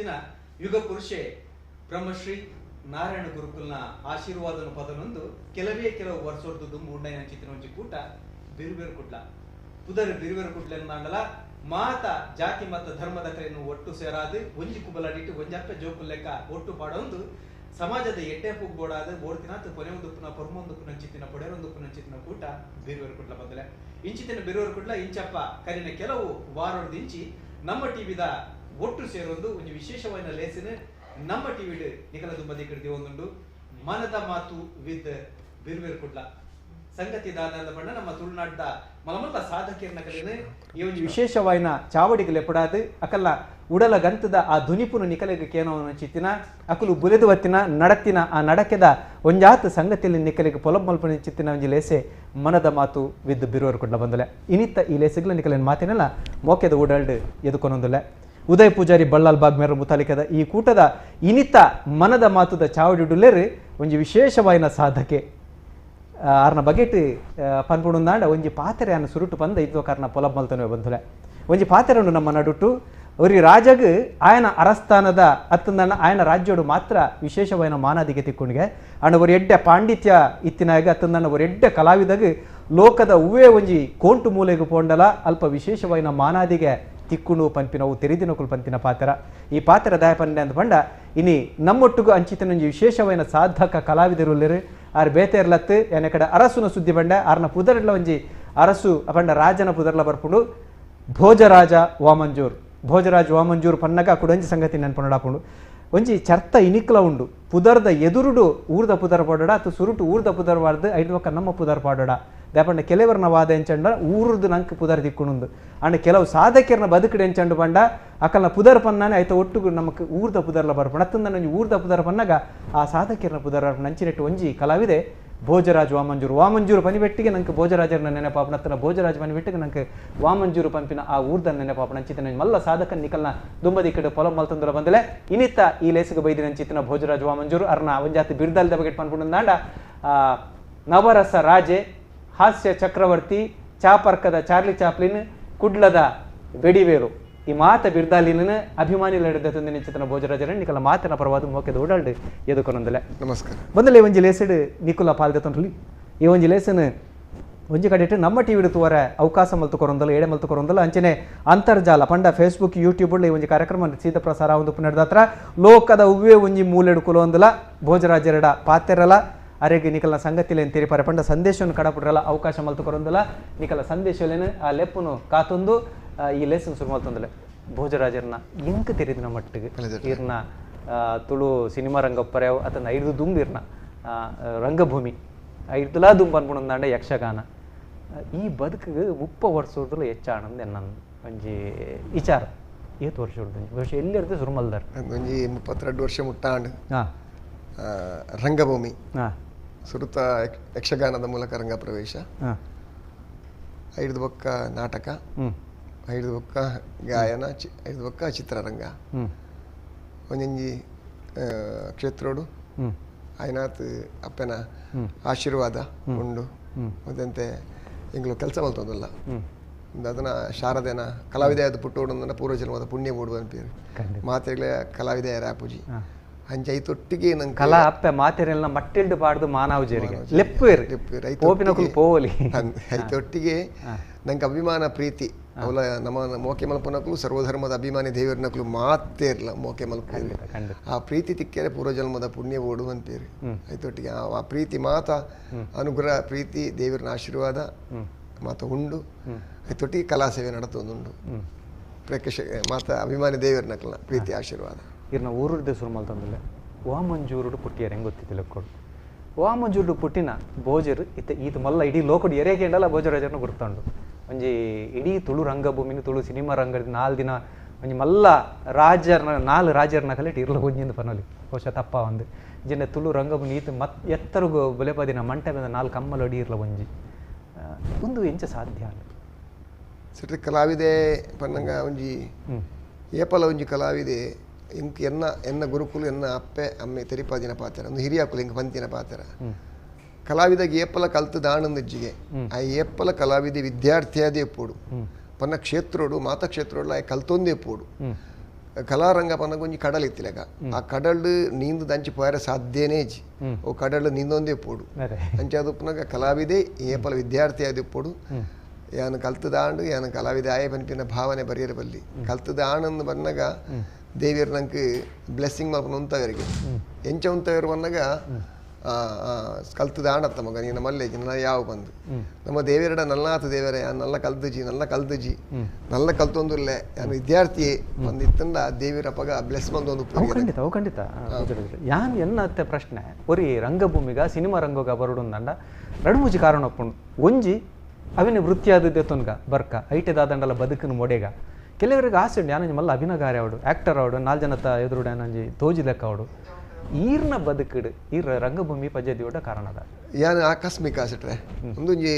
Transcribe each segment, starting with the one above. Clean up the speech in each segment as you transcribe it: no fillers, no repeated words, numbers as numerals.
ಇತ್ತಿನ ಯುಗ ಪುರುಷೆ ಬ್ರಹ್ಮಶ್ರೀ ನಾರಾಯಣ ಗುರುಕುಲ್ನ ಆಶೀರ್ವಾದನ ಪದನೊಂದು ಕೆಲವೇ ಕೆಲವು ವರ್ಷದ ದುಂಬು ಉಂಡೈನ ಚಿತ್ತಿನ ಒಂಜಿ ಕೂಟ ಬಿರುಬೇರು ಕುಡ್ಲ ಪುದರ್ ಬಿರುಬೇರು ಕುಡ್ಲ ಎಂದಾಂಡಲ ಮಾತ ಜಾತಿ ಮತ ಧರ್ಮದ ಕರೆಯನ್ನು ಒಟ್ಟು ಸೇರಾದು ಒಂಜಿ ಕುಬಲಾಡಿಟ್ಟು ಒಂಜಪ್ಪ ಜೋಕುಲ್ ಲೆಕ್ಕ ಒಟ್ಟು ಪಾಡೊಂದು ಸಮಾಜದ ಎಡ್ಡೆ ಬೋಡಾದ ಬೋಡ್ತಿನಾತ್ ಕೊನೆಯೊಂದುಪ್ಪುನ ಪೊರ್ಮೊಂದುಪ್ಪುನ ಚಿತ್ತಿನ ಪೊಡೆರೊಂದುಪ್ಪುನ ಚಿತ್ತಿನ ಕೂಟ ಬಿರುವೆರು ಕುಡ್ಲ ಬದಲೆ ಇಂಚಿತಿನ ಬಿರುವೆರು ಕುಡ್ಲ ಇಂಚಪ್ಪ ಕರಿನ ಕೆಲವು ವಾರೊಡ್ದಿಂಚಿ ನಮ್ಮ ಟಿವಿದ ಒಟ್ಟು ಸೇರೊಂದು ಒಂದು ವಿಶೇಷವಾದ ಲೇಸಿನ ನಮ್ಮ ಟಿವಿಡ್ ನಿಕಲ ದುಂಬದಿ ಕಡ್ದಿ ಒಂದುಂಡು ಮನದ ಮಾತು ವಿತ್ ಬಿರುವೆರು ಕುಡ್ಲ ಸಂಗತಿ ದಾದ ಬಣ್ಣ ನಮ್ಮ ತುಳುನಾಡ್ದ ಮಲಮಲ್ಲ ಸಾಧಕಿಯರ್ನ ಕಲಿನ ಈ ಒಂದು ವಿಶೇಷವಾಯಿನ ಚಾವಡಿಗೆ ಲೆಪಡಾದು ಅಕಲ್ಲ ಉಡಲ ಗಂತದ ಆ ಧ್ವನಿಪುನು ನಿಕಲೆಗೆ ಕೇನವನ ಚಿತ್ತಿನ ಅಕಲು ಬುಲೆದು ವತ್ತಿನ ನಡತ್ತಿನ ಆ ನಡಕೆದ ಒಂಜಾತ ಸಂಗತಿಯಲ್ಲಿ ನಿಕಲೆಗೆ ಪೊಲಬ್ ಮಲ್ಪನ ಚಿತ್ತಿನ ಒಂಜಿ ಲೇಸೆ ಮನದ ಮಾತು ವಿದ್ ಬಿರುವರು ಕುಡ್ಲ ಬಂದಲೆ ಇನಿತ್ತ ಈ ಲೇಸೆಗ್ಲ ನಿಕಲೆನ ಮಾತಿನೆಲ್ಲ ಮೋಕೆದ ಉಡಲ್ಡ್ ಎದುಕೊನೊಂದುಲೆ ಉದಯ್ ಪೂಜಾರಿ ಬಳ್ಳಾಲ್ ಬಾಗ್ ಮೇರ ಮುತಾಲಿಕದ ಈ ಕೂಟದ ಇನಿತ ಮನದ ಮಾತುದ ಚಾವಡಿಡುಲ್ಲೇರು ಒಂಜಿ ವಿಶೇಷವಾಯಿನ ಸಾಧಕೆ ಆರ್ನ ಬಗೆಟ್ ಪನ್ಪುಣುಂದಾಂಡ ಒಂಜಿ ಪಾತ್ರೆ ಅನ್ನ ಸುರುಟು ಪಂದ ಇದ್ವ ಕಾರಣ ಪೊಲಬ್ ಮಲ್ತನವೆ ಬಂಧುಲೆ ಒಂಜಿ ಪಾತ್ರೆಯನ್ನು ನಮ್ಮ ನಡುಟು ಒರಿ ರಾಜಗ್ ಆಯನ ಅರಸ್ಥಾನದ ಅತ್ತಂದಣ್ಣ ಆಯನ ರಾಜ್ಯೋಡು ಮಾತ್ರ ವಿಶೇಷವಾಯಿನ ಮಾನಾದಿಗೆ ತಿಕ್ಕೊಂಡಿಗೆ ಅಂಡ ಒರಿ ಎಡ್ಡೆ ಪಾಂಡಿತ್ಯ ಇತ್ತಿನಾಗ ಅತ್ತಂದಣ್ಣ ಒರಿ ಎಡ್ಡೆ ಕಲಾವಿದಾಗ ಲೋಕದ ಹೂವೇ ಒಂಜಿ ಕೋಂಟು ಮೂಲೆಗೆ ಪೋಂಡಲ ಅಲ್ಪ ವಿಶೇಷವಾಯಿನ ಮಾನಾದಿಗೆ ತಿಕ್ಕುಣು ಪಂಪಿನವು ತೆರಿದಿನಕುಲು ಪಂತಿನ ಪಾತ್ರ ಈ ಪಾತ್ರ ದಾಯ ಪಂಡೆ ಅಂತ ಪಂಡ ಇನಿ ನಮ್ಮೊಟ್ಟಿಗೂ ಅಂಚಿತನೊಂಜಿ ವಿಶೇಷವಾಯಿನ ಸಾಧಕ ಕಲಾವಿದರು ಆರ್ ಬೇತೆರ್ಲತ್ತು ಎನ್ನ ಕಡೆ ಅರಸುನ ಸುದ್ದಿ ಬಂಡ ಆರ್ನ ಪುದರ್ಲ ಒಂಜಿ ಅರಸು ಪಂಡ ರಾಜನ ಪುದರ್ಲ ಬರ್ಪುಂಡು ಭೋಜರಾಜ ವಾಮಂಜೂರ್ ಭೋಜರಾಜ್ ವಾಮಂಜೂರ್ ಪನ್ನಗ ಕುಡಂಜಿ ಸಂಗತಿ ನೆನ್ಪುಂಡು ಒಂಜಿ ಚರ್ತ ಇನಿಕ್ಲ ಉಂಡು ಪುದರ್ದ ಎದುರುಡು ಊರ್ದ ಪುದರ್ ಪಾಡೋಡ ಅಥವಾ ಸುರುಟು ಊರ್ದ ಪುದರ್ ವಾರ್ದು ಐದು ಪಕ್ಕ ನಮ್ಮ ಪುದರ್ ಪಾಡೋಡ ದಾಪಂಡ ಕೆಲವರನ ವಾದ ಎಂಚಂಡ ಊರುದು ನಂಗೆ ಪುದರ್ ದಿಕ್ಕುಣುಂದು ಅಂಡ ಕೆಲವು ಸಾಧಕಿಯರ್ನ ಬದುಕಡೆ ಎಂಚಂಡು ಪಂಡ ಅಕಲ್ನ ಪುದರ್ ಪನ್ನಾನೆ ಐತ ಒಟ್ಟುಗು ನಮಕ್ ಊರ್ದ ಪುದರ್ಲ ಬರ್ಪಣ ಅತ್ತಂದ ಒಂಜಿ ಊರ್ದ ಪುದರ್ ಪನ್ನಾಗ ಆ ಸಾಧಕಿಯರ್ನ ಪುದರ್ ನಂಚಿನೆಟ್ಟು ಒಂಜಿ ಕಲಾವಿದೆ ಭೋಜರಾಜ್ ವಾಮಂಜೂರು ವಾಮಂಜೂರು ಪನಿಬೆಟ್ಟಿಗೆ ನಂಗೆ ಭೋಜರಾಜರನ್ನ ನೆನಪಾಪಣ ಅತ್ತನ ಭೋಜರಾಜ್ ಪನಿಬೆಟ್ಟಿಗೆ ನಂಗೆ ವಾಮಂಜೂರು ಪಂಪಿನ ಆ ಊರ್ದ ನೆನಪಾಪಣ ಅಂಚಿತನ ಮಲ್ಲ ಸಾಧಕ ನಿಕಲ್ನ ದುಂಬದಿ ಕಡೆ ಪೊಲ ಮಲ್ತಂದ್ರ ಬಂದಲೆ ಇನಿತ್ತ ಈ ಲೇಸಿಗೆ ಬೈದಿನ ಅಂಚಿತನ ಭೋಜರಾಜ್ ವಾಮಂಜೂರು ಅರ್ನ ಒಂಜಾತಿ ಬಿರ್ದಾಲ್ದ ಬಗೆಟ್ ಪನ್ಪುಂಡಾಂಡ ನವರಸ ರಾಜೆ ಹಾಸ್ಯ ಚಕ್ರವರ್ತಿ ಚಾಪರ್ಕದ ಚಾರ್ಲಿ ಚಾಪ್ಲಿನ್ ಕುಡ್ಲದ ಬೆಡಿವೇರು ಈ ಮಾತ ಬಿರ್ದಾಲಿನ ಅಭಿಮಾನಿ ಲಡಿದ ನಿಶ್ಚಿತನ ಭೋಜರಾಜರ ನಿಕಲ ಮಾತಿನ ಪರವಾದ ಮೋಕೆದ ಓಡಾಲ್ಡ್ ಎದುಕೊನೊಂದಲೆ. ನಮಸ್ಕಾರ. ಬಂದಲೆ ಒಂಜಿ ಲೇಸಡ್ ನಿಕುಲ ಪಾಲ್ದೆ ತೊಂಡ್ಲಿ ಈ ಒಂಜಿ ಲೇಸನ್ ಒಂಜಿ ಕಡೆಟ್ ನಮ್ಮ ಟಿವಿ ತೂವರ ಅವಕಾಶ ಮಲ್ತು ಕೊರೊಂದಲ್ಲ ಏಡೆ ಮಲ್ತು ಕೊರೊಂದಲ್ಲ ಅಂಚನೆ ಅಂತರ್ಜಾಲ ಪಂಡ ಫೇಸ್ಬುಕ್ ಯೂಟ್ಯೂಬ್ ಈ ಒಂಜಿ ಕಾರ್ಯಕ್ರಮ ಸೀದ ಪ್ರಸಾರ ಒಂದು ನಡೆದತ್ರ ಲೋಕದ ಉವ್ವೇ ಒಂಜಿ ಮೂಲೆಡು ಕುಲೊಂದಲ ಭೋಜರಾಜರಡ ಪಾತೆರಲ ಅರೆಗೆ ನಿಕಲ್ನ ಸಂಗತಿಲೇನು ತೆರಿಪಾರೆ ಪಂಡ ಸಂದೇಶವನ್ನು ಕಡಪುಡ್ರಲ್ಲ ಅವಕಾಶ ಮಲ್ತು ಕೊರೊಂದಲ್ಲ ನಿಕಲ ಸಂದೇಶಲೇನು ಆ ಲೆಪ್ಪುನು ಕಾತೊಂದು ಈ ಲೇಸನ್ ಶುರು ಮಲ್ತೊಂದಲೆ ಭೋಜರಾಜರನ್ನ ಎಂಕ್ ತೆರಿದಿನ ಮಟ್ಟಿಗೆ ಇರ್ನ ತುಳು ಸಿನಿಮಾ ರಂಗಪ್ಪರೆ ಅತನ ಐದು ದುಂಬು ಇರ್ನ ರಂಗಭೂಮಿ ಐದುಲಾ ದುಂಬು ಅನ್ಪುಣಂದಾಂಡ ಯಕ್ಷಗಾನ ಈ ಬದುಕಿಗೆ 30 ವರ್ಷದಲ್ಲ ಹೆಚ್ಚಾಣಂದು ನನ್ನ ಒಂಜಿ ವಿಚಾರ. ಏತ್ ವರ್ಷ ಬಹುಶಃ ಎಲ್ಲಿರ್ದು ಶುರು ಮಲ್ದಾರ್ ಒಂಜಿ 32 ವರ್ಷ ಮುಟ್ಟಾಂಡ್ ರಂಗಭೂಮಿ ಸುರುತ ಯಕ್ಷಗಾನದ ಮೂಲಕ ರಂಗ ಪ್ರವೇಶ, ಐದು ಬೊಕ್ಕ ನಾಟಕ, ಐದು ಬೊಕ್ಕ ಗಾಯನ, ಐದು ಬೊಕ್ಕ ಚಿತ್ರರಂಗ, ಒಂಜೊಂಜಿ ಕ್ಷೇತ್ರೋಡು ಆಯ್ನಾತ್ ಅಪ್ಪನ ಆಶೀರ್ವಾದ ಉಂಡು. ಮತ್ತೆಂತೆ ಎಂಗ್ಲು ಕೆಲಸ ಮಲ್ತೊಂದಲ್ಲ ಅದನ್ನ ಶಾರದೆನ ಕಲಾವಿದೆಯಾದ ಪುಟ್ಟೋಡು ಪೂರ್ವಜನ್ಮದ ಪುಣ್ಯ ಮೂಡುವ ಅನ್ಪೇರು ಮಾತೆಗಳೇ ಕಲಾವಿದೆಯ ರಾಪುಜಿ ಅಂಚೆ ಐತೊಟ್ಟಿಗೆ ನಂಗೆ ಕಲಾ ಅಪ್ಪೆ ಮಾತೆರೆಲ್ಲ ಮಟ್ಟಿಲ್ಡು ಪಾಡ್ದು ಮಾನವ ಜೇರಿಗೆ ಲೆಪ್ಪೇರು ಪೋಪಿನಕುಲು ಪೋವಲಿ ಐತೊಟ್ಟಿಗೆ ನಂಗೆ ಅಭಿಮಾನ ಪ್ರೀತಿ ಅವಲ ನಮ್ಮ ಮೋಕೆ ಮಲ್ಪನಕಲು ಸರ್ವಧರ್ಮದ ಅಭಿಮಾನಿ ದೇವರನಕಲು ಮಾತೇ ಇರಲ್ಲ ಮೋಕೆ ಮಲ್ಪ ಆ ಪ್ರೀತಿ ತಿಕ್ಕೇರೆ ಪೂರ್ವಜನ್ಮದ ಪುಣ್ಯ ಓಡು ಅಂತೀರಿ ಐತೊಟ್ಟಿಗೆ ಆ ಪ್ರೀತಿ ಮಾತ ಅನುಗ್ರಹ ಪ್ರೀತಿ ದೇವರನ ಆಶೀರ್ವಾದ ಮಾತ ಉಂಡು. ಐತೊಟ್ಟಿಗೆ ಕಲಾ ಸೇವೆ ನಡತೊಂದುಂಡು ಪ್ರೇಕ್ಷಕ ಮಾತ ಅಭಿಮಾನಿ ದೇವರನಕಲ ಪ್ರೀತಿ ಆಶೀರ್ವಾದ. ಇರ್ನ ಊರುಡ್ದೆ ಶುರು ಮಲ್ತಂದಿಲ್ಲ ವಾಮಂಜೂರುಡು ಪುಟ್ಟಿಯರ್ ಹೆಂಗೆ ಗೊತ್ತಿದ್ದಿಲ್ಲ ಕೊಡು ವಾಮಂಜೂರುಡು ಪುಟ್ಟಿನ ಭೋಜರು ಇತ್ತ ಈತ ಮಲ್ಲ ಇಡೀ ಲೋಕಡು ಎರೇಕೆಂಡಲ್ಲ ಭೋಜರಾಜರನ್ನು ಗುರ್ತಂಡು ಒಂಜಿ ಇಡೀ ತುಳು ರಂಗಭೂಮಿನ ತುಳು ಸಿನಿಮಾ ರಂಗದ 4 ದಿನ ಒಂಜಿ ಮಲ್ಲ ರಾಜರ್ನ 4 ರಾಜರ್ನ ಕಲೆಟ್ ಇರ್ಲ ಒಂಜಿಂದ ಪನೊಲಿ ಬಹುಶಃ ತಪ್ಪ ಒಂದು ಜಿನ್ನ ತುಳು ರಂಗಭೂಮಿ ಈತ ಮತ್ ಎತ್ತರಗು ಬುಲೆಪದಿನ ಮಂಟಪದ 4 ಕಮ್ಮಲೊಡಿ ಇರ್ಲ ಒಂಜಿ ಒಂದು ಎಂಚ ಸಾಧ್ಯ ಅಲ್ಲ ಸರಿ ಕಲಾವಿದೆ ಪನ್ನಂಗ ಒಂಜಿ ಏಪಲ ಒಂಜಿ ಕಲಾವಿದೆ ಇಂಕ್ ಎನ್ನ ಎನ್ನ ಗುರುಕುಲು ಎನ್ನ ಅಪ್ಪೆ ಅಮ್ಮೆ ತೆರಿಪಾದಿನ ಪಾತ್ರ ಒಂದು ಹಿರಿಯಾಕುಲು ಹಿಂಗೆ ಪಂತಿನ ಪಾತ್ರ ಕಲಾವಿದಾಗ ಏಪಲ ಕಲ್ತು ದಾಣಂದಿಜ್ಜಿಗೆ ಆ ಏಪಲ ಕಲಾವಿದೆ ವಿದ್ಯಾರ್ಥಿಯಾದೇ ಪೋಡು ಪನ್ನ ಕ್ಷೇತ್ರೋಡು ಮಾತಾ ಕ್ಷೇತ್ರೋಡು ಆ ಕಲ್ತೊಂದೇ ಪೋಡು ಕಲಾರಂಗ ಪನ್ನಗ ಒಂಜಿ ಕಡಲ್ ಇತ್ತಿಲೆಕ ಆ ಕಡಲ್ ನೀಂದು ದಂಚಿ ಪೋಯರೆ ಸಾಧ್ಯನೇ ಇಜ್ಜಿ ಓ ಕಡಲ್ ನೀಂದೊಂದೇ ಪೋಡು ಅಂಚಾದ ಉಪ್ಪುನಗ ಕಲಾವಿದೆ ಏಪಲ ವಿದ್ಯಾರ್ಥಿ ಆದ ಉಪ್ಪೋಡು ಯಾನು ಕಲ್ತದಾಂಡು ಯಾನು ಕಲಾವಿದೆ ಆಯೆ ಪನ್ಪಿನ ಭಾವನೆ ಬರಿಯರ ಬಲ್ಲಿ ಕಲ್ತದಾಣಂದು ಬನ್ನಗ ದೇವಿಯರ್ ನಂಗೆ ಬ್ಲೆಸ್ಸಿಂಗ್ ಮಲ್ಪನ ಉಂತವರಿಗೆ ಎಂಚ ಉಂತವರು ಬನ್ನಗ ಕಲ್ತದಾಣತ್ತ ಮಗ ನೀನು ಮಲ್ಲೆ ನನ್ನ ಯಾವ ಬಂದು ನಮ್ಮ ದೇವಿಯರಡ ನಲ್ಲಾತ ದೇವರೇ ನಲ್ಲ ಕಲ್ದುಜಿ ನಲ್ಲ ಕಲ್ದುಜಿ ನಲ್ಲ ಕಲ್ತೊಂದುಲ್ಲೆ ಯಾನು ವಿದ್ಯಾರ್ಥಿ ಬಂದಿತ್ತಂಡ ದೇವಿಯರ ಪಗ ಬ್ಲೆಸ್ ಬಂದೊಂದು ಖಂಡಿತ ಅವು ಖಂಡಿತ ಯಾನ್ ಎನ್ನ ಪ್ರಶ್ನೆ ಒರಿ ರಂಗಭೂಮಿಗ ಸಿನಿಮಾ ರಂಗೋಗ ಬರುಡುಂದಂಡ ರಡುಮುಜಿ ಕಾರಣ ಒಪ್ಪುಂಡು ಒಂಜಿ ಅವಿನ ವೃತ್ತಿಯಾದದ್ದೇ ತೊನ್ಗ ಬರ್ಕ ಐಟೆದಾದಂಡಲ ಬದುಕನ್ನು ಮೊಡೆಗ ಕೆಲವರಿಗೆ ಆಸೆ ಉಂಡು ಯಾನಂಜಿ ಮಲ್ಲ ಅಭಿನಗಾರೆ ಅವಡು ಆ್ಯಕ್ಟರ್ ಅವಡು ನಾಲ್ ಜನತ ಎದುರುಡು ಯಾನಂಜಿ ತೋಜಿ ಲೆಕ್ಕ ಅವಡು ಈರ್ನ ಬದುಕಿಡು ಈರ ರಂಗಭೂಮಿ ಪಜದಿಯೋಡ ಕಾರಣದ ಯಾನು ಆಕಸ್ಮಿಕ ಆಸೆಟ್ರೆ ಒಂದೊಂಜಿ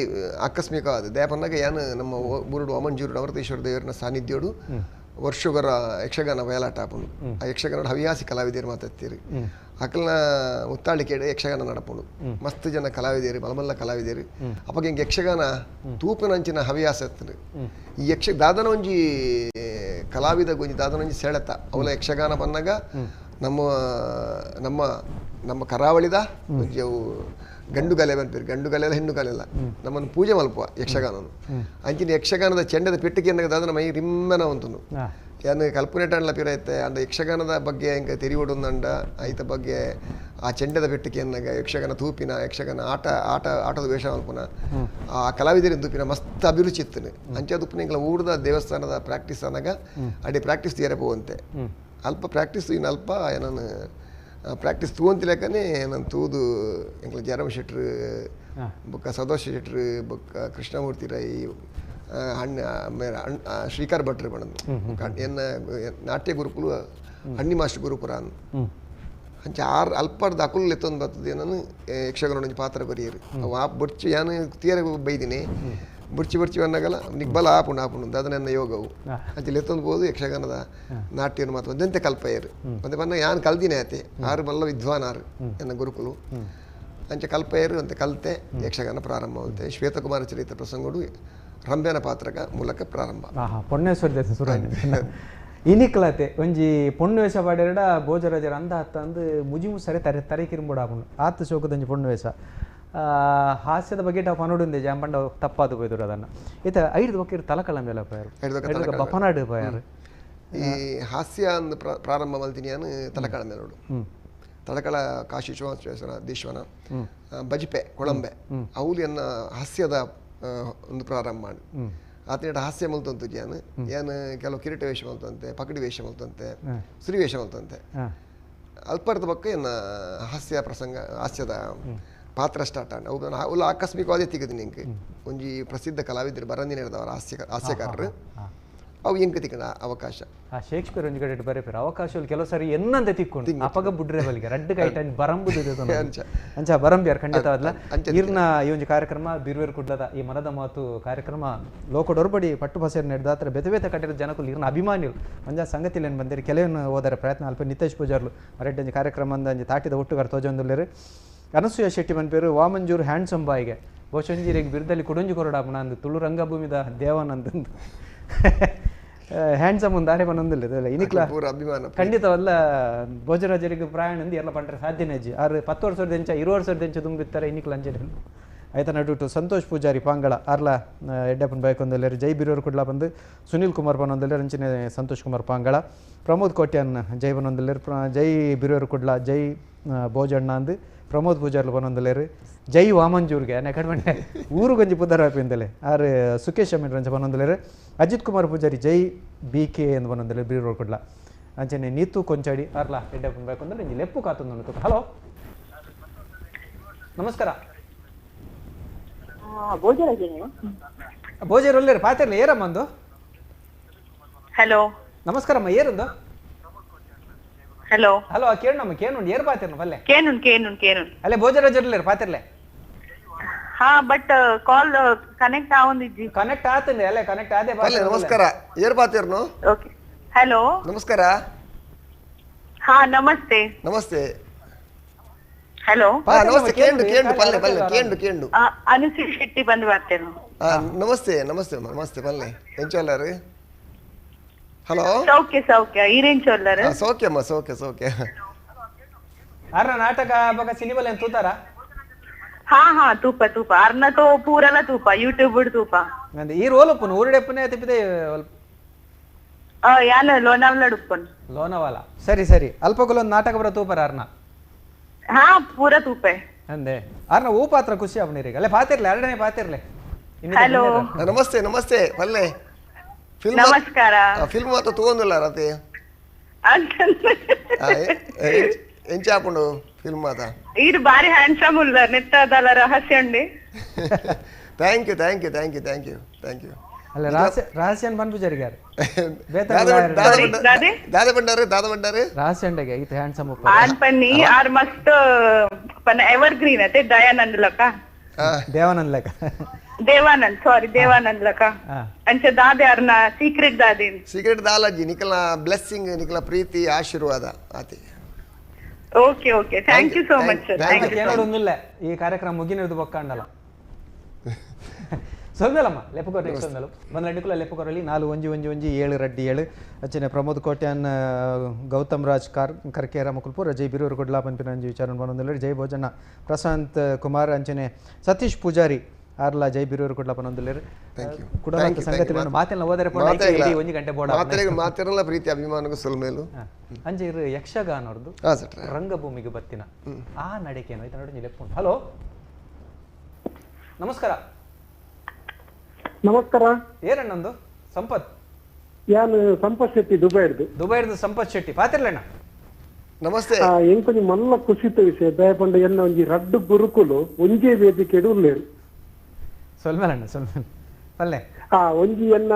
ಆಕಸ್ಮಿಕ ಅದು ದೇಪನ್ನಾಗ ಯಾನು ನಮ್ಮ ಬುರುಡು ಅಮಂಜೂರುಡು ಅಮೃತೇಶ್ವರ ದೇವರನ ಸಾನ್ನಿಧ್ಯೋಡು ವರ್ಷಗರ ಯಕ್ಷಗಾನ ಬಯಲಾಟ ಆಪುಂಡು ಆ ಯಕ್ಷಗಾನ ಹವ್ಯಾಸಿ ಕಲಾವಿದರು ಮಾತಾಡ್ತೀರಿ ಅಕಲ್ನ ಮುತ್ತಾಳಿಕೆಡೆ ಯಕ್ಷಗಾನ ನಡಪುಂಡು ಮಸ್ತ್ ಜನ ಕಲಾವಿದರು ಮಲಮಲ್ಲ ಕಲಾವಿದರು ಅಪ್ಪಗೆ ಹಿಂಗೆ ಯಕ್ಷಗಾನ ತೂಪಿನಂಚಿನ ಹವ್ಯಾಸ ಇತ್ತು ಈ ಯಕ್ಷ ದಾದನ ಒಂಜಿ ಕಲಾವಿದ ಒಂಜಿ ದಾದನ ಒಂಜಿ ಸೆಳೆತ ಅವಲ ಯಕ್ಷಗಾನ ಬಂದಾಗ ನಮ್ಮ ನಮ್ಮ ನಮ್ಮ ಕರಾವಳಿದ ಒಂಜಿ ಅವು ಗಂಡು ಕಲೆ ಬಂದ್ಪೇರು ಗಂಡು ಕಲೆ ಹೆಣ್ಣು ಕಲೆ ಎಲ್ಲ ನಮ್ಮನ್ನು ಪೂಜೆ ಮಲ್ಪ ಯಕ್ಷಗಾನನು ಅಂಚಿನ ಯಕ್ಷಗಾನದ ಚೆಂಡದ ಪೆಟ್ಟಿಗೆ ದಾದನ ಮೈ ರಿಮ್ಮನ ಉಂಟು ಯಾನು ಕಲ್ಪನೆ ಪಿರೈತೆ ಅಂಡ ಯಕ್ಷಗಾನದ ಬಗ್ಗೆ ಹಿಂಗೆ ತೆರಿವೊಡೊಂದಂಡ ಐತ ಬಗ್ಗೆ ಆ ಚೆಂಡದ ಪೆಟ್ಟಿಗೆ ಅನ್ನಾಗ ಯಕ್ಷಗಾನ ತೂಪಿನ ಯಕ್ಷಗಾನ ಆಟ ಆಟ ಆಟದ ವೇಷ ಮಲ್ಪುನ ಆ ಕಲಾವಿದರಿನ ತೂಪಿನ ಮಸ್ತ್ ಅಭಿರುಚಿ ಇತ್ತು ಅಂಚೆ ತುಪ್ಪಿನ ಇಂಗ್ಲ ಊರ್ದ ದೇವಸ್ಥಾನದ ಪ್ರಾಕ್ಟೀಸ್ ಅನ್ನಾಗ ಅಡಿ ಪ್ರಾಕ್ಟೀಸ್ ತೀರ ಪೋವಂತೆ ಅಲ್ಪ ಪ್ರಾಕ್ಟೀಸ್ ಇನ್ನು ಅಲ್ಪ ನಾನು ಪ್ರಾಕ್ಟೀಸ್ ತೂವಂತಿಲೆಕ್ಕನೆ ನಾನು ತೂದು ಎಂಕ್ಲ ಜಯರಾಮ ಶೆಟ್ರು ಬೊಕ್ಕ ಸದೋಷ ಶೆಟ್ರು ಬೊಕ್ಕ ಕೃಷ್ಣಮೂರ್ತಿ ರೈ ಅಣ್ಣ ಶ್ರೀಕಾರ್ ಭಟ್ರು ಬಣ್ಣದು ಎನ್ನ ನಾಟ್ಯ ಗುರುಕುಲು ಅಣ್ಣಿ ಮಾಸ್ಟರ್ ಗುರುಪುರ ಅಂಚ ಆರು ಅಲ್ಪರ್ದ ಅಕುಲ್ ಎತ್ತೊಂದು ಬರ್ತದೆ ನಾನು ಯಕ್ಷಗಾನ ಒಂಜಿ ಪಾತ್ರ ಬರೆಯರು ಅವು ಆ ಬೊಡ್ಚಿ ಯಾನು ತೀರ ಬೈದಿನಿ ಬುಡ್ಚಿ ಬುಡ್ಚಿ ಬಂದಾಗಲ್ಲ ನಿಗ್ ಬಲ ಆಪುಂಡು ಆಪುಂಡು ಅದು ನನ್ನ ಯೋಗವು ಅಂಚೆ ಲೆತ್ತೊಂದು ಬೋದು ಯಕ್ಷಗಾನದ ನಾಟ್ಯವನ್ನು ಮಾತ್ರ ಒಂದಂತೆ ಕಲ್ಪಯರು ಮತ್ತೆ ಬಂದ ಯಾನು ಕಲ್ದಿನೇ ಆತೆ ಆರು ಮಲ್ಲ ವಿದ್ವಾನ್ ಆರು ನನ್ನ ಗುರುಕುಲು ಅಂಚೆ ಕಲ್ಪಯರು ಅಂತ ಕಲ್ತೆ ಯಕ್ಷಗಾನ ಪ್ರಾರಂಭ ಆಗುತ್ತೆ ಶ್ವೇತಕುಮಾರ ಚರಿತ್ರ ಪ್ರಸಂಗಡು ರಂಭೆನ ಪಾತ್ರಕ ಮೂಲಕ ಪ್ರಾರಂಭ ಪೊನ್ನೇಶ್ವರ ಇನಿಕ್ಲತೆ ಒಂಜಿ ಪೊಣ್ಣು ವೇಷ ಪಾಡ್ಯರಡ ಭೋಜರಾಜರ ಅಂದ ಹತ್ತಂದು ಮುಜಿ ಮುಸರೆ ತರೆ ತರೆ ಕಿರುಂಬುಡಾಪುಂಡು ಆತು ಶೋಕದಂಜಿ ಪೊಣ್ಣು ವೇಷ ಹಾಸ್ಯದ ಬಗ್ಗೆ ನಾವು ಪನೋಡುಂದೆ ಜಾಂಬಂಡ ತಪ್ಪಾದು ಪೋಯ್ದರು ಅದನ್ನು ಈತ ಐದು ಬೊಕ್ಕ ತಲಕಳ ಮೇಲೆ ಪೋಯಾರು ಬಪನಾಡು ಪೋಯಾರು ಈ ಹಾಸ್ಯ ಅಂದು ಪ್ರಾರಂಭ ಮಲ್ತೀನಿ ನಾನು ತಲಕಳ ಮೇಲೆ ನೋಡು ತಲಕಳ ಕಾಶಿ ದೇಶ್ವನ ಬಜಿಪೆ ಕೊಳಂಬೆ ಅವಲಿಯನ್ನ ಹಾಸ್ಯದ ಒಂದು ಪ್ರಾರಂಭ ಮಾಡಿ ಆತನ ಹಾಸ್ಯ ಮಲ್ತಂತು ಯಾನು ಏನು ಕೆಲವು ಕಿರೀಟ ವೇಷ ಮಲ್ತಂತೆ ಪಕಡಿ ವೇಷ ಮಲ್ತಂತೆ ಸುರಿ ವೇಷ ಮಲ್ತಂತೆ ಅಲ್ಪರ್ದ ಬಕ್ಕ ಎನ್ನ ಹಾಸ್ಯ ಪ್ರಸಂಗ ಹಾಸ್ಯದ ಪಾತ್ರ ಸ್ಟಾರ್ಟ್ ಆಂಡ್ ಅವು ಅವುಲ ಆಕಸ್ಮಿಕವಾದ ತಿಕ್ಕದು ನಿಂಗೆ ಒಂಜಿ ಪ್ರಸಿದ್ಧ ಕಲಾವಿದರು ಬರಂದಿನ ಹಿಡ್ದವರು ಹಾಸ್ಯಕಾರರು ಅವು ಎಂಕ ತಿಕ್ಕಣ ಅವಕಾಶ ಆ ಶೇಕ್ಸ್ಪಿಯರ್ ಒಂಜಿ ಕಡೆ ಬರೆಪೇರು ಅವಕಾಶ ಕೆಲವು ಸಾರಿ ಎನ್ನಂತೆ ತಿಕ್ಕೊಂಡು ಅಪಗ ಬುಡ್ರೆ ಬಲಿಗೆ ರಡ್ಡು ಕೈಟ ಬರಂಬುದು ಅಂಚ ಬರಂಬಿಯಾರ್ ಖಂಡಿತವಾದ್ಲ ಇರ್ನ ಈ ಒಂದು ಕಾರ್ಯಕ್ರಮ ಬಿರುವೇರು ಕುಡ್ಲದ ಈ ಮನದ ಮಾತು ಕಾರ್ಯಕ್ರಮ ಲೋಕಡೊರ್ಬಡಿ ಪಟ್ಟು ಭಾಷೆ ನಡೆದಾತ್ರ ಬೇತೆ ಬೇತೆ ಕಟ್ಟಿರೋ ಜನಕ್ಕೂ ಇರ್ನ ಅಭಿಮಾನಿಗಳು ಒಂಜ ಸಂಗತಿಲಿ ಏನು ಬಂದಿರಿ ಕೆಲವನ್ನು ಹೋದರೆ ಪ್ರಯತ್ನ ಅಲ್ಪ ನಿತೇಶ್ ಪೂಜಾರ್ಲು ಮರೆಡ್ಡಂಜಿ ಕಾರ್ಯಕ್ರಮ ಅಂದಂಜಿ ತಾಟಿದ ಒಟ್ಟುಗಾರ ತೋಜೊಂದುಲ್ಲೇರು ಅನಸೂಯ ಶೆಟ್ಟಿ ಮನ್ಪೇರು ವಾಮಂಜೂರು ಹ್ಯಾಂಡ್ಸಮ್ ಬಾಯಿಗೆ ಬಹುಶಂಜಿರಿಗೆ ಬಿರುದಲ್ಲಿ ಕೊಡೊಂಜಿ ಕೊರಡಾಪಣ ಅಂದು ತುಳು ರಂಗಭೂಮಿದ ದೇವನಂದಂದು ಹ್ಯಾಂಡ್ಸಮ್ ಒಂದು ಆರೆ ಬನ್ನೊಂದಿಲ್ಲ ಇನಿಕ್ಲ ಅಭಿಮಾನ ಖಂಡಿತವಲ್ಲ ಭೋಜರಾಜರಿಗೆ ಪ್ರಯಾಣ ಅಂದು ಎಲ್ಲ ಪಂಡ್ರೆ ಸಾಧ್ಯನೇ ಅಜ್ಜಿ ಆರು 10 ವರ್ಷದ ಎಂಚ 20 ವರ್ಷದ ಎಂಚ ತುಂಬಿತ್ತಾರೆ ಇನಿಕ್ಲ ಅಂಜೆ ಆಯ್ತ ನಡುಟು ಸಂತೋಷ್ ಪೂಜಾರಿ ಪಾಂಗಳ ಅರ್ಲ ಎಡ್ಡಪ್ಪನ ಬೈಕೊಂದಲ್ಲೇರು ಜೈ ಬಿರೋರು ಕುಡ್ಲ ಬಂದು ಸುನಿಲ್ ಕುಮಾರ್ ಬನ್ನೊಂದಲ್ಲೇರು ಅಂಚಿನ ಸಂತೋಷ್ ಕುಮಾರ್ ಪಾಂಗಳ ಪ್ರಮೋದ್ ಕೋಟ್ಯಾನ್ ಜೈ ಬನ್ನೊಂದಲ್ಲೇರು ಜೈ ಬಿರೋರು ಕುಡ್ಲ ಜೈ ಭೋಜಣ್ಣ ಅಂದು ಪ್ರಮೋದ್ ಪೂಜಾರ್ಲು ಬನ್ನೊಂದಲ್ಲೇರು ಜೈ ವಾಮಂಜೂರ್ಗೆ ನೆಕಡ್ಮಂಡೆ ಊರು ಗೊಂಜಿ ಪುದರ್ ಆರು ಸುಕೇಶ್ ಅಮೀನ್ ರಂಚ ಬನ್ನೊಂದಲ್ಲೇರು ಅಜಿತ್ ಕುಮಾರ್ ಪೂಜಾರಿ ಜೈ ಬಿ ಕೆ ಎಂದು ಬನ್ನೊಂದಲ್ಲೇರು ಬೀರೋರು ಕುಡ್ಲ ಅಂಚನೆ ನೀತು ಕೊಂಚಾಡಿ ಅರ್ಲ ಎಡ್ಡಪ್ಪನ ಬೈಕೊಂದಲ್ಲ ಇಂಜಿ ಲೆಪ್ಪು ಕಾತೊಂದು. ಹಲೋ ನಮಸ್ಕಾರ. ಭೋಜರ ಒಲ್ಲೇರು ಪಾತಿರ್ಲ ಏರಮ್ಮ ಅಂದು. ಹಲೋ ನಮಸ್ಕಾರಮ್ಮ ಏರಂದು. ಹಲೋ ಹಲೋ ಕೇಳಮ್ಮ ಕೇನುಂಡು ಏರ್ ಪಾತಿರ್ನ ಪಲ್ಲೆ ಕೇನುನ್ ಕೇನುನ್ ಕೇನುನ್ ಅಲ್ಲೇ ಭೋಜರಾಜರ್ಲೇರು ಪಾತಿರ್ಲೆ. ಹಾ but call connect ಆವೊಂದಿಜ್ಜಿ. Connect ಆತಂದೆ ಅಲ್ಲೇ ಕನೆಕ್ಟ್ ಆದೆ. ಪಲ್ಲೆ ನಮಸ್ಕಾರ ಏರ್ ಪಾತಿರ್ನು. ಓಕೆ ಹಲೋ ನಮಸ್ಕಾರ. ಹಾ ನಮಸ್ತೆ ನಮಸ್ತೆ. ಹಲೋ ನಮಸ್ತೆ ಕೇಂಡು ಕೇಂಡು ಪಲ್ಲೆ ಪಲ್ಲೆ ಕೇಂಡು ಕೇಂಡು ಅನುಶ್ರೀ ಶೆಟ್ಟಿ ಬಂದು ಬರ್ತೇನೆ. ನಮಸ್ತೆ ನಮಸ್ತೆ ನಮಸ್ತೆ ಪಲ್ಲೆ ಎಂಚಲ್ಲಾರು. ಹಲೋ ಸೌಖ್ಯ ಸೌಖ್ಯ ಈರೇನ್ ಚೊಲ್ಲರ್ ಸೌಖ್ಯಮ್ಮ ಸೌಖ್ಯ ಸೌಖ್ಯ ಅರ್ನ ನಾಟಕ ಬಗ ಸಿನಿಮಾ ಏನ್ ತೂತಾರ ಹಾ ಹಾ ತೂಪ ತೂಪ ಅರ್ನ ತೋ ಪೂರಲ ತೂಪ ಯೂಟ್ಯೂಬ್ ತೂಪ ಈ ರೋಲ್ ಉಪ್ಪುನು ಊರುಡೆಪ್ಪನೆ ತಿಪ್ಪಿದೆ ಯಾನ ಲೋನಾವಲ ಉಪ್ಪುನು ಲೋನಾವಾಲ ಸರಿ ಸರಿ ಅಲ್ಪಗುಲೊಂದು ನಾಟಕ ಬರ ತೂಪರ ಅರ್ನ ಹಾ ಪೂರ ತೂಪೆ ಅಂದೆ ಅರ್ನ ಹೂ ಪಾತ್ರ ಖುಷಿ ಅವನಿರಿಗೆ ಅಲ್ಲೇ ಪಾತಿರ್ಲೆ ಎರಡನೇ ಪಾತಿರ್ಲೆ ಹಲೋ ನಮಸ್ತೆ ನಮಸ್ತೆ ಪಲ್ಲೆ ಫಿಲ್ಮ್ ನಮಸ್ಕಾರ ಫಿಲ್ಮ್ ಮಾತ್ರ ತಗೊಂಡಿಲ್ಲ ರತಿ ಎಂಚಾಪುಂಡು ಫಿಲ್ಮ್ ಮಾತ ಇದು ಬಾರಿ ಹ್ಯಾಂಡ್ಸಮ್ ಉಲ್ಲ ನೆತ್ತದಲ್ಲ ರಹಸ್ಯ ಉಂಡೆ thank you thank you thank you thank you thank you ಅಲ್ಲ ರಹಸ್ಯ ರಹಸ್ಯನ್ ಬಂದ್ಪೂಜಾರಿಗೆ ದಾದ ಬಂಡಾರು ದಾದ ಬಂಡಾರು ರಹಸ್ಯ ಉಂಡೆಗೆ ಈತ ಹ್ಯಾಂಡ್ಸಮ್ ಆನ್ ಪನ್ನಿ ಆರ್ ಮಸ್ತ್ ಪನ್ನ ಎವರ್ ಗ್ರೀನ್ ಅತೆ ದಯಾನಂದ್ ಲಕ ದೇವಾನಂದ್ ಲಕ ದೇವಾನಂದ್ ಸಾರಿ ದೇವಾನಂದ್ ಲಕ ಅಂಚೆ ದಾದೆ ಅರ್ನ ಸೀಕ್ರೆಟ್ ದಾದೆ ಸೀಕ್ರೆಟ್ ದಾಲಾಜಿ ನಿಕಲ ಬ್ಲೆಸ್ಸಿಂಗ್ ನಿಕಲ ಪ್ರೀತಿ ಆಶೀರ್ವಾದ ಆತಿ okay okay thank you so much sir thank you ಒಂದಿಲ್ಲ ಈ ಕಾರ್ಯಕ್ರಮ ಮುಗಿನಿರ್ದು ಬೊಕ್ಕಂಡಲ್ಲ ಸೊಲ್ಮೆಲಮ್ಮ ಲೆಪ್ಪುಕೊರ ನೆಕ್ಸ್ಟ್ ಒಂದಲು ಬಂದ ಲೆಪ್ಪುಕೊರಲ್ಲಿ 4 1 1 1 7 2 7 ಅಚ್ಚನೆ ಪ್ರಮೋದ್ ಕೋಟ್ಯಾನ್ ಗೌತಮ್ ರಾಜ್ ಕರ್ಕೇರ ಮುಕುಲ್ಪುರ ಜೈ ಬಿರೂರು ಕೊಡ್ಲಾ ಪನ್ಪಿನಂಜಿ ವಿಚಾರ ಬಂದೊಂದಿಲ್ಲ ಜೈ ಭೋಜಣ್ಣ ಪ್ರಶಾಂತ್ ಕುಮಾರ್ ಅಂಚನೆ ಸತೀಶ್ ಪೂಜಾರಿ ಆರ್ಲಾ ಜೈ ಬಿರೂರು ಕೊಡ್ಲಾ ಪನೊಂದಿಲ್ಲ ಕೂಡ ಸಂಗತಿ ಮಾತೆಲ್ಲ ಹೋದರೆ ಒಂದು ಗಂಟೆ ಬೋಡ ಮಾತಿರಲ್ಲ ಪ್ರೀತಿ ಅಭಿಮಾನಕ್ಕೂ ಸೊಲ್ಮೇಲು ಅಂಚೆ ಇರು ಯಕ್ಷಗಾನವ್ರದ್ದು ರಂಗಭೂಮಿಗೆ ಬತ್ತಿನ ಆ ನಡಿಕೇನು ಆಯ್ತು ನೋಡಿ ಲೆಪ್ಪು. ಹಲೋ ನಮಸ್ಕಾರ. ನಮಸ್ಕಾರ. ಏನಣ್ಣಂದು ಸಂಪತ್? ಯಾನು ಸಂಪತ್ ಶೆಟ್ಟಿ ದುಬೈರ್ದು. ದುಬೈರ್ದು ಸಂಪತ್ ಶೆಟ್ಟಿ ಪಾತಿರ್ಲಣ್ಣ ನಮಸ್ತೆ. ಎಂಕೊಂಜಿ ಮಲ್ಲ ಖುಷಿತ ವಿಷಯ ದಯಪಂಡ ಎನ್ನ ಒಂಜಿ ರಡ್ಡು ಗುರುಕುಲು ಒಂಜೇ ವೇದಿಕೆಡು ಉಲ್ಲೇರು. ಸೊಲ್ಮೇಲಣ್ಣ ಸೊಲ್ಮೇಲೆ ಪಲ್ಲೆ. ಒಂಜಿ ಎನ್ನ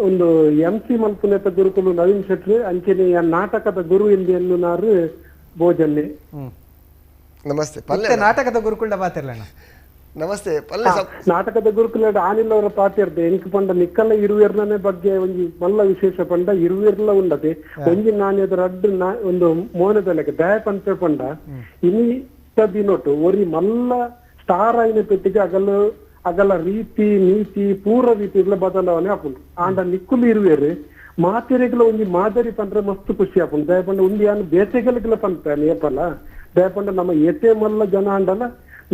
ಒಂದು ಎಂ ಸಿ ಮಲ್ಪುನೆತ ಗುರುಕುಲು ನವೀನ್ ಶೆಟ್ಟಿ ಅಂಚನೆ ನಾಟಕದ ಗುರು ಎಂದು ಎನ್ನುನಾರು ಭೋಜನ್ನೆ. ನಮಸ್ತೆ ಪಲ್ಲೆ. ನಾಟಕದ ಗುರುಕುಲ್ಡ ಪಾತಿರ್ಲಣ್ಣ ನಮಸ್ತೆ ಪಲ್ಲೆ. ನಾಟಕದ ಗುರುಕುಲ ಆನಿಲ್ಲವರ ಪಾತಿರ್ದೆ ಎಂಕ್ ಪಂಡ ನಿಕ್ಕಲ್ಲ ಇರುವೆರ್ನೇ ಬಗ್ಗೆ ಒಂಜಿ ಮಲ್ಲ ವಿಶೇಷ ಪಂಡ ಇರುವೆರ್ಲ ಉಂಡತೆ ಒಂಜಿ ನಾಣ್ಯದ ರಡ್ಡು ಒಂದು ಮೋನದ ದಯ ಪಂಪೆ ಪಂಡ ಇನಿ ದಿನೊಟ್ಟು ಒರಿ ಮಲ್ಲ ಸ್ಟಾರ್ ಆಯಿನ ಪೆಟ್ಟಿಗೆ ಅಗಲ ಅಗಲ ರೀತಿ ನೀತಿ ಪೂರ್ವ ರೀತಿ ಇಲ್ಲ ಬದಲಾವಣೆ ಆಪುಂಡು. ಆಂಡ ನಿಕ್ಕುಲು ಇರುವೆರು ಮಾತೆರೆಗ್ಲ ಒಂಜಿ ಮಾದರಿ ಪಂಡ್ರೆ ಮಸ್ತ್ ಖುಷಿ ಆಪುಂಡು. ದಯ ಪಂಡ ಉಂದು ಯಾನು ಬೇತೆಗಳಿಗೆಲ್ಲ ಪಂಪೆ ಏಪಲ್ಲ ದಯ ಪಂಡ ನಮ್ಮ ಏತೆ ಮಲ್ಲ ಜನ ಅಂಡಲ್ಲ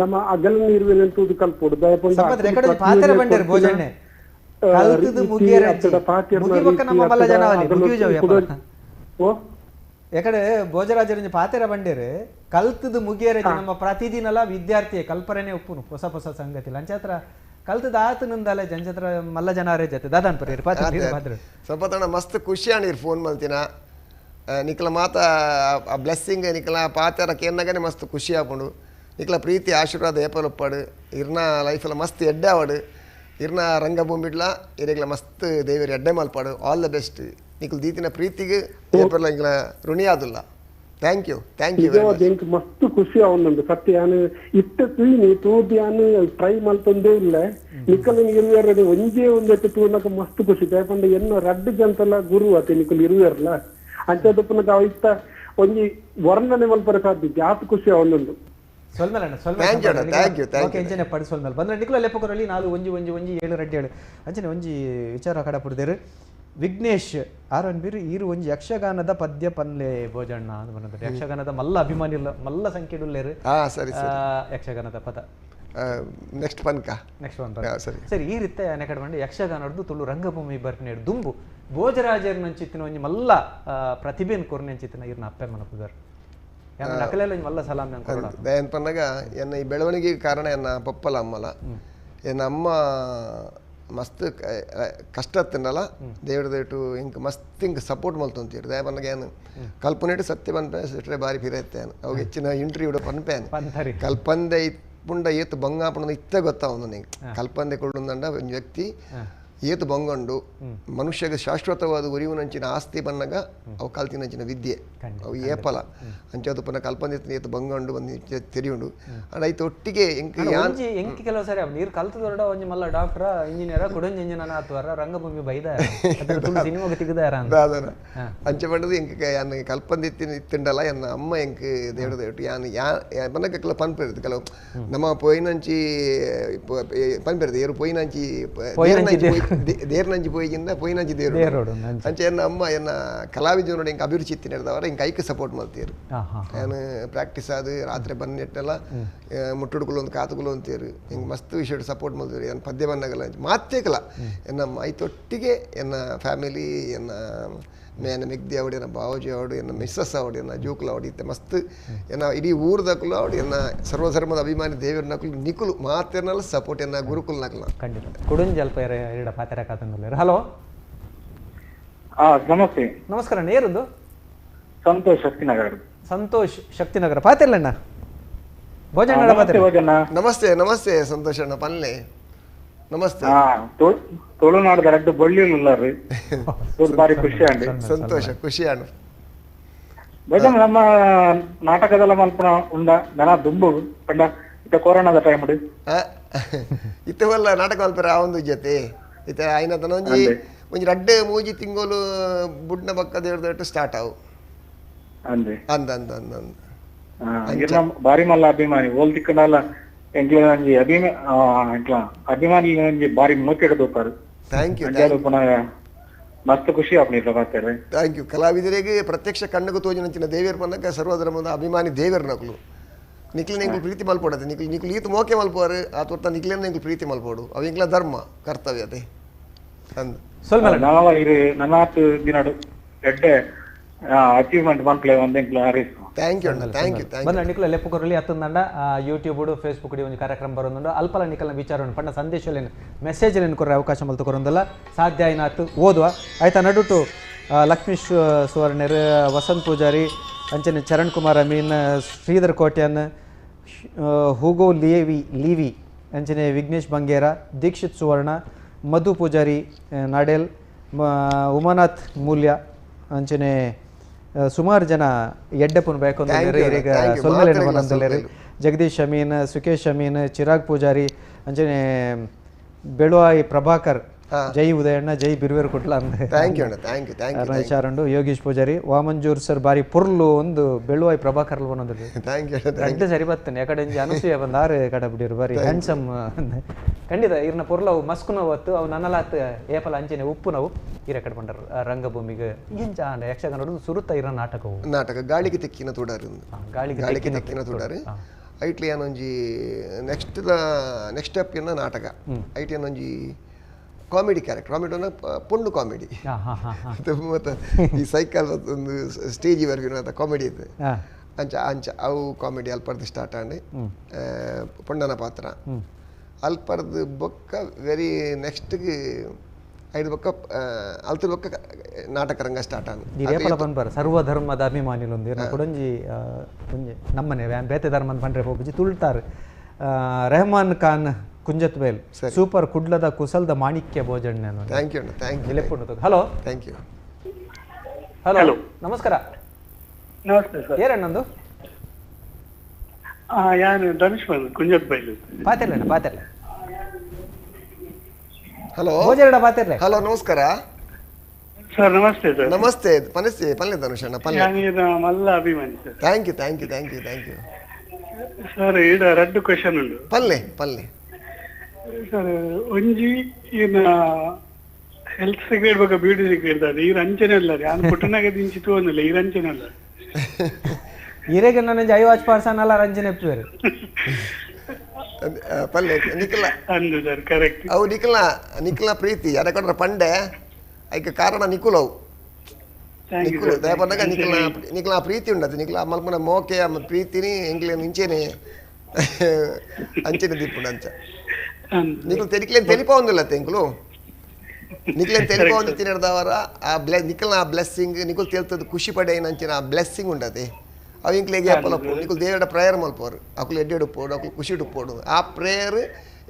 ನಮ್ಮ ಅಗಲ ನೀರುವೆ ತೂದು ಕಲ್ಪೋಡು. ದಯಪಂಡ ಯಾಕಡೆ ಭೋಜರಾಜರ ಪಾತೆರ ಬಂಡೇರು ಕಲ್ತದ ಮುಗಿಯರ ನಮ್ಮ ಪ್ರತಿದಿನಲ ವಿದ್ಯಾರ್ಥಿ ಕಲ್ಪರನೇ ಉಪ್ಪುನು ಹೊಸ ಹೊಸ ಸಂಗತಿ ಲಂಚಾತ್ರ ಕಲ್ತದ ಆತ ನಂದಲ್ಲ ಜಂಚತ್ರ ಮಲ್ಲ ಜನ ಜೊತೆ ದಾದಾನ್ ಪರಿ ಪಾತ್ರ ಸಂಪತಣ್ಣ ಮಸ್ತ್ ಖುಷಿ ಆಣೀರ್ ಫೋನ್ ಮಲ್ತಿನ ನಿಕಲ ಮಾತ ಆ ಬ್ಲೆಸ್ಸಿಂಗ್ ನಿಕಲ ಪಾತೆರ ಕೇನ್ನಗನೆ ಮಸ್ತ್ ಖುಷಿ ಆಪುಂಡು. ನಿಕಲ ಪ್ರೀತಿ ಆಶೀರ್ವಾದ ಏಪಲೊಪ್ಪಾಡು ಇರ್ನ ಲೈಫೆಲ್ಲ ಮಸ್ತ್ ಎಡ್ಡೆ ಆವಡು ಇರ್ನ ರಂಗಭೂಮಿಡ್ಲ ಇರೆಗ್ಲ ಮಸ್ತ್ ದೇವರಿ ಎಡ್ಡೆ ಮಲ್ಪಾಡು. ಆಲ್ the best ನಿಕಲ್ ದೀತಿನ ಪ್ರೀತಿಗೆ ಏಪರ್ಲ ಇಂಗ್ಲ ಋಣಿ ಆದುಲ್ಲ. Thank you thank you. ಎಂಕ್ ಮಸ್ತ್ ಖುಷಿ ಆವೊಂದುಂಡು ಸತ್ಯ. ಯಾನು ಇತ್ತ ತೂಯಿನಿ ತೂದು ಯಾನು ಟ್ರೈ ಮಲ್ತೊಂದೇ ಇಲ್ಲ ನಿಕಲ್ ಇರುವೆರ್ ಒಂಜೇ ಒಂದೆಟ್ಟು ತೂನಕ ಮಸ್ತ್ ಖುಷಿ. ದಯಪಂಡ ಎನ್ನ ರಡ್ಡು ಜಂತಲ ಗುರು ಅತೆ ನಿಕಲ್ ಇರುವೆರ್ಲ ಅಂಚದಪ್ಪನಕ ಅವ ಇತ್ತ ಒಂಜಿ ವರ್ಣನೆ ಮಲ್ಪರೆ ಸಾಧ್ಯ ಜಾತ್ ಖುಷಿ ಆವೊಂದುಂಡು. ಸೊಲ್ಮೇಲಣ್ಣ ಓಕೆ ಅಂಚನೆ ಪಡಿ ಸೊಲ್ಮೇಲೆ ಬಂದ್ರೆ ನಿಕುಲ ಲೆಪ್ಪಕೊರಲ್ಲಿ 4 1 1 1 7 2 7 ಅಂಚನೆ ಒಂಜಿ ವಿಚಾರ ಕಡಪುಡ್ದೇರು ವಿಘ್ನೇಶ್ ಆರ್ ಬೀರು ಈರು ಒಂಜಿ ಯಕ್ಷಗಾನದ ಪದ್ಯ ಪನ್ಲೆ ಭೋಜಣ್ಣ ಅಂತ ಬಂದ್ರೆ ಯಕ್ಷಗಾನದ ಮಲ್ಲ ಅಭಿಮಾನಿ ಮಲ್ಲ ಸಂಖ್ಯೆಡುಲ್ಲೇರು. ಸರಿ ಯಕ್ಷಗಾನದ ಪದ ನೆಕ್ಸ್ಟ್ ಪನ್ಕ ನೆಕ್ಸ್ಟ್ ಒನ್ ಸರಿ ಸರಿ ಈ ರೀತಿ ನೆಕಡೆ ಬಂದು ಯಕ್ಷಗಾನದ್ದು ತುಳು ರಂಗಭೂಮಿ ಬರ್ಪಿನೇಡು ದುಂಬು ಭೋಜರಾಜರ್ನಂಚಿತ್ತಿನ ಒಂಜಿ ಮಲ್ಲ ಪ್ರತಿಭೆನ್ ಕೊರ್ನೆಂಚಿತ್ತಿನ ಇರ್ನ ಅಪ್ಪೆ ಮನಪುದರ್ ಮಲ್ಲ ಸಲಾಮ್ ದಯನ್ ಪನ್ನಗ ಎನ್ನ ಈ ಬೆಳವಣಿಗೆಗೆ ಕಾರಣ ಎನ್ನ ಪಪ್ಪಲ ಅಮ್ಮಲ. ಎನ್ನ ಅಮ್ಮ ಮಸ್ತ್ ಕಷ್ಟ ತಿನ್ನಲ್ಲ ದೇವ್ರ ದೇಟು ಇಂಕ್ ಮಸ್ತ್ ಇಂಕ್ ಸಪೋರ್ಟ್ ಮಲ್ತೊಂತೀರು. ದಯ ಪನ್ನಗ ಏನು ಕಲ್ಪನೆಟ್ಟು ಸತ್ಯ ಪನ್ಪೆ ಸಿಟ್ರೆ ಬಾರಿ ಫಿರತ್ತೇನು ಅವಾಗ ಹೆಚ್ಚಿನ ಇಂಟರ್ವ್ಯೂ ಪನ್ಪೇನು ಕಲ್ಪಂದೆ ಪುಂಡ ಏತು ಬಂಗಾಪುಂಡ ಇತ್ತೆ ಗೊತ್ತಾವನು ನಿಂಗೆ ಕಲ್ಪಂದೆ ಕೊಳ್ಳುಂದಂಡ ಒಂದು ವ್ಯಕ್ತಿ ಏತು ಬಂಗಂಡು ಮನುಷ್ಯಗೆ ಶಾಶ್ವತವಾದ ಉರಿವುನಂಚಿನ ಆಸ್ತಿ ಬನ್ನಗ ಅವು ಕಲ್ತಿನಂಚಿನ ವಿದ್ಯೆ ಅವು ಏಪಲ ಅಂಚದು ಪನ್ನ ಕಲ್ಪಂದೆ ಏತು ಬಂಗಂಡು ಒಂದು ತೆರಿಯುಂಡು ಅಂಡ್ ಐತ ಒಟ್ಟಿಗೆ ಎಂಕ್ ಎಂಕ್ ಕೆಲವು ಸರಿ ನೀರು ಕಲ್ತದೊರಡ ಒಂಜಿ ಮಲ್ಲ ಡಾಕ್ಟರ್ ಇಂಜಿನಿಯರ್ ಕುಡೊಂಜಿ ಇಂಜಿನಿಯರ್ ಆತವರ ರಂಗಭೂಮಿ ಬೈದ ಸಿನಿಮಾಗೆ ತಿಗದಾರ ದಾದನ ಅಂಚೆ ಪಂಡದು ಎಂಕ್ ಯಾನ್ ಕಲ್ಪಂದೆ ಇತ್ತಿಂಡಲ ಎನ್ನ ಅಮ್ಮ ಎಂಕ್ ದೇವಡ ದೇವಟು ಯಾನ್ ಯಾ ಬನ್ನಗ ಕೆಲವು ಪನ್ಪೆರ್ದು ಕೆಲವು ನಮ್ಮ ಪೊಯ್ನಂಚಿ ಪನ್ಪೆರ್ದು ಏರು ಪೊಯ್ನಂಚಿ ದೇರ್ನಂಜಿ ಪೋಯಿಗಿಂದ ಪೋಯಿನಂಜಿ ದೇರು ಅಂಚ ಎನ್ನ ಅಮ್ಮ ಎನ್ನ ಕಲಾವಿದನೋಡು ಎಂಕ್ ಅಭಿರುಚಿ ಇತ್ತಿನದವರ ಎಂಕ್ ಐಕ್ ಸಪೋರ್ಟ್ ಮಲ್ತೀರು. ನಾನು ಪ್ರಾಕ್ಟೀಸ್ ಆದು ರಾತ್ರಿ ಬನ್ನೆಟ್ಟೆಲ್ಲ ಮುಟ್ಟುಡುಕುಲು ಒಂದು ಕಾತುಕುಲು ಅಂತೀರು ಎಂಕ್ ಮಸ್ತ್ ವಿಷಯ ಸಪೋರ್ಟ್ ಮಲ್ತೀರು. ಎನ್ನ ಪದ್ಯ ಬನ್ನಗಲ್ಲ ಮಾತೇಕಲ ಎನ್ನ ಐತೊಟ್ಟಿಗೆ ಎನ್ನ ಫ್ಯಾಮಿಲಿ ಎನ್ನ ಮೇನ ಮೆಗ್ದಿ ಅವಡು ಎನ್ನ ಬಾವಜಿ ಅವಡು ಎನ್ನ ಮಿಸ್ಸಸ್ ಅವಡು ಎನ್ನ ಜೋಕುಲು ಅವಡು ಇತ್ತೆ ಮಸ್ತ್ ಎನ್ನ ಇಡೀ ಊರ್ದಕುಲು ಅವಡು ಎನ್ನ ಸರ್ವಧರ್ಮದ ಅಭಿಮಾನಿ ದೇವರನಕುಲು ನಿಕುಲು ಮಾತೇನಲ್ಲ ಸಪೋರ್ಟ್ ಎನ್ನ ಗುರುಕುಲ್ ನಕಲ ಖಂಡಿತ ಕುಡುಂಜಲ್ಪ ಎರಡ ಪಾತ್ರ ಕಾತಂದುಲ್ಲೇರು. ಹಲೋ, ನಮಸ್ತೆ. ನಮಸ್ಕಾರ ಅಣ್ಣ, ಏರುಂದು? ಸಂತೋಷ್ ಶಕ್ತಿನಗರ. ಸಂತೋಷ್ ಶಕ್ತಿನಗರ ಪಾತಿರ್ಲಣ್ಣ ಭೋಜನ ಪಾತಿರ. ನಮಸ್ತೆ ನಮಸ್ತೆ ಸಂತೋಷ್ ಅಣ್ಣ ಪಲ್ಲೆ ನಮಸ್ತೆ. ತುಳುನಾಡದ ರಡ್ಡು ಬೊಳ್ಳಿಯುಲ್ಲಾರು ಬಾರಿ ಖುಷಿ ಅಂడి. ಸಂತೋಷ ಖುಷಿ ಅಣ್ಣ. ಭೋಜನ ನಮ್ಮ ನಾಟಕದಲ್ಲ ಮಲ್ಪನ ಉಂಡ ನನ ದುಂಬು ಪಂಡ ಇತ್ತ ಕೊರೋನಾದ ಟೈಮ್ ಇತ್ತವಲ್ಲ ನಾಟಕ ಮಲ್ಪರ ಆ ಒಂದು ಜೊತೆ ಇತ್ತ ಆಯ್ನ ತನ ಒಂಜಿ ಒಂಜಿ ರಡ್ಡು ಮೂಜಿ ತಿಂಗಳು ಬುಡ್ನ ಬಕ್ಕ ದೇವ್ರದಟ್ಟು ಸ್ಟಾರ್ಟ್ ಆವು ಅಂದೆ ಅಂದ ಅಂದ ಅಂದ ಅಂದ ಬಾರಿ ಮಲ್ಲ ಅಭಿಮಾನಿ ಓಲ್ ತಿಕ್ಕನಲ್ಲ ಎಂಕ್ಲ ಅಭಿಮಾನಿ ಬಾರಿ ಮೋಕೆಡ್ ದೋಪಾರು. Thank you ಮಸ್ತ್ ಖುಷಿ ಆಪ್ನಿ ಮಾತಾಡ್ರಿ. Thank you. ಕಲಾವಿದರಿಗೆ ಪ್ರತ್ಯಕ್ಷ ಕಣ್ಣು ತೋಜಿನಂಚಿನ ದೇವಿಯರ್ ಪನ್ನಕ ಸರ್ವಧರ್ಮದ ಅಭಿಮಾನಿ ದೇವಿಯರ್ ನಕಲು ನಿಕ್ಲಿನ ಎಂಕ್ಲು ಪ್ರೀತಿ ಮಲ್ಪಡದೆ ನಿಕ್ಲು ನಿಕ್ಲು ಈತ ಮೋಕೆ ಮಲ್ಪೋರು ಆ ತೋರ್ತ ನಿಕ್ಲಿನ ಎಂಕ್ಲು ಪ್ರೀತಿ ಮಲ್ಪೋಡು ಅವು ಎಂಕ್ಲ ಧರ್ಮ ಕರ್ತವ್ಯ ಅದೇ ಅಂದ್ ಸ್ವಲ್ಪ ನನಾತ್ ದಿನಡು ಎಡ್ಡೆ ಅಚೀವ್ಮೆಂಟ್ ಮನ್ಪ್ಲೆ ಒಂದ್ ಎಂಕ್ಲ ಹಾರೈಸು. Thank you ಅಣ್ಣ, thank you thank you. ಬಂದ ನಿಕ್ಲ ಲೆಪ್ಪು ಕೊರಲಿ ಅತ್ತಂದಂಡ ಯೂಟ್ಯೂಬ್ ಫೇಸ್ಬುಕ್ ಒಂಜಿ ಕಾರ್ಯಕ್ರಮ ಬರೋದುಂಡು ಅಲ್ಪಲ ನಿಕಲ್ನ ವಿಚಾರ ಪಂಡ ಸಂದೇಶಲೇನು ಮೆಸೇಜ್ ಕೊರ ಅವಕಾಶ ಮಲ್ತು ಕೊರೊಂದಲ್ಲ ಸಾಧ್ಯ ಆಯ್ನಾತು ಓದುವ ಆಯ್ತಾ. ನಡುಟು ಲಕ್ಷ್ಮೀಶ್ ಸುವರ್ಣರ್, ವಸಂತ್ ಪೂಜಾರಿ, ಅಂಚನೆ ಚರಣ್ ಕುಮಾರ್ ಅಮೀನ್, ಶ್ರೀಧರ್ ಕೋಟ್ಯಾನ್, ಹುಗೋ ಲೀವಿ, ಅಂಚನೆ ವಿಘ್ನೇಶ್ ಬಂಗೇರ, ದೀಕ್ಷಿತ್ ಸುವರ್ಣ, ಮಧು ಪೂಜಾರಿ ನಾಡೆಲ್, ಉಮಾನಾಥ್ ಮೂಲ್ಯ, ಅಂಚನೆ ಸುಮಾರು ಜನ ಎಡ್ಡೆಪ್ಪನ ಬೇಕು ಜಗದೀಶ್ ಅಮೀನ್, ಸುಕೇಶ್ ಅಮೀನ್, ಚಿರಾಗ್ ಪೂಜಾರಿ, ಅಂಚನೆ ಬೆಳುವಾಯಿ ಪ್ರಭಾಕರ್, ಜೈ ಉದಯಣ್ಣ, ಜೈ ಬಿರುವೇರು ಕುಟ್ಲ ಅಂದ ವಿಚಾರಂಡು, ಯೋಗೀಶ್ ಪೂಜಾರಿ, ವಾಮಂಜೂರ್ ಸರ್ ಬಾರಿ ಪುರ್ಲು ಒಂದು ಬೆಳುವಾಯಿ ಪ್ರಭಾಕರ್ ಒಂದು ಸರಿ ಬರ್ತೇನೆ ಯಾಕಡೆ ಅನಸೂಯ ಬಂದ ಆರು ಕಡೆ ಬಿಡಿರು ಬಾರಿ ಹ್ಯಾಂಡ್ಸಮ್ ಖಂಡಿತ ಇರ್ನ ಪೊರ್ಲವು ಮಸ್ಕು ನೋವತ್ತು ಅವು ನನ್ನಲಾತ್ ಏಪಲ ಅಂಚನೆ ಉಪ್ಪು ನಾವು ಇರ ಕಡೆ ಬಂಡರು ರಂಗಭೂಮಿಗೆ ಇಂಚ ಯಕ್ಷಗಾನ ಸುರುತ್ತ ಇರೋ ನಾಟಕವು ನಾಟಕ ಗಾಳಿಗೆ ತೆಕ್ಕಿನ ತೋಡಾರು ಗಾಳಿಗೆ ತೆಕ್ಕಿನ ತೋಡಾರು ಐಟ್ಲಿ ಏನೊಂಜಿ next next step ಏನ ನಾಟಕ ಐಟ್ ಏನೊಂಜಿ comedy character comedy ಪೊಣ್ಣು ಕಾಮಿಡಿ ಮತ್ತು ಈ ಸೈಕಲ್ ಒಂದು ಸ್ಟೇಜ್ ವರೆಗಿನ ಕಾಮಿಡಿ ಇದೆ ಅಂಚ ಅಂಚ ಅವು ಕಾಮಿಡಿ ಅಲ್ಪರ್ದು ಸ್ಟಾರ್ಟ್ ಆಂಡ್ ಪೊಣ್ಣನ ಪಾತ್ರ ಅಲ್ಪರ್ದು ಬೊಕ್ಕ ವೆರಿ ನೆಕ್ಸ್ಟ್ಗೆ ಐದು ಬೊಕ್ಕ ಅಲ್ತ ಬೊಕ್ಕ ನಾಟಕ ರಂಗ ಸ್ಟಾರ್ಟ್ ಆಂಡ್. ಸರ್ವಧರ್ಮದ ಅಭಿಮಾನಿಲೊಂದು ಕೊಡೊಂಜಿ ಒಂಜಿ ನಮ್ಮನೆ ಬೇತೆ ಧರ್ಮ ಪಂಡ್ರೆ ಹೋಗಿ ತುಳ್ತಾರೆ. ರೆಹಮಾನ್ ಖಾನ್ ಕುಂಜತ್ಬೇಲ್ ಸೂಪರ್ ಕುಡ್ಲದ ಕುಸಲ್ದ Manikya Bhojanna. Thank you thank you. Hello thank you. Hello ನಮಸ್ಕಾರ. ನಮಸ್ತೆ ಸರ್. ಏನಣ್ಣಂದು? ಯಾನು ಧನುಷ್ ಕುಂಜತ್ಬೈಲು. ಪಾತಿರ್ಲಣ್ಣ ಪಾತಿರ್ಲ. ಹಲೋ ಭೋಜನಡ ಪಾತಿರ್ಲೆ. ಹಲೋ ನಮಸ್ಕಾರ ಸರ್. ನಮಸ್ತೆ ಸರ್. ನಮಸ್ತೆ ಪನಸ್ತೆ ಪಲ್ಲೆ ಧನುಷ್ ಅಣ್ಣ ಪಲ್ಲೆ. ಮಲ್ಲ ಅಭಿಮಾನಿ sir. Thank you thank you thank you thank you sir. ಈಡ ರಡ್ಡು ಕ್ವೆಶನ್ ಉಂಡು. ಪಲ್ಲೆ ಪಲ್ಲೆ ಸರ್. ಒಂಜಿ ಏನ ಹೆಲ್ತ್ ಸೀಕ್ರೆಟ್ ಬಗ್ಗೆ ಬ್ಯೂಟಿ ಸೀಕ್ರೆಟ್ ಅದು ಈ ರಂಚನೆ ಅಲ್ಲ ರೀ ನಾನು ಪುಟ್ಟನಾಗ ದಿಂಚಿ ತೋನಿಲ್ಲ ಈ ರಂಚನೆ ಅಲ್ಲ ಇರೆಗೆ ನನ್ನ I watch person ಅಲ್ಲ ರಂಜನೆ ಪೇರು ಪಲ್ಲೆ ನಿಖಲ ಅಂದು ಸರ್ ಕರೆಕ್ಟ್. ಅವು ನಿಖಲ ನಿಖಲ ಪ್ರೀತಿ ಯಾರ ಪಂಡೆ ಐಕ ಕಾರಣ ನಿಖುಲವು ನಿಖುಲು ದಯಪಂದಾಗ ನಿಖಲ ನಿಖಲ ಪ್ರೀತಿ ಉಂಡದು ನಿಖಲ ಮಲ್ಪನ ಮೋಕೆ ಪ್ರೀತಿನಿ ಎಂಗ್ಲೆ ನಿಂಚೇನೆ ಅಂಚೆನೆ ದೀಪುಂಡು ಅಂಚ ನಿಖಲು ತೆರಿಕ್ಲೇನು ತೆಲಿಪ ಒಂದಿಲ್ಲ ತೆಂಕುಲು ನಿಖಲೇನು ತೆಲಿಪ ಒಂದು ತಿನ್ನಡ್ದವರ ಆ ಬ್ಲೆ ನಿಖಲ್ನ ಆ ಬ್ಲೆಸ್ಸಿಂಗ್ ನಿಖುಲ್ ತೇಲ್ತದ್ದು ಖುಷಿ ಪಡೆ ಏನಂಚಿನ ಆ ಬ್ಲೆಸ್ಸಿಂಗ್ ಉಂಡದೆ ಅವು ಇಂಕ್ಲೆಗೆ ಏಪಲ ನಿಖುಲ್ ದೇವರ ಪ್ರೇಯರ್ ಮಲ್ಪೋರು ಅಕುಲು ಎಡ್ಡೆಡು ಪೋಡು ಅಕುಲು ಖುಷಿ ಉಪ್ಪೋಡು ಆ ಪ್ರೇಯರ್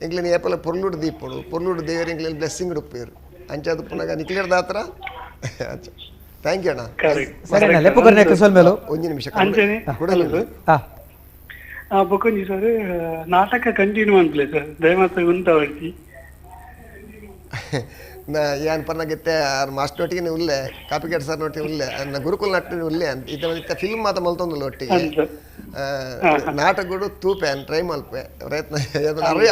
ಎಂಕ್ಲೇನು ಏಪಲ ಪೊರ್ಲುಡು ದೀಪೋಡು ಪೊರ್ಲುಡು ದೇವರು ಎಂಕ್ಲೇನು ಬ್ಲೆಸ್ಸಿಂಗ್ ಉಡುಪೇರು ಅಂಚಾದ ಪುನಗ ನಿಖಲೇರ್ದ ಹತ್ರ ಅಂಚ. Thank you ಅಣ್ಣ. ಒಂಜಿ ನಿಮಿಷ ಬೊಕೊಂಜಿ ಸರ್ ನಾಟಕ ಕಂಟಿನ್ಯೂ ಅನ್ಪ್ಲೆ ಸರ್ ದಯಮಾತ ಉಂಟವರ್ತಿ. ನಾ ಏನು ಪನ್ನಾಗಿತ್ತೆ ಆರ್ ಮಾಸ್ಟರ್ ಒಟ್ಟಿಗೆ ಉಲ್ಲೆ ಕಾಪಿಕೇಟ್ ಸರ್ ನೊಟ್ಟಿಗೆ ಉಲ್ಲೆ ಅನ್ನ ಗುರುಕುಲ್ ನಟ್ಟಿನ ಉಲ್ಲೆ ಅಂತ ಇತ್ತ ಇತ್ತ ಫಿಲ್ಮ್ ಮಾತ ಮಲ್ತೊಂದುಲ್ಲ ಒಟ್ಟಿಗೆ. ನಾಟಕಗಳು ತೂಪೆ ಅನ್ ಟ್ರೈ ಮಲ್ಪೆ ಪ್ರಯತ್ನ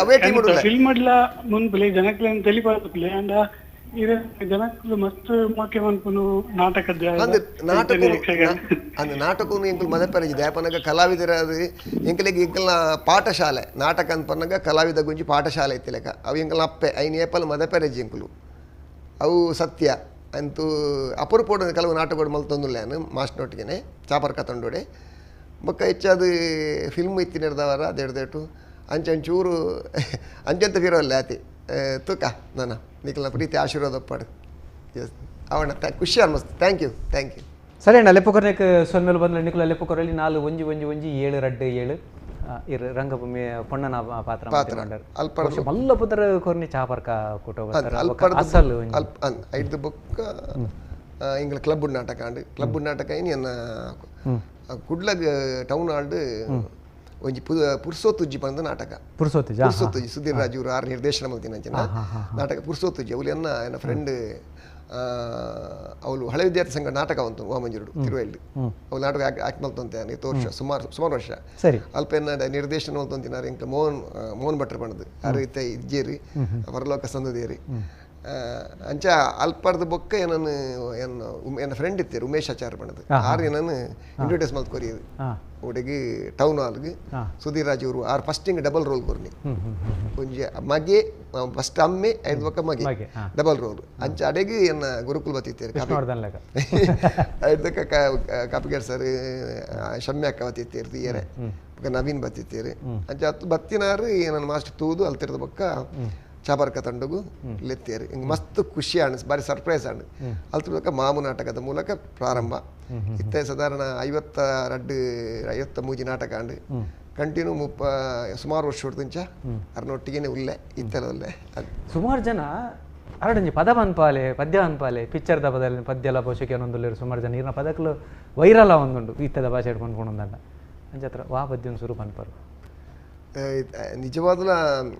ಅವೇ ಟೀಮ್ ಉಲ್ಲೆ ಫಿಲ್ಮ್ ಮಾಡ್ಲ ಮುನ್ಪುಲೆ ಜನಕ್ಲೇನ್ ತೆಲಿಪಾಪುಲೆ ಅಂಡ ಇರೆ ಜನಕ್ಲು ಮಸ್ತ್ ಮೋಕೆ ಮನ್ಪುನು ನಾಟಕದ ಅಂದ್ ನಾಟಕ ಅಂದ್ ನಾಟಕನು ಎಂಕುಲು ಮದಪೆರಜಿ ದಾಯಪನಗ ಕಲಾವಿದರಾದ ಎಂಕಲಿಗೆ ಎಂಕಲ್ನ ಪಾಠಶಾಲೆ ನಾಟಕ ಅನ್ಪನ್ನಗ ಕಲಾವಿದ ಗುಂಜಿ ಪಾಠಶಾಲೆ ಇತ್ತಿಲೆಕ ಅವು ಎಂಕಲ್ನ ಅಪ್ಪೆ ಐನ್ ಏಪಲ್ ಮದಪೆರಜಿ ಎಂಕುಲು ಅವು ಸತ್ಯ ಅಂತೂ ಅಪರೂಪೋಡು ಕೆಲವು ನಾಟಕಗಳು ಮಲ್ತೊಂದುಲ್ಲ ಮಾಸ್ಟ್ನೊಟ್ಟಿಗೆ ಚಾಪರ್ಕ ತಂಡೋಡೆ ಬೊಕ್ಕ ಹೆಚ್ಚಾದ ಫಿಲ್ಮ್ ಇತ್ತಿನಿರ್ದವರ ದೇಡ್ದೇಟು ಅಂಚಂಚೂರು ಅಂಚಂತ ಫಿರೋಲ್ಲ ಆತಿ ತೂಕ ನನ್ನ ನಿಖಲ್ನ ಪ್ರೀತಿ ಆಶೀರ್ವಾದ ಒಪ್ಪಾಡು. ಎಸ್ ಅವಣ್ಣ ಖುಷಿ ಅನ್ಮಸ್ತು. Thank you thank you. ಸರಿ ಅಣ್ಣ ಲೆಪ್ಪಕೊರ್ನೆಕ್ ಸೊನ್ಮೇಲೆ ಬಂದ ನಿಖಲ ಲೆಪ್ಪಕೊರಲ್ಲಿ 4 1 1 1 7 2 7 ಇರು ರಂಗಭೂಮಿ ಪೊಣ್ಣನ ಪಾತ್ರ ಅಲ್ಪ ಮಲ್ಲ ಪುದರ್ ಕೊರ್ನಿ ಚಾಪರ್ಕ ಕೂಟ ಅಸಲು ಅಲ್ಪ ಐದು ಬೊಕ್ಕ ಎಂಗ್ಲ ಕ್ಲಬ್ ನಾಟಕ ಅಂಡ್ ಕ್ಲಬ್ ನಾಟಕ ಇನಿ ಎನ್ನ ಕುಡ್ಲಗ್ ಟೌನ್ ಆಲ್ಡ್ ಒಂಜಿ ಪುರ್ಸೋತುಜ್ಜಿ ಪಂದ ನಾಟಕ ಪುರ್ಸೋತುಜ್ಜಿ ಪುರ್ಸೋತುಜ್ಜಿ ಸುಧೀರ್ ರಾಜ್ ಇವರು ಆರು ನಿರ್ದೇಶನ ಮಲ್ತಿನ ಅಂಚಿನ ನಾಟಕ ಪುರ್ಸೋತುಜ್ಜಿ ಅವಳು ಎನ್ನ ಎನ್ನ ಫ್ರೆಂಡ್ ಅವಳು ಹಳೆ ವಿದ್ಯಾರ್ಥಿ ಸಂಘ ನಾಟಕ ಬಂತು ವಾಮಂಜೂರು ತಿರುವಲ್ಲಿ ಅವಳು ನಾಟಕ ಆಕ್ಟ್ ಮಲ್ತಂತೆ ವರ್ಷ ಸುಮಾರು ಸುಮಾರು ವರ್ಷ ಸರಿ ಅಲ್ಪ ಎನ್ನ ನಿರ್ದೇಶನ ಮಲ್ತೊಂತಿನಾರು ಎಂಕ್ಲ ಮೋಹನ್ ಮೋಹನ್ ಭಟ್ರು ಪಂಡದು ಆರು ಇತ್ತ ಇಜ್ಜೇರಿ ಪರಲೋಕ ಸಂದದೇರಿ ಅಂಚ ಅಲ್ಪರ್ದ ಬೊಕ್ಕ ಏನನ್ನು ಎನ್ನ ಫ್ರೆಂಡ್ ಇತ್ತೀರಿ ಉಮೇಶ್ ಆಚಾರ್ ಪಂಡದು ಆರು ಏನನ್ನು ಇಂಟ್ರೊಡ್ಯೂಸ್ ಮಲ್ತ್ ಕೊರಿಯದು ಒಡೆಗೆ ಟೌನ್ ಹಾಲ್ಗೆ ಸುಧೀರ್ ರಾಜ್ ಇವರು ಆರು ಫಸ್ಟ್ ಹಿಂಗೆ ಡಬಲ್ ರೋಲ್ ಕೊರ್ನಿ ಒಂಜಿ ಮಗೆ ಫಸ್ಟ್ ಅಮ್ಮೆ ಐದು ಬೊಕ್ಕ ಮಗೆ ಡಬಲ್ ರೋಲ್ ಅಂಚ ಅಡೆಗೆ ಎನ್ನ ಗುರುಕುಲ್ ಬತ್ತಿತ್ತೀರಿ ಐದಕ್ಕ ಕಾಪಿಗೇಟ್ ಸರ್ ಶಮ್ಯಾಕ ಬತ್ತಿತ್ತೀರಿ ತೀಯರೆ ಬೊಕ್ಕ ನವೀನ್ ಬತ್ತಿತ್ತೀರಿ ಅಂಚ ಹತ್ತು ಬತ್ತಿನಾರು ನನ್ನ ಮಾಸ್ಟರ್ ತೂದು ಅಲ್ತಿರದ ಬೊಕ್ಕ ಚಾಪರ್ಕ ತಂಡಗು ಲೆತ್ತೇರಿ ಹಿಂಗೆ ಮಸ್ತ್ ಖುಷಿ ಅನಿಸ್ ಭಾರಿ ಸರ್ಪ್ರೈಸ್ ಅಣ್ಣ ಅಲ್ತಿರ್ಬೇಕ ಮಾಮು ನಾಟಕದ ಮೂಲಕ ಪ್ರಾರಂಭ ಇತ್ತೆ ಸಾಧಾರಣ 52 53 ನಾಟಕ ಅಂಡು ಕಂಟಿನ್ಯೂ ಸುಮಾರು ವರ್ಷ ಹೊಡ್ತುಂಚ ಅರ್ನೊಟ್ಟಿಗೆ ಉಲ್ಲೆ ಇತ್ತೆಲ್ಲ ಉಲ್ಲೆ ಸುಮಾರು ಜನ ಅರಡಂಜಿ ಪದ ಪನ್ಪಾಲೆ ಪದ್ಯ ಅನ್ಪಾಲೆ ಪಿಕ್ಚರ್ದ ಪದ ಪದ್ಯಲ ಪೋಷಕ ಒಂದುಲ್ಲೇರು ಸುಮಾರು ಜನ ಇರ್ನ ಪದಕ್ಕಲು ವೈರಲ ಒಂದುಂಡು ಇತ್ತದ ಭಾಷೆ ಹಿಡ್ಕೊಂಡು ಅಂಚತ್ರ ವಾ ಪದ್ಯ ಶುರು ಪನ್ಪರು ನಿಜವಾದಲ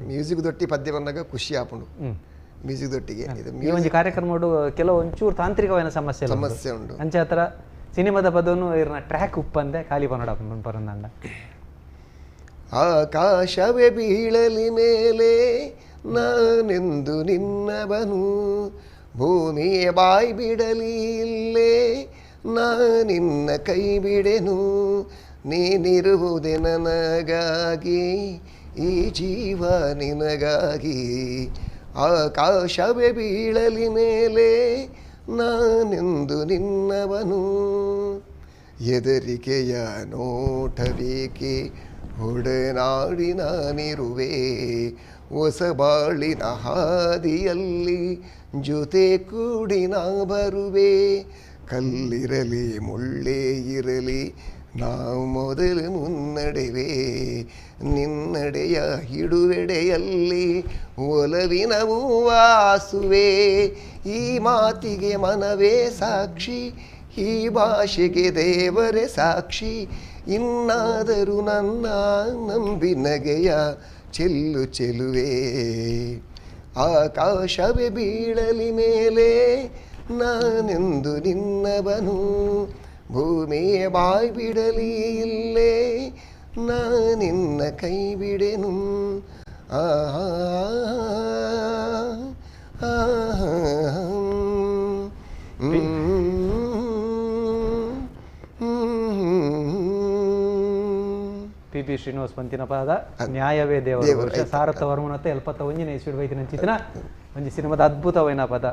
ಮ್ಯೂಸಿಕ್ ದೊಟ್ಟಿ ಪದ್ಯ ಬಂದಾಗ ಖುಷಿ ಆಪುಂಡು ಮ್ಯೂಸಿಕ್ ದೊಟ್ಟಿಗೆ ಈ ಒಂಜಿ ಕಾರ್ಯಕ್ರಮ ಕೆಲವು ಒಂಚೂರು ತಾಂತ್ರಿಕವಾದ ಸಮಸ್ಯೆ ಸಮಸ್ಯೆ ಉಂಟು ಅಂಚ ಹತ್ರ ಸಿನಿಮಾದ ಪದವನ್ನು ಇರ್ನ ಟ್ರ್ಯಾಕ್ ಉಪ್ಪಂದೆ ಖಾಲಿ ಪನ್ನಡ ಪರಂದಂಡ. ಆಕಾಶವೇ ಬೀಳಲಿ ಮೇಲೆ ನಾನೆಂದು ನಿನ್ನವನು ಭೂಮಿಯ ಬಾಯಿ ಬಿಡಲಿ ಇಲ್ಲೇ ನಾನಿನ್ನ ಕೈ ಬಿಡೆನು ನೀನಿರುವುದೇ ನನಗಾಗಿ ಈ ಜೀವ ನಿನಗಾಗಿ ಆಕಾಶವೇ ಬೀಳಲಿ ಮೇಲೆ ನಾನೆಂದು ನಿನ್ನವನು ಎದರಿಕೆಯ ನೋಟಬೇಕೆ ಒಡನಾಡಿ ನಾನಿರುವೆ ಹೊಸ ಬಾಳಿನ ಹಾದಿಯಲ್ಲಿ ಜೊತೆ ಕೂಡಿ ನಾ ಬರುವೆ ಕಲ್ಲಿರಲಿ ಮುಳ್ಳೇ ಇರಲಿ ನಾವು ಮೊದಲು ಮುನ್ನಡೆವೆ ನಿನ್ನಡೆಯ ಹಿಡುವೆಡೆಯಲ್ಲಿ ಒಲವಿನ ಹೂವಾಸುವೆ ಈ ಮಾತಿಗೆ ಮನವೇ ಸಾಕ್ಷಿ ಈ ಭಾಷೆಗೆ ದೇವರೇ ಸಾಕ್ಷಿ ಇನ್ನಾದರೂ ನನ್ನ ನಂಬಿ ನಗೆಯ ಚೆಲ್ಲು ಚೆಲುವೆ ಆಕಾಶವೇ ಬೀಳಲಿ ಮೇಲೆ ನಾನೆಂದು ನಿನ್ನವನು ಭೂಮಿಯ ಬಾಯಿ ಬಿಡಲಿ ಇಲ್ಲೇ ನಾನಿನ್ನ ಕೈ ಬಿಡೆನು ಆ ಪಿ ಬಿ ಶ್ರೀನಿವಾಸ್ ಪಂತಿನ ಪದ ನ್ಯಾಯವೇ ದೇವರು ಸಾರಥ ವರ್ಮನತ್ತ 71ನೇ ಇಸ್ವಿಡ್ ಬೈತಿನ ಚಿತ್ರ ಒಂಜಿ ಸಿನಿಮಾದ ಅದ್ಭುತವೈನ ಪದ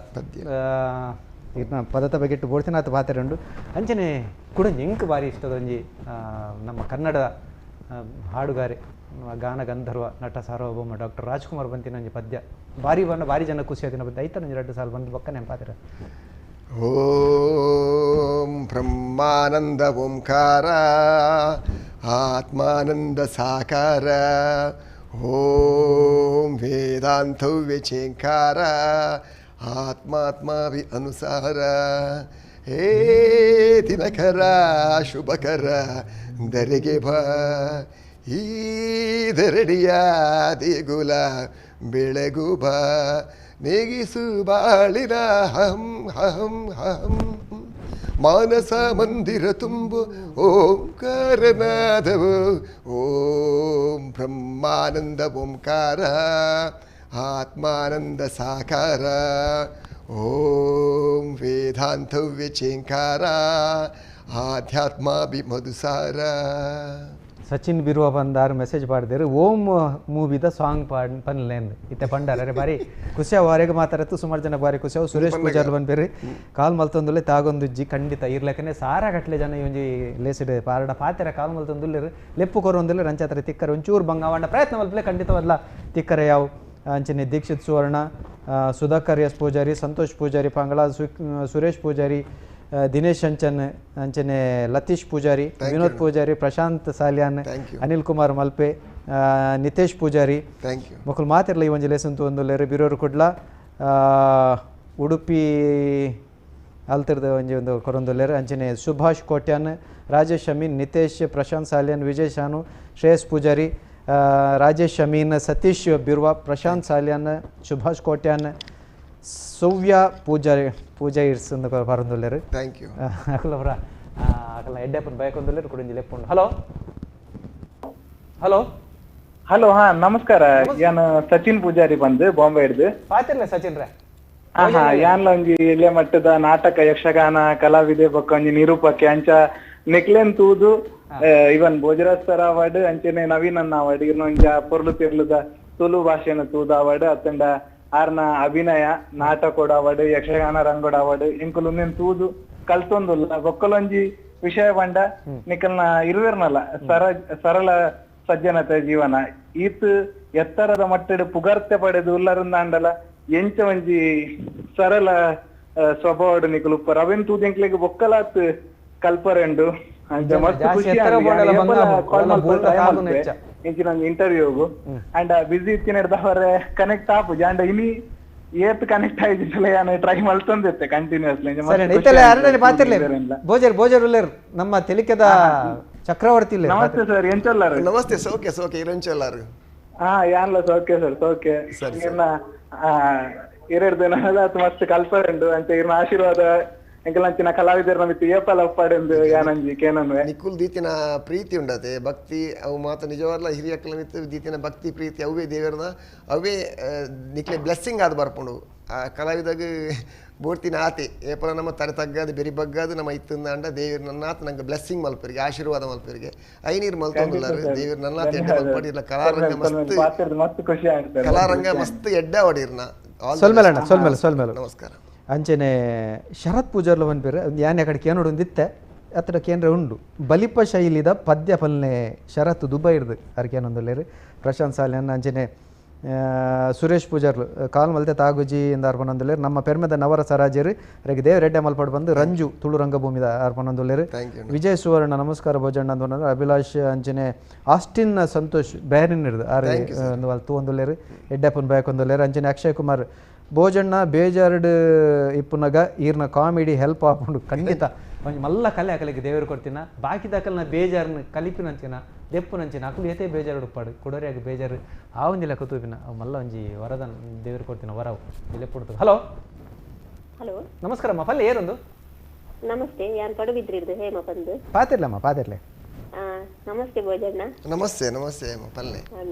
ಇದನ್ನ ಪದತ ಬಗ್ಗೆ ಬೋಡ್ತಿನಾಥ ಪಾತ್ರೆ ಉಂಡು ಅಂಚನೆ ಕೂಡ ಎಂಕ್ ಭಾರಿ ಇಷ್ಟದ ಒಂಜಿ ನಮ್ಮ ಕನ್ನಡ ಹಾಡುಗಾರೆ ಗಾನ ಗಂಧರ್ವ ನಟ ಸಾರ್ವಭೌಮ ಡಾಕ್ಟರ್ ರಾಜ್ಕುಮಾರ್ ಬಂತಿನ ಒಂಜಿ ಪದ್ಯ ಭಾರಿ ಬಣ್ಣ ಭಾರಿ ಜನ ಖುಷಿ ಆದಿನ ಪದ್ಯ ಐತ ಒಂಜಿ 2 ಸಾಲ ಬಂದು ಬಕ್ಕ ನೆನಪಾತಿರ. ಓಂ ಬ್ರಹ್ಮಾನಂದ ಓಂಕಾರ ಆತ್ಮಾನಂದ ಸಾಕಾರ ಓಂ ವೇದಾಂತವ್ಯ ಚೇಂಕಾರ ಆತ್ಮಾತ್ಮಾವಿ ಅನುಸಾರ ಹೇ ದಿನಕರ ಶುಭಕರ ದರೆಗೆ ಬಾ ಈ ದರಡಿಯ ದೇಗುಲ ಬೆಳಗು ಬಾ ನೇಗಿಸು ಬಾಳಿನ ಹಂ ಹಂ ಹಂ ಮಾನಸ ಮಂದಿರ ತುಂಬು ಓಂಕಾರನಾದವು ಓಂ ಬ್ರಹ್ಮಾನಂದ ಓಂಕಾರ ಆತ್ಮಾನಂದ ಸಾಕಾರ ಓಂ ವೇದಾಂತವ್ಯ ಚೇಂಕಾರ ಆಧ್ಯಾತ್ಮಾಭಿ ಮಧುಸಾರ. ಸಚಿನ್ ಬಿರುವ ಬಂದಾರು ಮೆಸೇಜ್ ಪಾಡ್ದೇರು ಓಂ ಮೂವಿದ ಸಾಂಗ್ ಪಾಡ್ ಪನ್ಲೇನ್ ಇತ್ತೆ ಪಂಡಾರ ಅರೆ ಬಾರಿ ಖುಷಿ ಅವರಿಗೆ ಮಾತಾಡತ್ತು ಸುಮಾರು ಜನ ಬಾರಿ ಖುಷಿ ಅವು. ಸುರೇಶ್ ಪೂಜಾರ್ ಬಂದ್ಬೇರಿ ಕಾಲ್ ಮಲ್ತೊಂದುಲ್ಲೆ ತಾಗೊಂದುಜ್ಜಿ ಖಂಡಿತ ಇರ್ಲಕನೆ ಸಾರ ಗಟ್ಲೆ ಜನ ಒಂಜಿ ಲೇಸಿಡ್ ಪಾರಡ ಪಾತೆರ ಕಾಲ್ ಮಲ್ತೊಂದುಲ್ಲೆರು ಲೆಪ್ಪು ಕೊರೊಂದುಲ್ಲೆ ರಂಚಾತ್ರ ತಿಕ್ಕರೆ ಒಂಚೂರು ಬಂಗಾವಂಡ ಪ್ರಯತ್ನ ಮಲ್ಪಲೆ ಖಂಡಿತವಲ್ಲ ತಿಕ್ಕರೆ ಯಾವು. ಅಂಚನೆ ದೀಕ್ಷಿತ್ ಸುವರ್ಣ, ಸುಧಾಕರ್ ಎಸ್ ಪೂಜಾರಿ, ಸಂತೋಷ್ ಪೂಜಾರಿ ಪಾಂಗಳ, ಸುರೇಶ್ ಪೂಜಾರಿ, ದಿನೇಶ್ ಅಂಚನ್, ಅಂಚನೆ ಲತೀಶ್ ಪೂಜಾರಿ, ವಿನೋದ್ ಪೂಜಾರಿ, ಪ್ರಶಾಂತ್ ಸಾಲಿಯಾನ್, ಅನಿಲ್ ಕುಮಾರ್ ಮಲ್ಪೆ, ನಿತೇಶ್ ಪೂಜಾರಿ ಮಕ್ಕಳು ಮಾತಿರಲ್ಲ ಈ ಒಂಜಿ ಲೇಸಂತು ಒಂದು ಬಿರೋರು ಕುಡ್ಲ ಉಡುಪಿ ಅಲ್ತಿರ್ದ ಒಂಜಿ ಒಂದು ಕೊರೊಂದುಲ್ಲೆರ್. ಅಂಚನೆ ಸುಭಾಷ್ ಕೋಟ್ಯಾನ್, ರಾಜೇಶ್ ಅಮೀನ್, ನಿತೇಶ್, ಪ್ರಶಾಂತ್ ಸಾಲಿಯಾನ್, ವಿಜಯ್ ಶಾನು, ಶ್ರೇಯಸ್ ಪೂಜಾರಿ, ರಾಜೇಶ್ ಅಮೀನ್, ಸತೀಶ್ ಬಿರ್ವಾ, ಪ್ರಶಾಂತ್ ಸಾಲಿಯಾನ್, ಸುಭಾಷ್ ಕೋಟ್ಯಾನ್, ಸೌವ್ಯ ಪೂಜಾರಿ ಪೂಜಾ ಇರ್ಸ್ ಪರಂದುಲ್ಲೆರ್. Thank you. ಅಕಲವರ ಅಕಲ ಎಡ್ಡೆಪ್ಪನ ಬಯಕೊಂದುಲ್ಲೆರ್ ಕುಡಿಂಜಿ ಲೆಪ್ಪುಂಡು. Hello hello hello, ಹಾ ನಮಸ್ಕಾರ, ಯಾನ್ ಸಚಿನ್ ಪೂಜಾರಿ ಬಂದು ಬಾಂಬೆ ಹಿಡ್ದು ಪಾತಿರ್ಲೆ ಸಚಿನ್ ರೇ. ಹಾ, ಯಾನ್ಲ ಒಂಜಿ ಎಲ್ಯ ಮಟ್ಟದ ನಾಟಕ ಯಕ್ಷಗಾನ ಕಲಾವಿದೆ ಬೊಕ್ಕ ಒಂಜಿ ನಿರೂಪಕೆ ಅಂಚ ನೆಕ್ಲೆನ್ ತೂದು ಇವನ್ ಭೋಜರಾಜ್ ಸರ್ ಅವಾರ್ಡ್ ಅಂಚನೆ ನವೀನ್ ಅಣ್ಣ ಅವಾರ್ಡ್ ಇರ್ನ ಪೊರ್ಲು ತಿರ್ಲುದ ತುಳು ಭಾಷೆನ ತೂದ ಅವಾರ್ಡ್ ಅತ್ತಂಡ ಆರ್ನ ಅಭಿನಯ ನಾಟಕೋಡ ಅವಾರ್ಡ್ ಯಕ್ಷಗಾನ ರಂಗೋಡ ಅವಾರ್ಡ್ ಇಂಕುಲು ಉಂದೆನ್ ತೂದು ಕಲ್ತೊಂದುಲ್ಲ. ಬೊಕ್ಕಲೊಂಜಿ ವಿಷಯ ಪಂಡ ನಿಕಲ್ನ ಇರುವೆರ್ನಲ್ಲ ಸರಳ ಸಜ್ಜನತೆ ಜೀವನ ಈತ್ ಎತ್ತರದ ಮಟ್ಟಡ್ ಪುಗರ್ತೆ ಪಡೆದು ಉಲ್ಲರಿಂದಾಂಡಲ ಎಂಚ ಒಂಜಿ ಸರಳ ಸ್ವಭಾವಡ್ ನಿಕುಲು ಉಪ್ಪರ್ ಅವೆನ್ ತೂದು ಎಂಕ್ಲೆಗ್ ಬೊಕ್ಕಲಾತ್ ಕಲ್ಪರೆಂಡು ಅಂಚ ಮಸ್ತ್ ಖುಷಿ ಇಂಚಿನ ಇಂಟರ್ವ್ಯೂಗು ಅಂಡ್ ಬಿಸಿ ಇತ್ತಿನವರೆ ಕನೆಕ್ಟ್ ಆಪು ಜಾಂಡ ಇನಿ ಏತ್ ಕನೆಕ್ಟ್ ಆಯ್ತಿಲ್ಲ ಯಾನು ಟ್ರೈ ಮಲ್ತೊಂದಿತ್ತೆ ಕಂಟಿನ್ಯೂಸ್ಲಿ. ಬೋಜರ್ ಬೋಜರ್ ಉಲ್ಲೇರ್ ನಮ್ಮ ತೆಲಿಕೆದ ಚಕ್ರವರ್ತಿ. ನಮಸ್ತೆ ಸರ್, ಎಂಚೊಲ್ಲಾರು? ನಮಸ್ತೆ, ಸೌಖ್ಯ ಸೌಖ್ಯ, ಇರೆಂಚೊಲ್ಲಾರು? ಹಾ, ಯಾನ್ಲ ಸೌಖ್ಯ ಸರ್, ಸೌಖ್ಯ. ಇರ್ನ ಇರೆಡ್ದು ಮಸ್ತ್ ಕಲ್ಪರೆಂಡು ಅಂಚ ಇರ್ನ ಆಶೀರ್ವಾದ ಎಂಕಲಂಚಿನ ಕಲಾವಿದರ ಮಿತ್ತು ಏಪಲ ಒಪ್ಪಾಡೆಂದು ಯಾನಂಜಿ ಕೇನನ್ವೆ. ನಿಕುಲ್ ದೀತಿನ ಪ್ರೀತಿ ಉಂಡತೆ ಭಕ್ತಿ ಅವು ಮಾತ ನಿಜವಾಗ್ಲ ಹಿರಿಯಕ್ಕಲ ಮಿತ್ತು ದೀತಿನ ಭಕ್ತಿ ಪ್ರೀತಿ ಅವೇ ದೇವರನ ಅವೇ ನಿಕ್ಲೆ ಬ್ಲೆಸ್ಸಿಂಗ್ ಆದ್ ಬರ್ಪುಂಡು. ಆ ಕಲಾವಿದಾಗ ಬೋರ್ತಿನ ಆತೆ ಏಪಲ ನಮ್ಮ ತರೆ ತಗ್ಗಾದು ಬೆರಿ ಬಗ್ಗಾದು ನಮ್ಮ ಇತ್ತಂದಾಂಡ ದೇವರು ನನ್ನಾತ ನಂಗೆ ಬ್ಲೆಸ್ಸಿಂಗ್ ಮಲ್ಪರಿಗೆ ಆಶೀರ್ವಾದ ಮಲ್ಪರಿಗೆ ಐನೀರು ಮಲ್ತೊಂದುಲ್ಲಾರು ದೇವರು ನನ್ನಾತ ಎಡ್ಡೆ ಮಲ್ಪಡಿರ್ಲ. ಕಲಾರಂಗ ಮಸ್ತ್ ಖುಷಿ ಆಗ್ತದೆ, ಕಲಾರಂಗ ಮಸ್ತ್ ಎಡ್ಡೆ ಹೊಡಿರ್ನ. ಸೊಲ್ಮೇಲೆ ಅಣ್ಣ, ಸೊಲ್ಮೇಲೆ ಸೊಲ್ಮೇಲೆ ನಮಸ್ಕಾರ. ಅಂಚನೆ ಶರತ್ ಪೂಜಾರ್ಲ ಪನ್ಪೆರ್ ಯಾನೆ ಕಡೆ ಕೇನೋಡು ಒಂದಿತ್ತೆ ಅತ್ರ ಕೇಂದ್ರ ಉಂಡು ಬಲಿಪ ಶೈಲಿದ ಪದ್ಯ ಪಲ್ನೆ ಶರತ್ ದುಬೈ ಇರ್ದು ಅರ್ಕೇನೊಂದುಲ್ಲೇರು. ಪ್ರಶಾಂತ್ ಸಾಲ್ಯನ್ ಅಂಚನೆ ಸುರೇಶ್ ಪೂಜಾರ್ಲು ಕಾಲ್ ಮಲ್ತೆ ತಾಗುಜಿ ಇಂದ ಅರ್ಪಣೊಂದುಲ್ಲೇರು. ನಮ್ಮ ಪೆರ್ಮೆದ ನವರ ಸರಾಜರು ಅರೆಗೆ ದೇವ ರೆಡ್ಡೆ ಮಲ್ಪಾಡ್ ಬಂದು ರಂಜು ತುಳು ರಂಗಭೂಮಿದ ಅರ್ಪಣೊಂದುಲ್ಲೇರು. ವಿಜಯ್ ಸುವರ್ಣ ನಮಸ್ಕಾರ ಭೋಜಣ್ಣ ಅಂತ ಅಭಿಲಾಷ್ ಅಂಚನೆ ಆಸ್ಟಿನ್ ಸಂತೋಷ್ ಬ್ಯಾರಿನ್ ಇರ್ದು ಆರ್ ಒಂದು ತೂವೊಂದುಲ್ಲೇರು ಎಡ್ಡೆಪ್ಪನ ಬಯಕೊಂದುಲ್ಲೇರು. ಅಂಚನೆ ಅಕ್ಷಯ್ ಕುಮಾರ್ ಭೋಜಣ್ಣ ಬೇಜಾರ್ಡ್ ಇಪ್ಪುನಗ ಈರ್ನ ಕಾಮಿಡಿ ಹೆಲ್ಪ್ ಆಪುಂಡು. ಖಂಡಿತ ಒಂಜಿ ಮಲ್ಲ ಕಲೆ ಅಕಲಿಗೆ ದೇವರು ಕೊಡ್ತೀನ ಬಾಕಿದಕಲ್ನ ಬೇಜಾರ್ನ ಕಲಿಪಿನಂಚಿನ ದೆಪ್ಪುನಂಚಿನ ಅಕಲು ಏತೇ ಬೇಜಾರು ಉಪ್ಪಾಡು ಕೊಡೋರಿಯಾಗ ಬೇಜಾರು ಆ ಒಂಜಿ ಲೆಕ್ಕ ತೂಪಿನ ಅವು ಮಲ್ಲ ಒಂಜಿ ವರದನ್ ದೇವರು ಕೊಡ್ತೀನ ವರವು ಲೆಪ್ಪುಡ್ತು. ಹಲೋ ಹಲೋ ನಮಸ್ಕಾರ ಅಮ್ಮ, ಪಲ್ಲೆ ಏರೊಂದು? ನಮಸ್ತೆ, ಯಾನ್ ಪಡುಬಿದ್ರಿರ್ದು ಹೇಮ ಪಂದು. ಪಾತಿರ್ಲಮ್ಮ ಪಾತಿರ್ಲೆ. ನಮಸ್ತೆ ಭೋಜಣ್ಣ. ನಮಸ್ತೆ ನಮಸ್ತೆ ಹೇಮ ಪಲ್ಲೆ.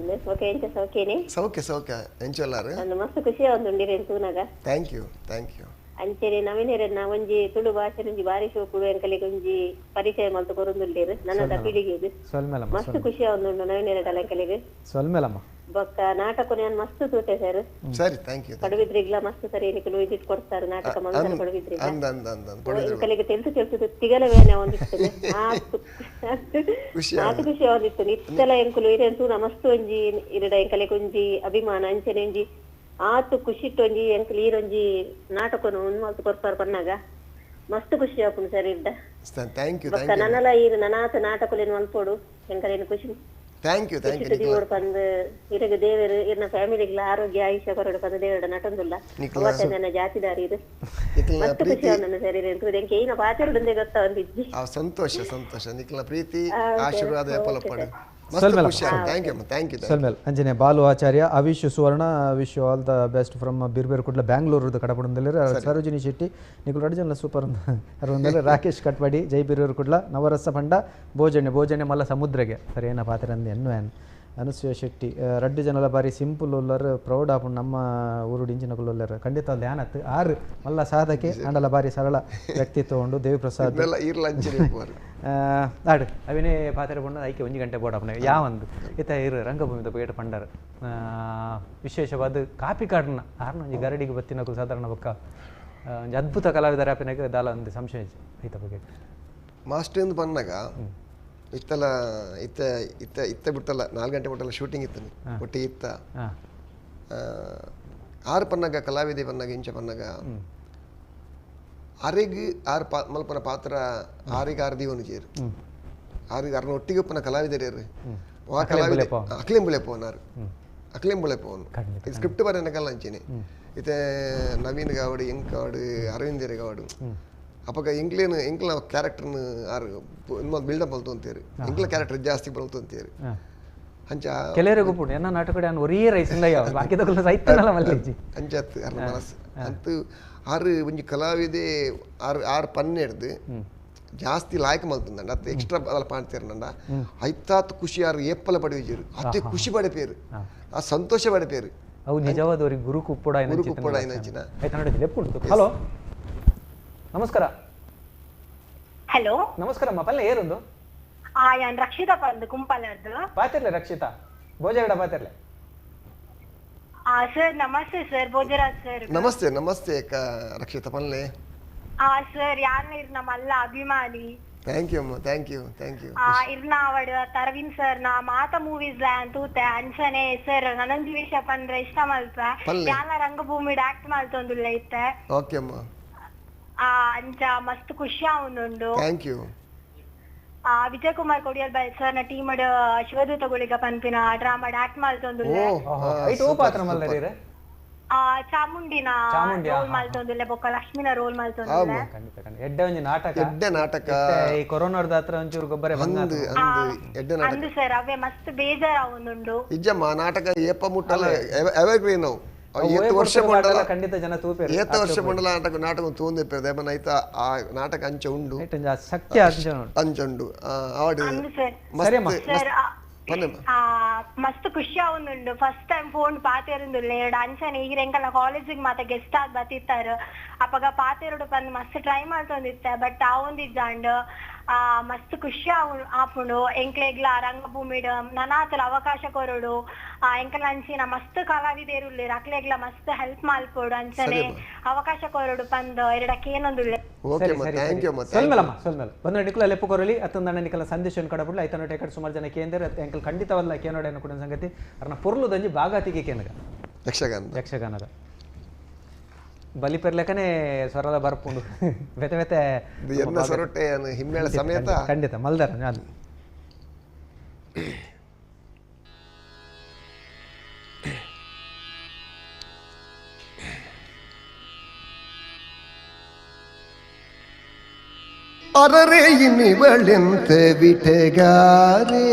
ಓಕೆ, ಎಂಚ ಸೌಖ್ಯನೇ? ಸೌಖ್ಯ ಸೌಖ್ಯ, ಎಂಚೊಲ್ಲಾರು? ಮಸ್ತ್ ಖುಷಿ ಆವೊಂದುಂಡು ತೂನಗ. Thank you thank you. ಅಂಚನೆ ನವೀನರನ್ನ ಒಂಜಿ ತುಳು ಭಾಷೆ ಒಂಜಿ ಬಾರಿ ಶೋಕುಡು ಎಂಕಲಿಗೆ ಒಂಜಿ ಪರಿಚಯ ಮಲ್ತು ಕೊರೊಂದುಲ್ಲೇರು ನನ್ನದ ಪೀಳಿಗೆಗೆ ಮಸ್ತ್ ಖುಷಿ ಆವೊಂದುಂಡು ನವೀನರ ಎಂಕಲಿಗೆ. ಸೊಲ್ಮೇಲಮ್ಮ. ಬೊಕ್ಕ ನಾಟಕ ನಾನು ಮಸ್ತ್ ತೂತೆ ಸರ್. ಸರಿ, thank you. ಪಡುಬಿದ್ರಿಗ್ಲ ಮಸ್ತ್ ಸರಿ ನಿಕುಲು ವಿಸಿಟ್ ಕೊಡ್ತಾರೆ ನಾಟಕ ಮಂದರ ಪಡುಬಿದ್ರಿ ಎಂಕಲಿಗೆ ತೆಲ್ತು ತೆಲ್ತು ತಿಗಲವೇನೆ ಒಂದಿತ್ತು ಆತು ಖುಷಿ ಆವೊಂದಿತ್ತು. ಇತ್ತೆಲ ಎಂಕುಲು ಇರೆನ್ ತೂನ ಮಸ್ತ್ ಒಂಜಿ ಇರಡ ಎಂಕಲಿಗೆ ಒಂಜಿ ಅಭಿಮಾನ ಅಂಚನೆ ಒಂಜಿ ಆತು ಖುಷಿಟ್ಟೊಂಜಿ ಎಂಕಲ್ ಈರೊಂಜಿ ನಾಟಕನು ಉನ್ಮಲ್ತು ಕೊರ್ಪಾರ್ ಪನ್ನಾಗ ಮಸ್ತ್ ಖುಷಿ ಆಪುಂಡು ಸರ್ ಇರ್ದ. Thank you. ಬೊಕ್ಕ ನನಲ ಈರು ನನಾತ ನಾಟಕಲೇನು ಮಲ್ಪೊಡು ಎಂಕಲೇನು ಖುಷಿ. Thank you thank you. ದೇವರು ಪಂದ್ ಇರಗ ದೇವರು ಇರ್ನ ಫ್ಯಾಮಿಲಿಗ್ಲ ಆರೋಗ್ಯ ಆಯುಷ್ಯ ಕೊರಡು ಪಂದ್ ದೇವರ ನಟೊಂದುಲ್ಲ ಅವತ್ತೆ ನನ್ನ ಜಾತಿದಾರಿ ಇದು ಮಸ್ತ್ ಖುಷಿ ಆವೊಂದುಂಡು ಸರ್ ಇರ್ ಎಂಕೆ ಈನ ಪಾತೆರೊಡುಂದೇ ಗೊತ್ತಾವೊಂದಿಜ್ಜಿ. ಸಂತೋಷ ಸಂತೋಷ, ನಿಕ್ಲ ಪ್ರೀತಿ ಆಶೀರ್ವಾದ ಏಪಲ ಉಪ್ಪಡು. ಮಸ್ತ್ ಖುಷಿ ಆಗುತ್ತೆ. Thank you ಅಮ್ಮ, thank you. ಸೊಲ್ಮೆಲ್ Anjane Balu Acharya, Avish Suvarna, wish all the best from Birber Kudla ಬ್ಯಾಂಗ್ಳೂರ್ದ ಕಡಪಡಂದಲ್ಲಿ ಸರೋಜಿನಿ ಶೆಟ್ಟಿ, ನಿಕುಲ್ ರಡ್ಜನ್ಲ ಸೂಪರ್ ಅರವಂದಲ್ಲಿ ರಾಕೇಶ್ ಕಟ್ಪಾಡಿ, ಜೈ ಬಿರ್ಬೇರು ಕುಡ್ಲ, ನವರಸ ಪಂಡ, ಭೋಜನೆ ಭೋಜನೆ ಮಲ್ಲ ಸಮುದ್ರಗೆ ಸರಿ ಏನ ಪಾತ್ರ ಅಂದ್ ಎನ್ನುವೇನ್ ಅನುಸೂಯ ಶೆಟ್ಟಿ, ರಡ್ಡು ಜನಲ ಬಾರಿ ಸಿಂಪಲ್ ಉಲ್ಲರ್ ಪ್ರೌಡ್ ಆಪುಂಡು ನಮ್ಮ ಊರು ಡಿಂಚಿನಕುಲು ಉಲ್ಲರ್ ಖಂಡಿತ ಧ್ಯಾನತ್ ಆರು ಮಲ್ಲ ಸಾಧಕೆ ಅಂಡಲ ಬಾರಿ ಸರಳ ವ್ಯಕ್ತಿತ್ವ ಉಂಡು ದೇವಿಪ್ರಸಾದ್ ಆಡು ಅವಿನೇ ಪಾತ್ರೆ ಪಂಡ ಐಕೆ ಒಂಜಿ ಗಂಟೆ ಬೋಡ ಅಪ್ಪನೆ ಯಾವಂದು ಇತ್ತ ಇರು ರಂಗಭೂಮಿದ ಪೇಟ ಪಂಡರ್ ವಿಶೇಷವಾದ ಕಾಪಿ ಕಾಡನ್ನ ಆರ್ನ ಒಂಜಿ ಗರಡಿಗೆ ಬತ್ತಿನಕುಲು ಸಾಧಾರಣ ಬೊಕ್ಕ ಒಂಜಿ ಅದ್ಭುತ ಕಲಾವಿದರ ಆಪಿನಾಗ ದಾಲ ಒಂದು ಸಂಶಯ ಐತ ಬಗ್ಗೆ ಮಾಸ್ಟರ್ ಎಂದು ಬಂದಾಗ ಇತ್ತಲ್ಲ ಇತ್ತ ಇತ್ತ ಇತ್ತ ಬಿಟ್ಟಲ್ಲ 4 ಗಂಟೆ ಬಿಟ್ಟಲ್ಲ ಶೂಟಿಂಗ್ ಇತ್ತು ಒಟ್ಟಿಗೆ ಇತ್ತ ಆರು ಪನ್ನಾಗ ಕಲಾವಿದೆ ಪನ್ನಾಗ ಇಂಚ ಪನ್ನಾಗ ಆರಿಗೆ ಆರು ಪಾ ಮಲ್ಪನ ಪಾತ್ರ ಆರಿಗೆ ಆರು ದೀವನು ಜೇರು ಆರಿಗೆ ಆರ್ನ ಒಟ್ಟಿಗೆ ಒಪ್ಪನ ಕಲಾವಿದರೇರು ಆ ಕಲಾವಿದ ಅಕ್ಲೆಂಬುಳೆಪೋನಾರು ಅಕ್ಲೆಂಬುಳೆಪೋನು ಸ್ಕ್ರಿಪ್ಟ್ ಬರೆಯನಕಲ್ಲ ಅಂಚೇನೆ ಇತ್ತೆ ನವೀನ್ ಗಾವಡು ಎಂಕಾಡು ಅರವಿಂದರ ಗಾವಡು ಅಪ್ಪಗ ಎಂಕ್ಲೇನು ಎಂಕ್ಲ ಕ್ಯಾರೆಕ್ಟರ್ನ ಆರು ಬಿಲ್ಡಪ್ ಬಲ್ತು ಅಂತೇರಿ ಎಂಕ್ಲ ಕ್ಯಾರೆಕ್ಟರ್ ಜಾಸ್ತಿ ಬಲ್ತು ಅಂತೇರಿ ಅಂಚ ಕೆಲವರಿಗೂ ಪುಣ್ಯ ಎನ್ನ ನಾಟಕ ಒರೇ ರೈಸ್ ಬಾಕಿದಕುಲು ಸೈತನಲ್ಲ ಮಲ್ಲಿಜಿ ಅಂಚತ್ ಅರ್ನ ಮನಸ್ಸು ಅಂತೂ ಆರು ಒಂಜಿ ಕಲಾವಿದೆ ಆರು ಆರು ಪನ್ನೆಡ್ದು ಜಾಸ್ತಿ ಲಾಯಕ ಮಲ್ತಂದಂಡ ಅತ್ತ ಎಕ್ಸ್ಟ್ರಾ ಅಲ್ಲ ಪಾಡ್ತೀರಂಡ ಐತಾತ್ ಖುಷಿ ಆರು ಏಪ್ಪಲ ಪಡೆಯುಜರು ಅತ್ತೆ ಖುಷಿ ಪಡೆಪೇರು ಆ ಸಂತೋಷ ಪಡೆಪೇರು ಅವು ನಿಜವಾದವರಿಗೆ ಗುರು ಕುಪ್ಪುಡ ಗುರು ಕುಪ್ಪುಡ ಏನಂಚಿನ ಹಲೋ ನಮಸ್ಕಾರ. ಹಲೋ ನಮಸ್ಕಾರ ಅಮ್ಮ, ಪಲ್ಲೆ ಏರುಂದು ಯಾನ್ ರಕ್ಷಿತಾ ಪಂದು ಕುಂಪಲರ್ದು ಪಾತಿರ್ಲೆ ರಕ್ಷಿತಾ ಭೋಜಗಡ ಪಾತಿರ್ಲೆ. ಸರ್ ನಮಸ್ತೆ ಸರ್, ಭೋಜರಾಜ್ ಸರ್ ನಮಸ್ತೆ. ನಮಸ್ತೆ ರಕ್ಷಿತಾ ಪಲ್ಲೆ. ಸರ್ ಯಾನ್ ಇರ್ ನಮ್ಮಲ್ಲ ಅಭಿಮಾನಿ. Thank you ಅಮ್ಮ, thank you thank you. ಇರ್ನ ಅವಡು ಅರವಿಂದ್ ಸರ್ ನಾ ಮಾತ ಮೂವೀಸ್ ಅಂತೂತೆ ಅಂಚನೆ ಸರ್ ನನಂಜಿ ವಿಷಯ ಪಂದ್ರೆ ಇಷ್ಟ ಮಲ್ಪ ಯಾನ ರಂಗಭೂಮಿ ಆಕ್ಟ್ ಮಲ್ತೊಂದುಲ್ಲ ಇತ್ತೆ. ಓಕೆ ಅಮ್ಮ, ಅಂಚ ಮಸ್ತ್ ಖುಷಿ ಆವೊಂದುಂಡು. Thank you. Vijay Kumar Kodial bye sir ನ ಟೀಮ್ ಶಿವದೂತ ಗುಳಿಗ ಪನ್ಪಿನ ಡ್ರಾಮಾ ಆಕ್ಟ್ ಮಲ್ತೊಂದುಲ್ಲೆ. ಚಾಮುಂಡಿನ ರೋಲ್ ಮಲ್ತೊಂದುಲ್ಲೆ ಬೊಕ್ಕ ಲಕ್ಷ್ಮಿನ ರೋಲ್ ಮಲ್ತೊಂದುಲ್ಲೆ. ಖಂಡಿತ ಖಂಡಿತ ಎಡ್ಡೆ ಒಂಜಿ ನಾಟಕ, ಎಡ್ಡೆ ನಾಟಕ ಈ ಕೊರೋನಾದ ಹತ್ರ ಒಂಚೂರು ಗೊಬ್ಬರ ಎಡ್ಡೆ ನಾಟಕ ಅಂದು ಸರ್ ಅವೇ ಮಸ್ತ್ ಬೇಜಾರ್ ಆವೊಂದುಂಡು. ಇಜ್ಜಮ್ಮ ನಾಟಕ ಏಪ ಮುಟ್ಟಲ್ಲ ಎವರ್ಗ್ರೀನ್ ಅವು ವರ್ಷ ಮಂಡಲ ಖಂಡಿತ ಜನ ತೂಪೇರು ಏತ ವರ್ಷ ಮಂಡಲ ನಾಟಕ ನಾಟಕ ತೂಂದೆ ದೇವನ ಐತ ಆ ನಾಟಕ ಅಂಚ ಉಂಡು ಶಕ್ತಿ ಅಂಚ ಉಂಡು ಆವಡು ಮಸ್ತ್ ಖುಷಿ ಆವೊಂದುಂಡು. ಫಸ್ಟ್ ಟೈಮ್ ಫೋನ್ ಪಾತೆರುಂದುಲ್ಲೆ ಎರಡು ಅಂಚನೆ ಈಗ ಎಂಕಲ್ನ ಕಾಲೇಜಿಗೆ ಮಾತ ಗೆಸ್ಟ್ ಆದ್ ಬತ್ತಿತ್ತಾರೆ ಅಪಗ ಪಾತೆರಡು ಪಂದ್ ಮಸ್ತ್ ಟ್ರೈ ಮಲ್ತೊಂದಿತ್ತೆ ಬಟ್ ಆವೊಂದಿಜ್ಜಾಂಡ್ ಮಸ್ತ್ ಖುಷಿ ಆಪುಂಡು. ಎಂಕ್ಲೆಗ್ಲ ರಂಗಭೂಮಿಡ್ ನನಾತಲ ಅವಕಾಶ ಕೊರಡು ಎಂಕಲ್ ಅಂಚಿನ ಮಸ್ತ್ ಕಲಾವಿದೇರುಲ್ಲೇರು ಅಕ್ಲೆಗ್ಲ ಮಸ್ತ್ ಹೆಲ್ಪ್ ಮಲ್ಪೊಡು ಅಂಚನೆ ಅವಕಾಶ ಕೊರಡು ಪಂದ್ ಎರಡಕ್ಕೆ ಏನೊಂದುಲ್ಲೆ. ಸೊಲ್ಮೆಲಮ್ಮ ಸೊಲ್ಮೆಲ ಬಂದ್ರೆ ನಿಕುಲ ಲೆಪ್ಪು ಕೊರಲಿ ಅತ್ತಂದಣ್ಣ ನಿಕಲ ಸಂದೇಶವನ್ನು ಕಡಬಿಡ್ಲು ಐತನ ಟೇಕಡ್ ಸುಮಾರು ಜನ ಕೇಂದ್ರ ಎಂಕಲ್ ಖಂಡಿತವಲ್ಲ ಕೇನೋಡೆ ಕೂಡ ಸಂಗತಿ ಅರ್ನ ಪೊರ್ಲುದಂಜಿ ಭಾಗಾತಿಗೆ ಕೇನಗ ಯಕ್ಷಗಾನ ಯಕ್ಷಗಾನದ ಬಲಿ ಪೆರ್ಲೆಕನೆ ಸ್ವರದ ಬರ್ಪುಂಡು ಬೆತೆ ಬೆತೆ ಎನ್ನ ಸೊರಟೆ ಹಿಮ್ಮೇಳ ಸಮೇತ ಖಂಡಿತ ಮಲ್ದಾರ ನಾನು ಅರರೆ ಇನ್ನಿವಳೆಂತೆ ವಿಟೆಗಾರೆ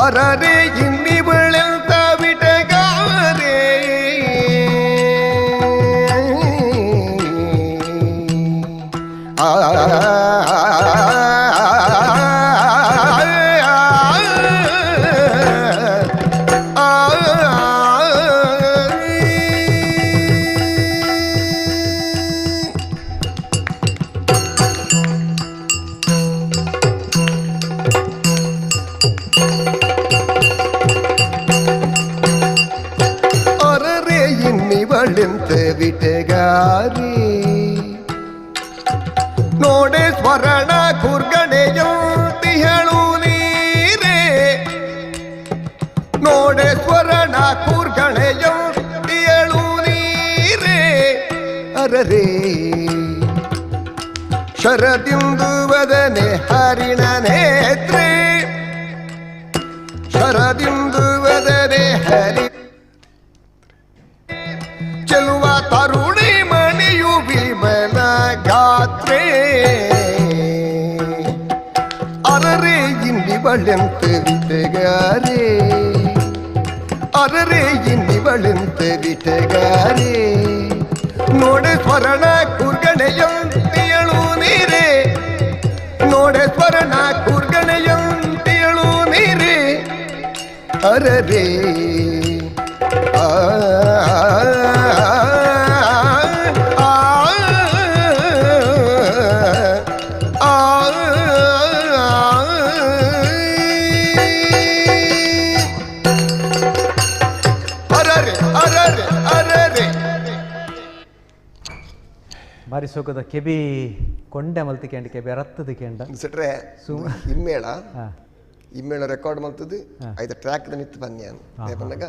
ಅರರೆ ಇನ್ನಿವಳೆಂತ ವಿಟೆಗಾರೆ ಆ ವಿಟೆಗಾರಿ ನೋಡೆ ಸ್ವರಣ ಕುರ್ಗಣೆಯಂತಿ ಹೇಳು ನೀರೇ ನೋಡೆ ಸ್ವರಣ ಕುರ್ಗಣೆಯಂತಿ ಹೇಳು ನೀರೇ ಅರರೇ ಶರದಿಂದು ವದನೆ ಹರಿಣ ನೇತ್ರೆ ಶರದಿಂದು ವದನೆ ಹರಿ ಚೆಲುವ ತರುಣಿ ಮಣಿಯು ವಿಮಲ ಗಾತ್ರೆ. ಇನ್ನಿವಳೆಂತ ವಿಟಗಾರೆ ಅರರೆ ಇನ್ನಿವಳೆಂತ ವಿಟಗಾರೆ ನೋಡೆ ಸ್ವರ್ಣ ಕೂರ್ಗಣೆಯಂತಿಯಳು ನೀರೇ ನೋಡೆ ಸ್ವರ್ಣ ಕೂರ್ಗಣೆಯಂತಿಯಳು ನೀರೇ ಅರರೆ ಆ ಬಾರಿ ಸೋಕದ ಕೆಬಿ ಕೊಂಡೆ ಮಲ್ತಿ ಕೇಂಡ ಕೆಬಿ ರತ್ತದ ಕೇಂಡ ಸೆಟ್ರೆ ಇಮ್ಮೇಳ ಇಮ್ಮೇಳ ರೆಕಾರ್ಡ್ ಮಲ್ತದ್ದು ಐತ ಟ್ರ್ಯಾಕ್ ನಿತ್ತು ಬನ್ನಿ ಪನ್ನಗ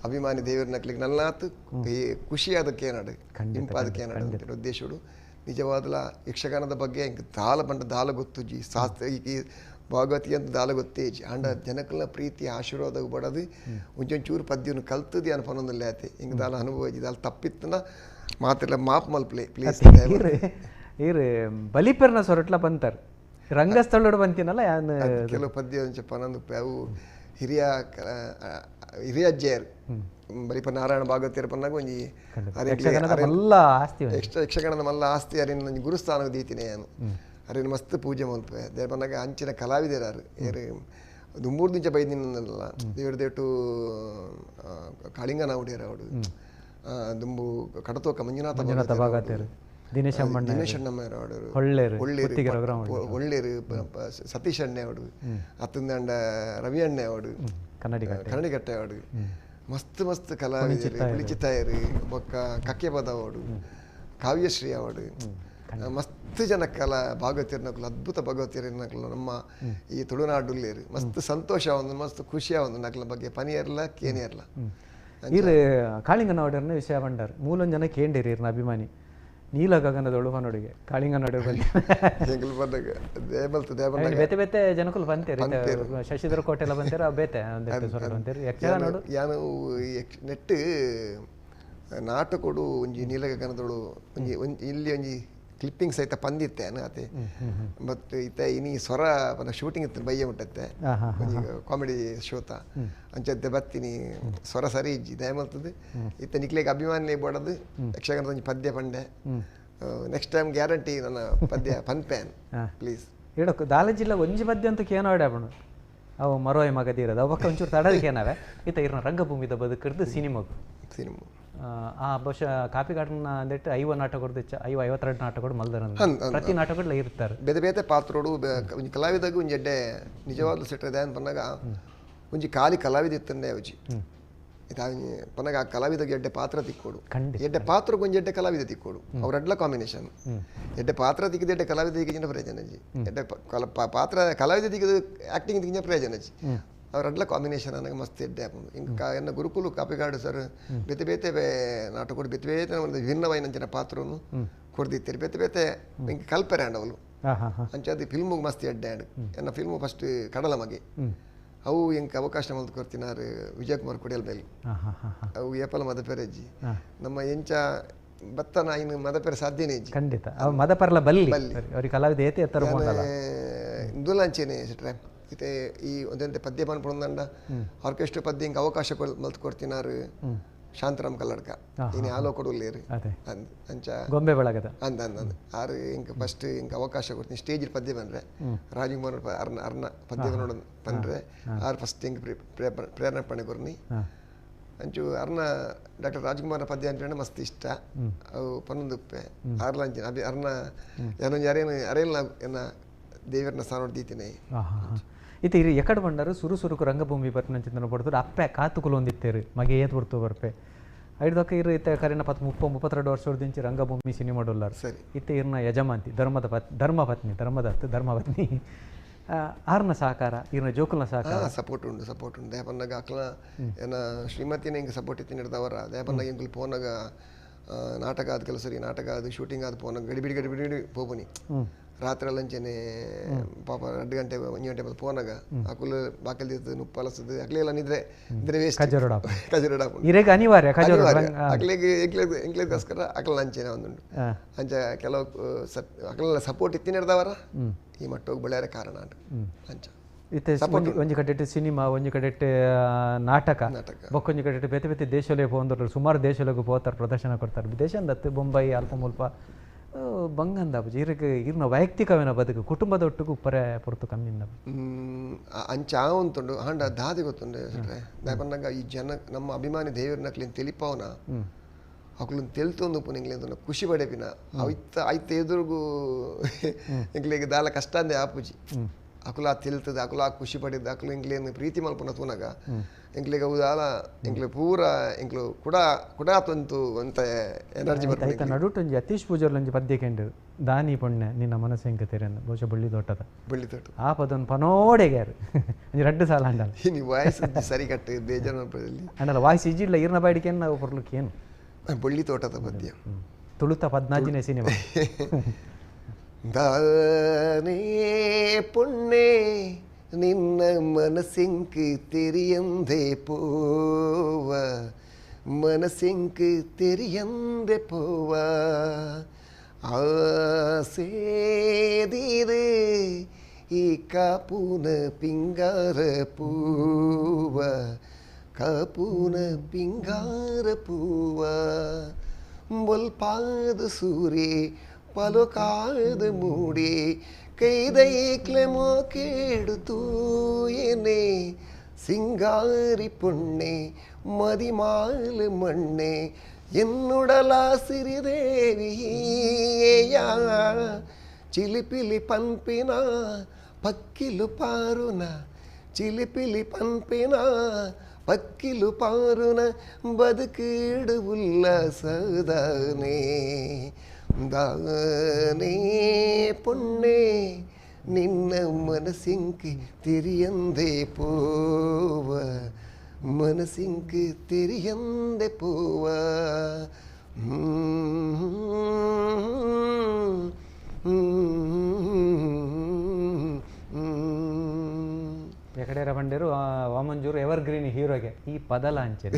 ಅಭಿಮಾನಿ ದೇವರ ನಕ್ಲಿಗೆ ನಲ್ಲಾತು ಖುಷಿಯಾದ ಕೇನಾಡು ಇಂಪಾದ ಕೇನಾಡು ಉದ್ದೇಶಡು ನಿಜವಾದಲ ಯಕ್ಷಗಾನದ ಬಗ್ಗೆ ಇಂಕ ದಾಲ ಬಂಡ ದಾಲ ಗೊತ್ತುಜಿ ಶಾಸ್ತ್ರ ಈ ಭಾಗವತಿ ಅಂತ ದಾಲ ಗೊತ್ತೇಜಿ ಅಂಡ ಜನಕಲ್ನ ಪ್ರೀತಿ ಆಶೀರ್ವಾದ ಬಡದು ಒಂಚೂರು ಪದ್ಯವನ್ನು ಕಲ್ತದಿ ಅನ್ಪನೊಂದಿಲ್ಲ ಆತೆ ಹಿಂಗೆ ದಾಲ ಅನುಭವ ದಾಲ ತಪ್ಪಿತ್ತನ ಮಾತ್ರ ಮಾಪ್ ಮಲ್ಪ್ಲೆ ಪ್ಲೀಸ್. ಈರು ಬಲಿಪೆರ್ನ ಸೊರಟ್ಲ ಬಂತಾರೆ ರಂಗಸ್ಥಳೋಡು ಬಂತೀನಲ್ಲ ಯಾನ್ ಕೆಲವು ಪದ್ಯ ಒಂಚಪ್ಪ ನಂದು ಅವು ಹಿರಿಯ ಹಿರಿಯ ಅಜ್ಜೆಯರು ಬಲಿಪ ನಾರಾಯಣ ಭಾಗವತಿಯರ ಪನ್ನಾಗ ಒಂಜಿ ಮಲ್ಲ ಆಸ್ತಿ ಯಕ್ಷಗಾನದ ಮಲ್ಲ ಆಸ್ತಿ ಅರಿನ ಒಂಜಿ ಗುರುಸ್ಥಾನ ದೀತಿನಿ ನಾನು ಅರಿನ ಮಸ್ತ್ ಪೂಜೆ ಮಲ್ಪೆ ದೇವ ಪನ್ನಾಗ ಅಂಚಿನ ಕಲಾವಿದರಾರು ಏರು ದುಂಬೂರು ದಿಂಚ ಬೈದಿನಲ್ಲ ದೇವ್ರ ದೇಟು ಕಾಳಿಂಗನ ಉಡಿಯರ ಅವಡು ದುಂಬು ಕಡತೋಕ ಮಂಜುನಾಥ ಭಾಗವತರು ದಿನೇಶ್ ಅಣ್ಣಮ್ಮನವರು ಒಳ್ಳೇರು ಸತೀಶ್ ಅಣ್ಣೆ ಅವಡು ಅತ್ತಂದಂಡ ರವಿ ಅಣ್ಣೆ ಅವಡು ಕನ್ನಡಿಗಟ್ಟೆ ಅವಡು ಮಸ್ತ್ ಮಸ್ತ್ ಕಲಾವಿದರು ಪುಳಿಚಿತ್ತಾಯರು ಬೊಕ್ಕ ಕಕ್ಕೆಪದ ಅವಡು ಕಾವ್ಯಶ್ರೀ ಅವಡು ಮಸ್ತ್ ಜನ ಕಲಾ ಭಾಗವತಿಯರ್ನಕುಲು ಅದ್ಭುತ ಭಾಗವತಿಯರ್ನಕುಲು ನಮ್ಮ ಈ ತುಳುನಾಡುಲ್ಲೇರು ಮಸ್ತ್ ಸಂತೋಷ ಒಂದು ಮಸ್ತ್ ಖುಷಿಯ ಒಂದು ನಕಲ ಬಗ್ಗೆ ಪನಿಯರ್ಲ ಕೇನಿಯರ್ಲ. ಈರು ಕಾಳಿಂಗನವಡರ್ನ ವಿಷಯ ಬಂಡಾರ್ ಮೂಲೊಂದು ಜನ ಕೇಂಡಿರಿ ಇರ್ನ ಅಭಿಮಾನಿ ನೀಲ ಗಗನದೊಳು ಪನೊಡಿಗೆ ಕಾಳಿಂಗನೊಡೆ ಬೇತೆ ಬೇತೆ ಜನಕುಲು ಬಂತೇರಿ ಶಶಿಧರ ಕೋಟೆ ಎಲ್ಲ ಬಂತೇರ ಬೇತೆ ಬಂತೇರಿ ಯಕ್ಷಗಾನೋಡು ಯಾನು ನೆಟ್ ನಾಟಕೊಡು ಒಂಜಿ ನೀಲ ಗಗನದೊಳು ಒಂಜಿ ಇಲ್ಲಿ ಒಂಜಿ ಕ್ಲಿಪ್ಪಿಂಗ್ ಸಹಿತ ಪಂದಿತ್ತೆ ಆತೆ ಬಟ್ ಇತ್ತ ಇನಿ ಸ್ವರ ಶೂಟಿಂಗ್ ಇತ್ತು ಬಯ್ಯ ಮುಟ್ಟತ್ತೆ ಒಂಜಿ ಕಾಮಿಡಿ ಶೋತ ಅಂಚತ್ತೆ ಬತ್ತೀನಿ ಸ್ವರ ಸರಿ ಇಜ್ಜಿ ದಯಮಲ್ತದೆ ಇತ್ತ ನಿಕ್ಲೇಗೆ ಅಭಿಮಾನಿ ಬೋಡದು ಯಕ್ಷಗಾನದ ಒಂಜಿ ಪದ್ಯ ಪಂಡೆ ನೆಕ್ಸ್ಟ್ ಟೈಮ್ ಗ್ಯಾರಂಟಿ ನನ್ನ ಪದ್ಯ ಪನ್ಪ್ಯಾನ್ ಪ್ಲೀಸ್. ಹೇಳಕ್ಕೆ ದಾಲ ಜಿಲ್ಲೆ ಒಂಜಿ ಪದ್ಯ ಅಂತ ಕೇನೋ ಆಡಪಣ ಅವು ಮರೋಯ್ ಮಗದಿರೋದು ಅವು ಪಕ್ಕ ಒಂಚೂರು ತಡದಕ್ಕೇನವೆ ಇತ್ತ ಇರ್ನ ರಂಗಭೂಮಿದ ಬದುಕಿರ್ದು ಸಿನಿಮಾಗು ಸಿನಿಮಾ ಆ ಬಹುಶಃ ಕಾಪಿ ಗಾರ್ಡನ್ ಅಂದಿಟ್ಟು 50 ನಾಟಕದ 50 52 ನಾಟಕಗಳು ಮಲ್ದರ ಪ್ರತಿ ನಾಟಕಗಳು ಇರ್ತಾರೆ ಬೇತೆ ಬೇತೆ ಪಾತ್ರೋಡು ಒಂಜಿ ಕಲಾವಿದಾಗ ಒಂಜಿ ಎಡ್ಡೆ ನಿಜವಾಗ್ಲೂ ಸೆಟ್ರೆ ಅಂತ ಪನ್ನಾಗ ಒಂಜಿ ಖಾಲಿ ಕಲಾವಿದ ಇತ್ತಂಡೆ ಒಂಜಿ ಪನ್ನಾಗ ಆ ಕಲಾವಿದಾಗ ಎಡ್ಡೆ ಪಾತ್ರ ತಿಕ್ಕೋಡು ಎಡ್ಡೆ ಪಾತ್ರಕ್ಕೆ ಒಂಜಿ ಎಡ್ಡೆ ಕಲಾವಿದ ತಿಕ್ಕೋಡು ಅವ್ರ ಕಾಂಬಿನೇಷನ್ ಎಡ್ಡೆ ಪಾತ್ರ ತಿಕ್ಕಿದ ಎಡ್ಡೆ ಕಲಾವಿದ ತಿಕ್ಕಿನ ಪ್ರಯೋಜನ ಅಜ್ಜಿ ಎಡ್ಡೆ ಪಾತ್ರ ಕಲಾವಿದ ತಿಕ್ಕಿದ ಆ್ಯಕ್ಟಿಂಗ್ ತಿಕ್ಕಿನ ಪ್ರಯೋಜನ ಅಜ್ಜಿ ಅವರಡ್ಲ ಕಾಂಬಿನೇಷನ್ ನನಗೆ ಮಸ್ತ್ ಎಡ್ಡೆ ಆಪುಂಡು ಇಂಕ ಎನ್ನ ಗುರುಕುಲು ಕಾಪಿಗಾಡು ಸರ್ ಬೇತೆ ಬೇತೆ ನಾಟಕ ಬೇತೆ ಬೇತೆ ಒಂದು ಭಿನ್ನವಾಯಿನಂಚಿನ ಪಾತ್ರನು ಕೊಡ್ದಿತ್ತೀರಿ ಬೇತೆ ಬೇತೆ ಇಂಕ ಕಲ್ಪೆರೆ ಆಂಡ್ ಅವಳು ಅಂಚಾದ ಫಿಲ್ಮಿಗೆ ಮಸ್ತ್ ಎಡ್ಡೆ ಆಂಡ್ ಎನ್ನ ಫಿಲ್ಮು ಫಸ್ಟ್ ಕಡಲ ಮಗೆ ಅವು ಇಂಕ ಅವಕಾಶ ಮಲ್ತು ಕೊಡ್ತಿನಾರು ವಿಜಯಕುಮಾರ್ ಕೊಡಿಯಲ್ ಬೇಲಿ ಅವು ಏಪಲ ಮದಪೆರೆಜ್ಜಿ ನಮ್ಮ ಎಂಚ ಬತ್ತನ ಇನ್ನು ಮದಪೆರೆ ಸಾಧ್ಯನೇ ಇಜ್ಜಿ ಖಂಡಿತ ಮದಪರ್ಲ ಬಲ್ಲಿ ಅವ್ರಿಗೆ ಕಲಾವಿದ ಏತೆ ಎತ್ತರ ಇಂದುಲಾಂಚೇನೆ ಸೆಟ್ರೆ ಇತ್ತೆ ಈ ಒಂದಂತೆ ಪದ್ಯ ಪನ್ಪುಂಡ ಆರ್ಕೆಸ್ಟ್ರಾ ಪದ್ಯ ಹಿಂಗೆ ಅವಕಾಶ ಮಲ್ತು ಕೊಡ್ತಿನಾರು ಶಾಂತರಾಮ್ ಕಲ್ಲಡ್ಕ ಇನ್ನು ಆಲೋ ಕೊಡುಲ್ಲೇರು ಅಂಚ ಗೊಂಬೆ ಬಳಗದ ಅಂದ ಅಂದ ಆರು ಹಿಂಗೆ ಫಸ್ಟ್ ಹಿಂಗೆ ಅವಕಾಶ ಕೊಡ್ತೀನಿ ಸ್ಟೇಜ್ ಪದ್ಯ ಬಂದ್ರೆ ರಾಜಕುಮಾರ್ ಅರ್ನ ಅರ್ನ ಪದ್ಯ ನೋಡ ಬಂದ್ರೆ ಆರು ಫಸ್ಟ್ ಹಿಂಗೆ ಪ್ರೇರಣೆ ಪಣೆ ಕೊರ್ನಿ ಅಂಚು ಅರ್ನ ಡಾಕ್ಟರ್ ರಾಜ್ಕುಮಾರ್ ಪದ್ಯ ಅಂದ್ರೆ ಮಸ್ತ್ ಇಷ್ಟ ಅವು ಪನ್ನೊಂದುಪ್ಪೆ ಆರ್ಲಂಚಿನ ಅಭಿ ಅರ್ನ ಏನೊಂದು ಅರೇನು ಅರೇಲ್ಲ ಎನ್ನ ದೇವರನ್ನ ಸ್ಥಾನ ದೀತಿನಿ. ಇತ್ತೆ ಇರು ಎಕಡೆ ಬಂಡಾರು ಸುರು ಸುರುಕು ರಂಗಭೂಮಿ ಬರ್ಪುನಂಚಿನ ಪಡ್ತರು ಅಪ್ಪೆ ಕಾತುಕುಲು ಒಂದಿತ್ತೇರು ಮಗೆ ಏತ್ ಬಡ್ತು ಬರ್ಪೆ ಐಡ್ದೊಕ್ಕ ಇರು ಇತ್ತೆ ಕರಿನ 30 32 ವರ್ಷದಿಂಚಿ ರಂಗಭೂಮಿ ಸಿನಿಮಾ ಡೊಲ್ಲಾರ್ ಸರಿ ಇತ್ತೆ ಇರ್ನ ಯಜಮಾಂತಿ ಧರ್ಮದ ಧರ್ಮಪತ್ನಿ ಧರ್ಮದತ್ತು ಧರ್ಮಪತ್ನಿ ಆರ್ನ ಸಹಕಾರ ಇರ್ನ ಜೋಕುಲ್ನ ಸಹಕಾರ ಸಪೋರ್ಟ್ ಉಂಡು ಸಪೋರ್ಟ್ ಉಂಡು ದಯಪನ್ನಾಗ ಅಕ್ಲ ಏನ ಶ್ರೀಮತಿನ ಹಿಂಗೆ ಸಪೋರ್ಟ್ ಇತ್ತಿ ಹಿಡ್ದವರ ದಯಪನ್ನಾಗ ಎಂಕುಲು ಪೋನಾಗ ನಾಟಕ ಆದ ಕೆಲಸ ಸರಿ ನಾಟಕ ಅದು ಶೂಟಿಂಗ್ ಆದ ಪೋನಾಗ ಗಡಿಬಿಡಿ ಗಡಿಬಿಡಿ ಪೋಪುನಿ ರಾತ್ರಿ ಲಂಚನೆ ಪಾಪ 2 ಗಂಟೆ 1 ಗಂಟೆ ಪೋನಾಗ ಅಕುಲು ಬಾಕಲ್ ದಿತ್ತು ನುಪ್ಪಲಸದು ಅಕ್ಲೆಲ್ಲ ನಿದ್ರೆ ನಿದ್ರೆ ವೇಸ್ಟ್ ಕಜರೋಡ ಇರೆಗೆ ಅನಿವಾರ್ಯ ಅಕ್ಲೆಗೆ ಎಂಕ್ಲೆಗೋಸ್ಕರ ಅಕ್ಲ ಲಂಚನೆ ಒಂದುಂಡು ಅಂಚ ಕೆಲವು ಅಕ್ಲೆಲ್ಲ ಸಪೋರ್ಟ್ ಇತ್ತಿನ ಹಿಡ್ದವರ ಈ ಮಟ್ಟೋಗಿ ಬೆಳೆಯರೆ ಕಾರಣ ಅಂಚ. ಇತ್ತೆ ಒಂಜಿ ಕಡೆಟ್ ಸಿನಿಮಾ, ಒಂಜಿ ಕಡೆಟ್ ನಾಟಕ, ಬೊಕ್ಕೊಂಜಿ ಕಡೆಟ್ ಬೇತೆ ಬೇತೆ ದೇಶಲೇ ಪೋಂದರು, ಸುಮಾರು ದೇಶಲೆಗ್ ಪೋತಾರೆ, ಪ್ರದರ್ಶನ ಕೊಡ್ತಾರೆ. ವಿದೇಶಂದತ್ತು ಬೊಂಬೈ ಅಲ್ಪ ಮುಲ್ಪ ಬಂಗಂದ ಇರಕ್ ಇರ್ನ ವೈಯಕ್ತಿಕವೇನ ಬದುಕು ಕುಟುಂಬದ ಒಟ್ಟಿಗೆ ಉಪ್ಪರೆ ಪೊರ್ತು ಕಮ್ಮಿ ಅಂಚ ಉಂಟುಂಡು. ಆಂಡ ದಾದೆ ಗೊತ್ತುಂಡು ದಾಯ ಈ ಜನ ನಮ್ಮ ಅಭಿಮಾನಿ ದೇವರನಕ್ಲಿನ್ ತಿಳಿಪಾವನ ಅಕ್ಲನ್ ತೆಲ್ತೊಂದು ಪುನಿಂಗ್ಲೆ ಖುಷಿ ಪಡೆಪಿನ ಅವಿತ್ತ ಐತ ಎದುರುಗು ಎಂಕ್ಲೆಗ್ ದಾಲ ಕಷ್ಟ ಅಂದೆ ಆಪುಜಿ. ಅಕುಲ ತೆಲ್ತದ ಅಕುಲ ಖುಷಿ ಪಡೆದ ಅಕುಲು ಎಂಕ್ಲೇನು ಪ್ರೀತಿ ಮಲ್ಪುನ ತೂನಗ ಎಂಕ್ಲೆಗ್ ಅವು ದಾಲ ಎಂಕ್ಲೆ ಪೂರ ಎಂಕ್ಲು ಕುಡ ಕುಡ ತಂತು ಅಂತ ಎನರ್ಜಿ ಬರ್ತದೆ. ಐತ ನಡುಟು ಒಂಜಿ ಅತೀಶ್ ಪೂಜಾರ್ಲ ಒಂಜಿ ಪದ್ಯ ಕೇಂಡು, ದಾನಿ ಪೊಣ್ಣೆ ನಿನ್ನ ಮನಸ್ಸು ಎಂಕ ತೆರೆಂದು, ಬಹುಶಃ ಬಳ್ಳಿ ತೋಟದ ಬಳ್ಳಿ ತೋಟ ಆ ಪದೊಂದು ಪನೋಡೆಗ್ಯಾರು ಒಂಜಿ ರಡ್ಡು ಸಾಲ ಅಂಡಲ್ಲ. ನೀ ವಾಯ್ಸ್ ಸರಿ ಕಟ್ಟು ಬೇಜಾರು ಅಂಡಲ್ಲ ವಾಯ್ಸ್ ಇಜ್ಜಿಲ್ಲ ಇರ್ನ ಬಾಡಿಕೆ ನಾವು ಪೊರ್ಲಕ್ಕೆ ಏನು ಬಳ್ಳಿ ತೋಟದ ಪದ್ಯ ತುಳುತ ಪದ್ನಾಜಿನೇ ಸಿನಿಮಾ. ದಾನೇ ಪೊಣ್ಣೆ ನಿನ್ನ ಮನಸ್ಸಿಂಕ್ ತೆರಿಯಂದೆ ಪೋವ, ಮನಸ್ಸಿಂಕ್ ತೆರಿಯಂದೆ ಪೋವ, ಆಸೇದಿರೆ ಈ ಕಾಪುನ ಪಿಂಗಾರ ಪೂವ, ಕಾಪುನ ಪಿಂಗಾರ ಪೂವ, ಬೊಲ್ಪಾದ ಸೂರಿ ಪಲುಕಾದ ಮೂಡಿ ಕೈದೈಕ್ಲೆಮೋ ಕೇಡುತೂಯನೆ, ಸಿಂಗಾರಿ ಪೊಣ್ಣೆ ಮದಿಮಾಲು ಮಣ್ಣೆ ಎನ್ನುಡಲ ಸಿರಿದೇವಿಯಾ, ಚಿಲಿಪಿಲಿ ಪಂಪಿನ ಪಕ್ಕಿಲು ಪಾರುನ, ಚಿಲಿಪಿಲಿ ಪಂಪಿನ ಪಕ್ಕಿಲು ಪಾರುನ, ಬದುಕೀಡು ಉಲ್ಲಾಸದಾನೆ. ದಾನೇ ಪೊಣ್ಣೆ ನಿನ್ನ ಮನಸ್ಸಿಂಕ್ ತೆರಿಯಂದೆ ಪೋವ, ಮನಸ್ಸಿಂಕ್ ತೆರಿಯಂದೆ ಪೋವ. ಎಕಡೆರ ಬಂಡೇರು ವಾಮಂಜೂರು ಎವರ್ ಗ್ರೀನ್ ಹೀರೋಗೆ ಈ ಪದಲ ಅಂಚೆ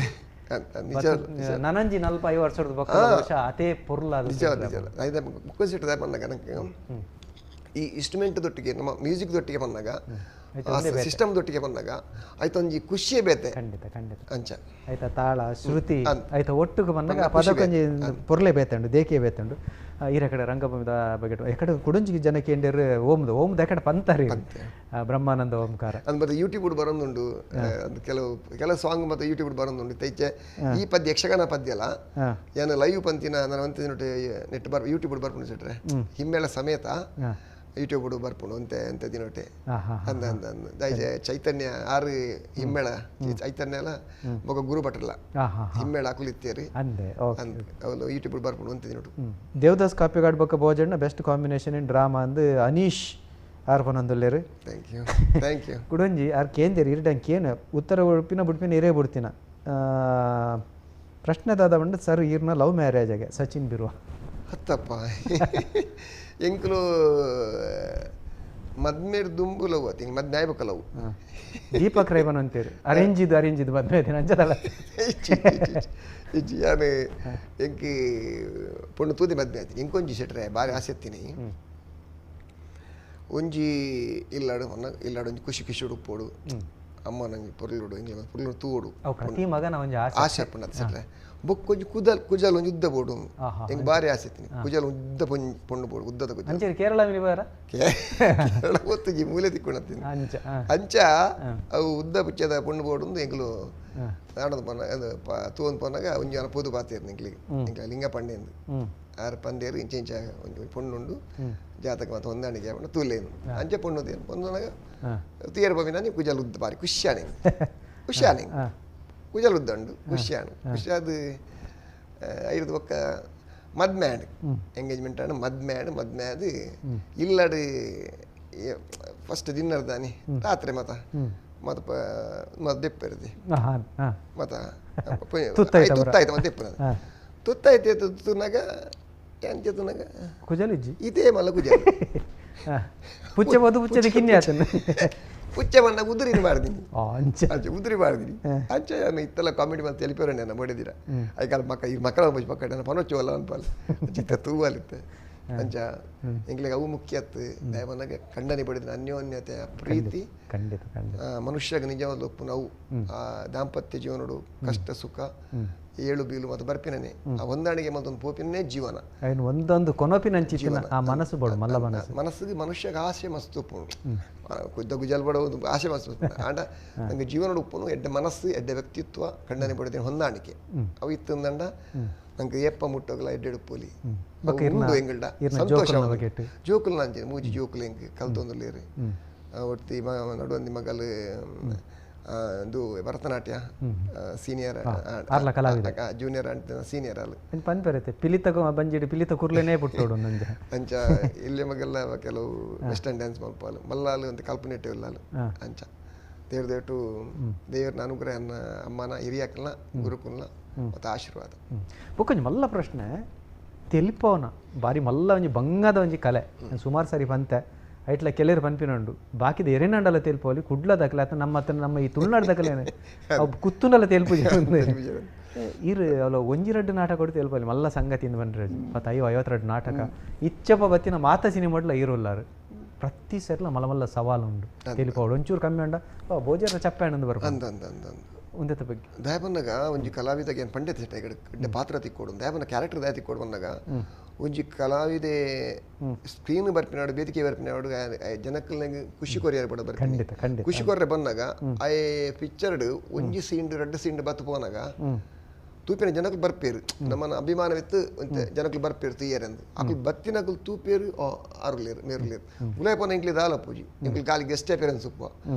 ನನಂಜಿ ನಲ್ಪ ಐದು ವರ್ಷದ ಬಹುಶಃ ಅದೇ ಪೊರ್ಲ ನಿಜ ನಿಜ ಮುಕ್ಕೋಸಿಟ್ಟದ ಬಂದಾಗ ನನಗೆ ಈ ಇನ್ಸ್ಟ್ರೂಮೆಂಟ್ ದೊಟ್ಟಿಗೆ ನಮ್ಮ ಮ್ಯೂಸಿಕ್ ದೊಟ್ಟಿಗೆ ಬಂದಾಗ ಸಿಸ್ಟಮ್ ದೊಟ್ಟಿಗೆ ಬಂದಾಗ ಆಯ್ತು ಒಂಜಿ ಖುಷಿಯೇ ಬೇತೆ. ಖಂಡಿತ ಖಂಡಿತ ಅಂಚ ಆಯ್ತಾ ತಾಳ ಶ್ರುತಿ ಆಯ್ತಾ ಒಟ್ಟುಗೆ ಬಂದಾಗ ಪದಕ್ಕೊಂಜಿ ಪೊರ್ಲೆ ಬೇತುಂಡು ದೇಕೆ ಬೇತುಂಡು. ಈರ ಕಡೆ ರಂಗಭೂಮಿದ ಬಗ್ಗೆ ಎಕಡೆ ಕುಡುಂಜಿ ಜನಕ್ಕೆ ಎಂಡೇರು ಓಮ್ದು ಓಮ್ದು ಎಕಡೆ ಪಂತಾರೆ ಬ್ರಹ್ಮಾನಂದ ಓಂಕಾರ ಅದು ಮತ್ತೆ ಯೂಟ್ಯೂಬ್ ಬರೋದುಂಡು. ಕೆಲವು ಕೆಲವು ಸಾಂಗ್ ಮತ್ತೆ ಯೂಟ್ಯೂಬ್ ಬರೋದುಂಡು. ತೈಚೆ ಈ ಪದ್ಯ ಯಕ್ಷಗಾನ ಪದ್ಯ ಅಲ್ಲ ಏನು ಲೈವ್ ಪಂತಿನ ನಾನು ಅಂತ ನೆಟ್ ಬರ್ ಯೂಟ್ಯೂಬ್ ಬರ್ಪುಂಡು ಸೆಟ್ರೆ ಹಿಮ್ಮೇಳ ಸಮೇತ ಯೂಟ್ಯೂಬ್ ಬರ್ಪುಂಡು ಅಂತೆ ಅಂತ ದಿನೊಟ್ಟೆ ಅಂದ ಅಂದ ಅಂದ ದಯಚೆ ಚೈತನ್ಯ ಆರು ಹಿಮ್ಮೇಳ ಚೈತನ್ಯ ಅಲ್ಲ ಬೊಕ ಗುರು ಭಟ್ರಲ್ಲ ಹಿಮ್ಮೇಳ ಅಕುಲಿತ್ತೇರಿ ಅವಳು ಯೂಟ್ಯೂಬ್ ಬರ್ಪುಂಡು ಅಂತ ದಿನೊಟ್ಟು. ದೇವದಾಸ್ ಕಾಪಿಗಾಡ್ ಬೊಕ ಭೋಜಣ್ಣ ಬೆಸ್ಟ್ ಕಾಂಬಿನೇಷನ್ ಇನ್ ಡ್ರಾಮಾ ಅಂದು ಅನೀಶ್ ಆರ್ ಪನೊಂದುಲ್ಲೇರು. Thank you thank you. ಕುಡೊಂಜಿ ಆರ್ ಕೇಂದೇರಿ ಇರಡಂಗೆ ಕೇನು ಉತ್ತರ ಉಡುಪಿನ ಬುಡ್ಪಿನ ಇರೇ ಬಿಡ್ತಿನ ಪ್ರಶ್ನೆ ದಾದ ಬಂದು ಸರ್ ಈರ್ನ ಲವ್ ಮ್ಯಾರೇಜ್ ಆಗಿ ಸಚಿನ್ ಬಿರುವ ಹತ್ತಪ್ಪ ಎಂಕುಲು ಮದ್ಮೇರ್ ದುಂಬು ಲವ್ ಆತಿ ಮದ್ಮೆ ಆಯ್ಬೇಕ ಲವ್ ದೀಪಕ್ ರೈಬನ್ ಅಂತೀರಿ ಅರೇಂಜ್ ಇದು ಅರೇಂಜ್ ಇದು ಮದ್ಮೆ ದಿನ ಅಂಚದಲ್ಲ ಇಜ್ಜಿ ಯಾನು ಎಂಕಿ ಪೊಣ್ಣು ತೂದಿ ಮದ್ಮೆ ಆಯ್ತೀನಿ ಎಂಕೊಂಜಿ ಸೆಟ್ರೆ ಬಾರಿ ಆಸೆ ಎತ್ತೀನಿ ಒಂಜಿ ಇಲ್ಲಾಡು ಇಲ್ಲಾಡು ಒಂಜಿ ಖುಷಿ ಖುಷಿ ಉಡುಪೋಡು ಅಮ್ಮ ನಂಗೆ ಪೊರ್ಲುಡು ಎಂಗ್ಲ ಪೊರ್ಲು ತೂಡು ಪ್ರತಿ ಮಗನ ಒಂಜಿ ಆಸೆ ಅಪ್ಪಣ್ಣ ಸೆಟ್ರೆ ಬೊಕ್ಕ ಒಂಜಿ ಕುದಲ್ ಕುಜಲ್ ಒಂಜಿ ಉದ್ದ ಬೋಡು ಎಂಕ್ ಬಾರಿ ಆಸೆ ಇತ್ತೀನಿ ಕುಜಲ್ ಉದ್ದ ಪೊಣ್ಣು ಬೋಡು ಉದ್ದದ ಕುಜಲ್ ಅಂಚೆ ಕೇರಳ ಮಿನಿ ಕೇರಳ ಒತ್ತುಜಿ ಮೂಲೆ ತಿಕ್ಕೊಂಡತ್ತೀನಿ ಅಂಚ ಅವು ಉದ್ದ ಪುಚ್ಚದ ಪೊಣ್ಣು ಬೋಡು ಎಂಕ್ಲು ನಾಡೊಂದು ಪೊನ್ನ ಅದು ತೂವೊಂದು ಪೊನ್ನಾಗ ಒಂಜಿ ಜನ ಪೂದು ಪಾತೇರು ಎಂಕ್ಲಿಗೆ ಎಂಕ್ಲ ಲಿಂಗ ಪಂಡೆಂದು ಆರು ಪಂದೇರು ಇಂಚ ಇಂಚ ಒಂಜಿ ಪೊಣ್ಣುಂಡು ಜಾತಕ ಮತ್ತು ಹೊಂದಾಣಿಕೆ ಪಂಡ ತೂಲೇನು ಅಂಚೆ ಪೊಣ್ಣು ತೇನು ಪೊಣ್ಣುನಾಗ ತೀರ ಪೋಪಿನ ಕುಜಲ್ ಉದ್ದ ಬಾರಿ ಖುಷಿಯಾನೆ ಖುಷಿಯಾನೆ ಕುಜಲ್ ಉದ್ದಂಡು ಖುಷಿಯಾನು ಖುಷಿಯಾದ ಐದು ಬೊಕ್ಕ ಮದ್ಮೆ ಆಂಡ್ ಎಂಗೇಜ್ಮೆಂಟ್ ಆಂಡ್ ಮದ್ಮೆ ಆಂಡ್ ಮದ್ಮೆ ಅದು ಇಲ್ಲಡು ಫಸ್ಟ್ ಡಿನ್ನರ್ ದಾನಿ ರಾತ್ರಿ ಮತ ಮತ ಮತ ದೆಪ್ಪ ಇರುತ್ತೆ ಮತ ತುತ್ತಾಯ್ತು ಮತ್ತೆ ದೆಪ್ಪನ ತುತ್ತಾಯ್ತು ತುತ್ತುನಾಗ ಎಂಚ ತುನಾಗ ಕುಜಲ್ ಇಜ್ಜಿ ಇದೇ ಮಲ್ಲ ಕುಜಲ್ ಪುಚ್ಚೆ ಬೋದು ಪುಚ್ಚೆದ ಕಿನ್ನಿ ಆತನ ಪುಚ್ಚೆ ಬಂದಾಗ ಉದುರಿನ ಮಾಡ್ತೀನಿ ಅಂಚೆ ಅಂಚೆ ಉದುರಿ ಮಾಡ್ತೀನಿ ಅಂಚೆ ನಾನು ಇತ್ತೆಲ್ಲ ಕಾಮಿಡಿ ಬಂದು తెలిపారు నేను ಬಡಿದಿರ ಐಕಾಲ ಮಕ್ಕ ಈ ಮಕ್ಕಳ ಮಕ್ಕಳ ನಾನು ಪನೊಚ್ಚು ಅಲ್ಲ ಅನ್ಪಲ್ಲ ಚಿತ್ತ ತೂವಲಿತ್ತೆ ಅಂಚ ಎಂಕ್ಲೆಗ್ ಅವು ಮುಖ್ಯ ಅತ್ತು ದಯಮನಗ ಖಂಡನೆ ಪಡೆದ ಅನ್ಯೋನ್ಯತೆ ಪ್ರೀತಿ ಖಂಡಿತ ಖಂಡಿತ ಮನುಷ್ಯಗ ನಿಜವಾದ ಒಪ್ಪುನ ಅವು ಆ ದಾಂಪತ್ಯ ಜೀವನಡು ಕಷ್ಟ ಸುಖ ಏಳು ಬೀಲು ಮತ್ತು ಬರ್ಪಿನನೆ ಆ ಹೊಂದಾಣಿಕೆ ಮತ್ತೊಂದು ಪೋಪಿನೇ ಜೀವನ ಒಂದೊಂದು ಕೊನಪಿನಂಚಿನ ಆ ಮನಸ್ಸು ಬೋಡು ಮಲ್ಲ ಮನಸ್ಸು ಮನಸ್ಸಿಗೆ ಮನುಷ್ಯಗೆ ಆಸೆ ಮಸ್ತ್ ಉಪ್ಪುನು ಕುದ್ದ ಗುಜಲ್ ಬಡ ಆಸೆ ಮಸ್ತ್ ಆಂಡ ನಂಗೆ ಜೀವನಡು ಉಪ್ಪುನು ಎಡ್ಡೆ ಮನಸ್ಸು ಎಡ್ಡೆ ವ್ಯಕ್ತಿತ್ವ ಖಂಡನೆ ಪಡೆದ ಹೊಂದಾಣಿಕೆ ಅವು ಇತ್ತಂದಂಡ ನಂಗೆ ಏಪ್ಪ ಮುಟ್ಟೋಗಲ ಎಡ್ಡೆ ಉಪ್ಪುಲಿ ಎಂಗಳ್ಡ ಸಂತೋಷ ಜೋಕುಲ್ ನಂಜೆ ಮೂಜಿ ಜೋಕುಲು ಎಂಕ್ ಕಲ್ತೊಂದುಲ್ಲೇರು ಒಟ್ಟಿ ನಡುವಂದಿ ಮಗಲು ಇದು ಭರತನಾಟ್ಯ ಸೀನಿಯರ್ ಜೂನಿಯರ್ ಅಂತ ಸೀನಿಯರ್ ಅಲ್ಲ ಪನ್ಪೆರತೆ ಪಿಲಿತ ಬಂಜಿಡಿ ಪಿಲಿತ ಕುರ್ಲೆನೇ ಪುಟ್ಟೋಡು ನಂಜೆ ಅಂಚ ಇಲ್ಲಿ ಮಗೆಲ್ಲ ಕೆಲವು ವೆಸ್ಟರ್ನ್ ಡ್ಯಾನ್ಸ್ ಮಲ್ಪಾಲು ಮಲ್ಲಾಲು ಅಂತ ಕಲ್ಪನೆಟ್ಟೆ ಇಲ್ಲಾಲು ಅಂಚ ದೇವ್ರ ದೇಟು ದೇವ್ರನ ಅನುಗ್ರಹ ಅಮ್ಮನ ಹಿರಿಯಾಕಲ್ನ ಗುರುಕುಲ್ನ ಮತ್ತು ಆಶೀರ್ವಾದ. ಬೊಕ್ಕೊಂಜಿ ಮಲ್ಲ ಪ್ರಶ್ನೆ ತೆಲಿಪವನ ಬಾರಿ ಮಲ್ಲ ಒಂಜಿ ಬಂಗದ ಒಂಜಿ ಕಲೆ ಸುಮಾರು ಸಾರಿ ಪಂತೆ ಐಟ್ಲ ಕೆಲರು ಪನ್ಪಿನಂಡು ಬಾಕಿದ ಎರೆನಾಂಡಲ ತೇಲ್ಪೋಲಿ ಕುಡ್ಲ ದಕಲೆ ಅಥವಾ ನಮ್ಮ ಹತ್ರ ನಮ್ಮ ಈ ತುಳುನಾಡು ದಕಲೇನೆ ಅವು ಕುತ್ತುಂಡಲ ತೇಲ್ಪು ಇರು ಅವಲ ಒಂಜಿ ರಡ್ಡು ನಾಟಕ ಕೊಡು ತೇಲ್ಪೋಲಿ ಮಲ್ಲ ಸಂಗತಿಯಿಂದ ಬಂದ್ರೆ 10 52 ನಾಟಕ ಇಚ್ಚಪ್ಪ ಬತ್ತಿನ ಮಾತಾ ಸಿನಿಮಾಡ್ಲ ಇರೋಲ್ಲಾರು ಪ್ರತಿ ಸರ್ಲ ಮಲ್ಲ ಮಲ್ಲ ಸವಾಲು ಉಂಡು ತೇಲ್ಪೋಡು ಒಂಚೂರು ಕಮ್ಮಿ ಉಂಡ ಭೋಜನ ಚಪ್ಪೆ ಹಣ್ಣು ಬರ್ಬೋದು ಒಂದೇತ ಬಗ್ಗೆ ದಯಬನ್ನಾಗ ಒಂಜಿ ಕಲಾವಿದಾಗ ಏನು ಪಂಡಿತ ಸೆಟ್ ಪಾತ್ರ ತಿಕ್ಕೋಡು ದಯಬನ್ನ ಕ್ಯಾರೆಕ್ಟರ್ ದಯ ತಿಕ್ಕೋಡು ಬಂದಾಗ ಒಂಜಿ ಕಲಾವಿದೆ ಸ್ಕ್ರೀನ್ ಬರ್ಪಿನಾಡು ಬೇದಿಕೆ ಬರ್ಪಿನಾಡು ಜನಕ್ಕಲ್ನಾಗ ಖುಷಿ ಕೊರಿಯರ್ ಪಡ ಬರ್ಪಿನಿ ಖುಷಿ ಕೊರ್ರೆ ಬಂದಾಗ ಆ ಪಿಕ್ಚರ್ಡ್ ಒಂಜಿ ಸೀಂಡು ರಡ್ಡು ಸೀಂಡು ಬತ್ತು ಪೋನಾಗ ತೂಪಿನ ಜನಕ್ಕಲು ಬರ್ಪೇರು ನಮ್ಮನ್ನ ಅಭಿಮಾನವಿತ್ತು ಜನಕ್ಕಲು ಬರ್ಪೇರು ತೀಯರಂದು ಅಕ್ಲು ಬತ್ತಿನಕಲು ತೂಪೇರು ಆರುಲೇರು ಮೇರುಲೇರು ಉಲೇ ಪೋನ ಇಂಕ್ಲಿ ದಾಲ ಪೂಜಿ ಇಂಕ್ಲಿ ಕಾಲಿ ಗೆಸ್ಟ್ ಅಪಿಯರೆನ್ಸ್ ಉಪ್ಪ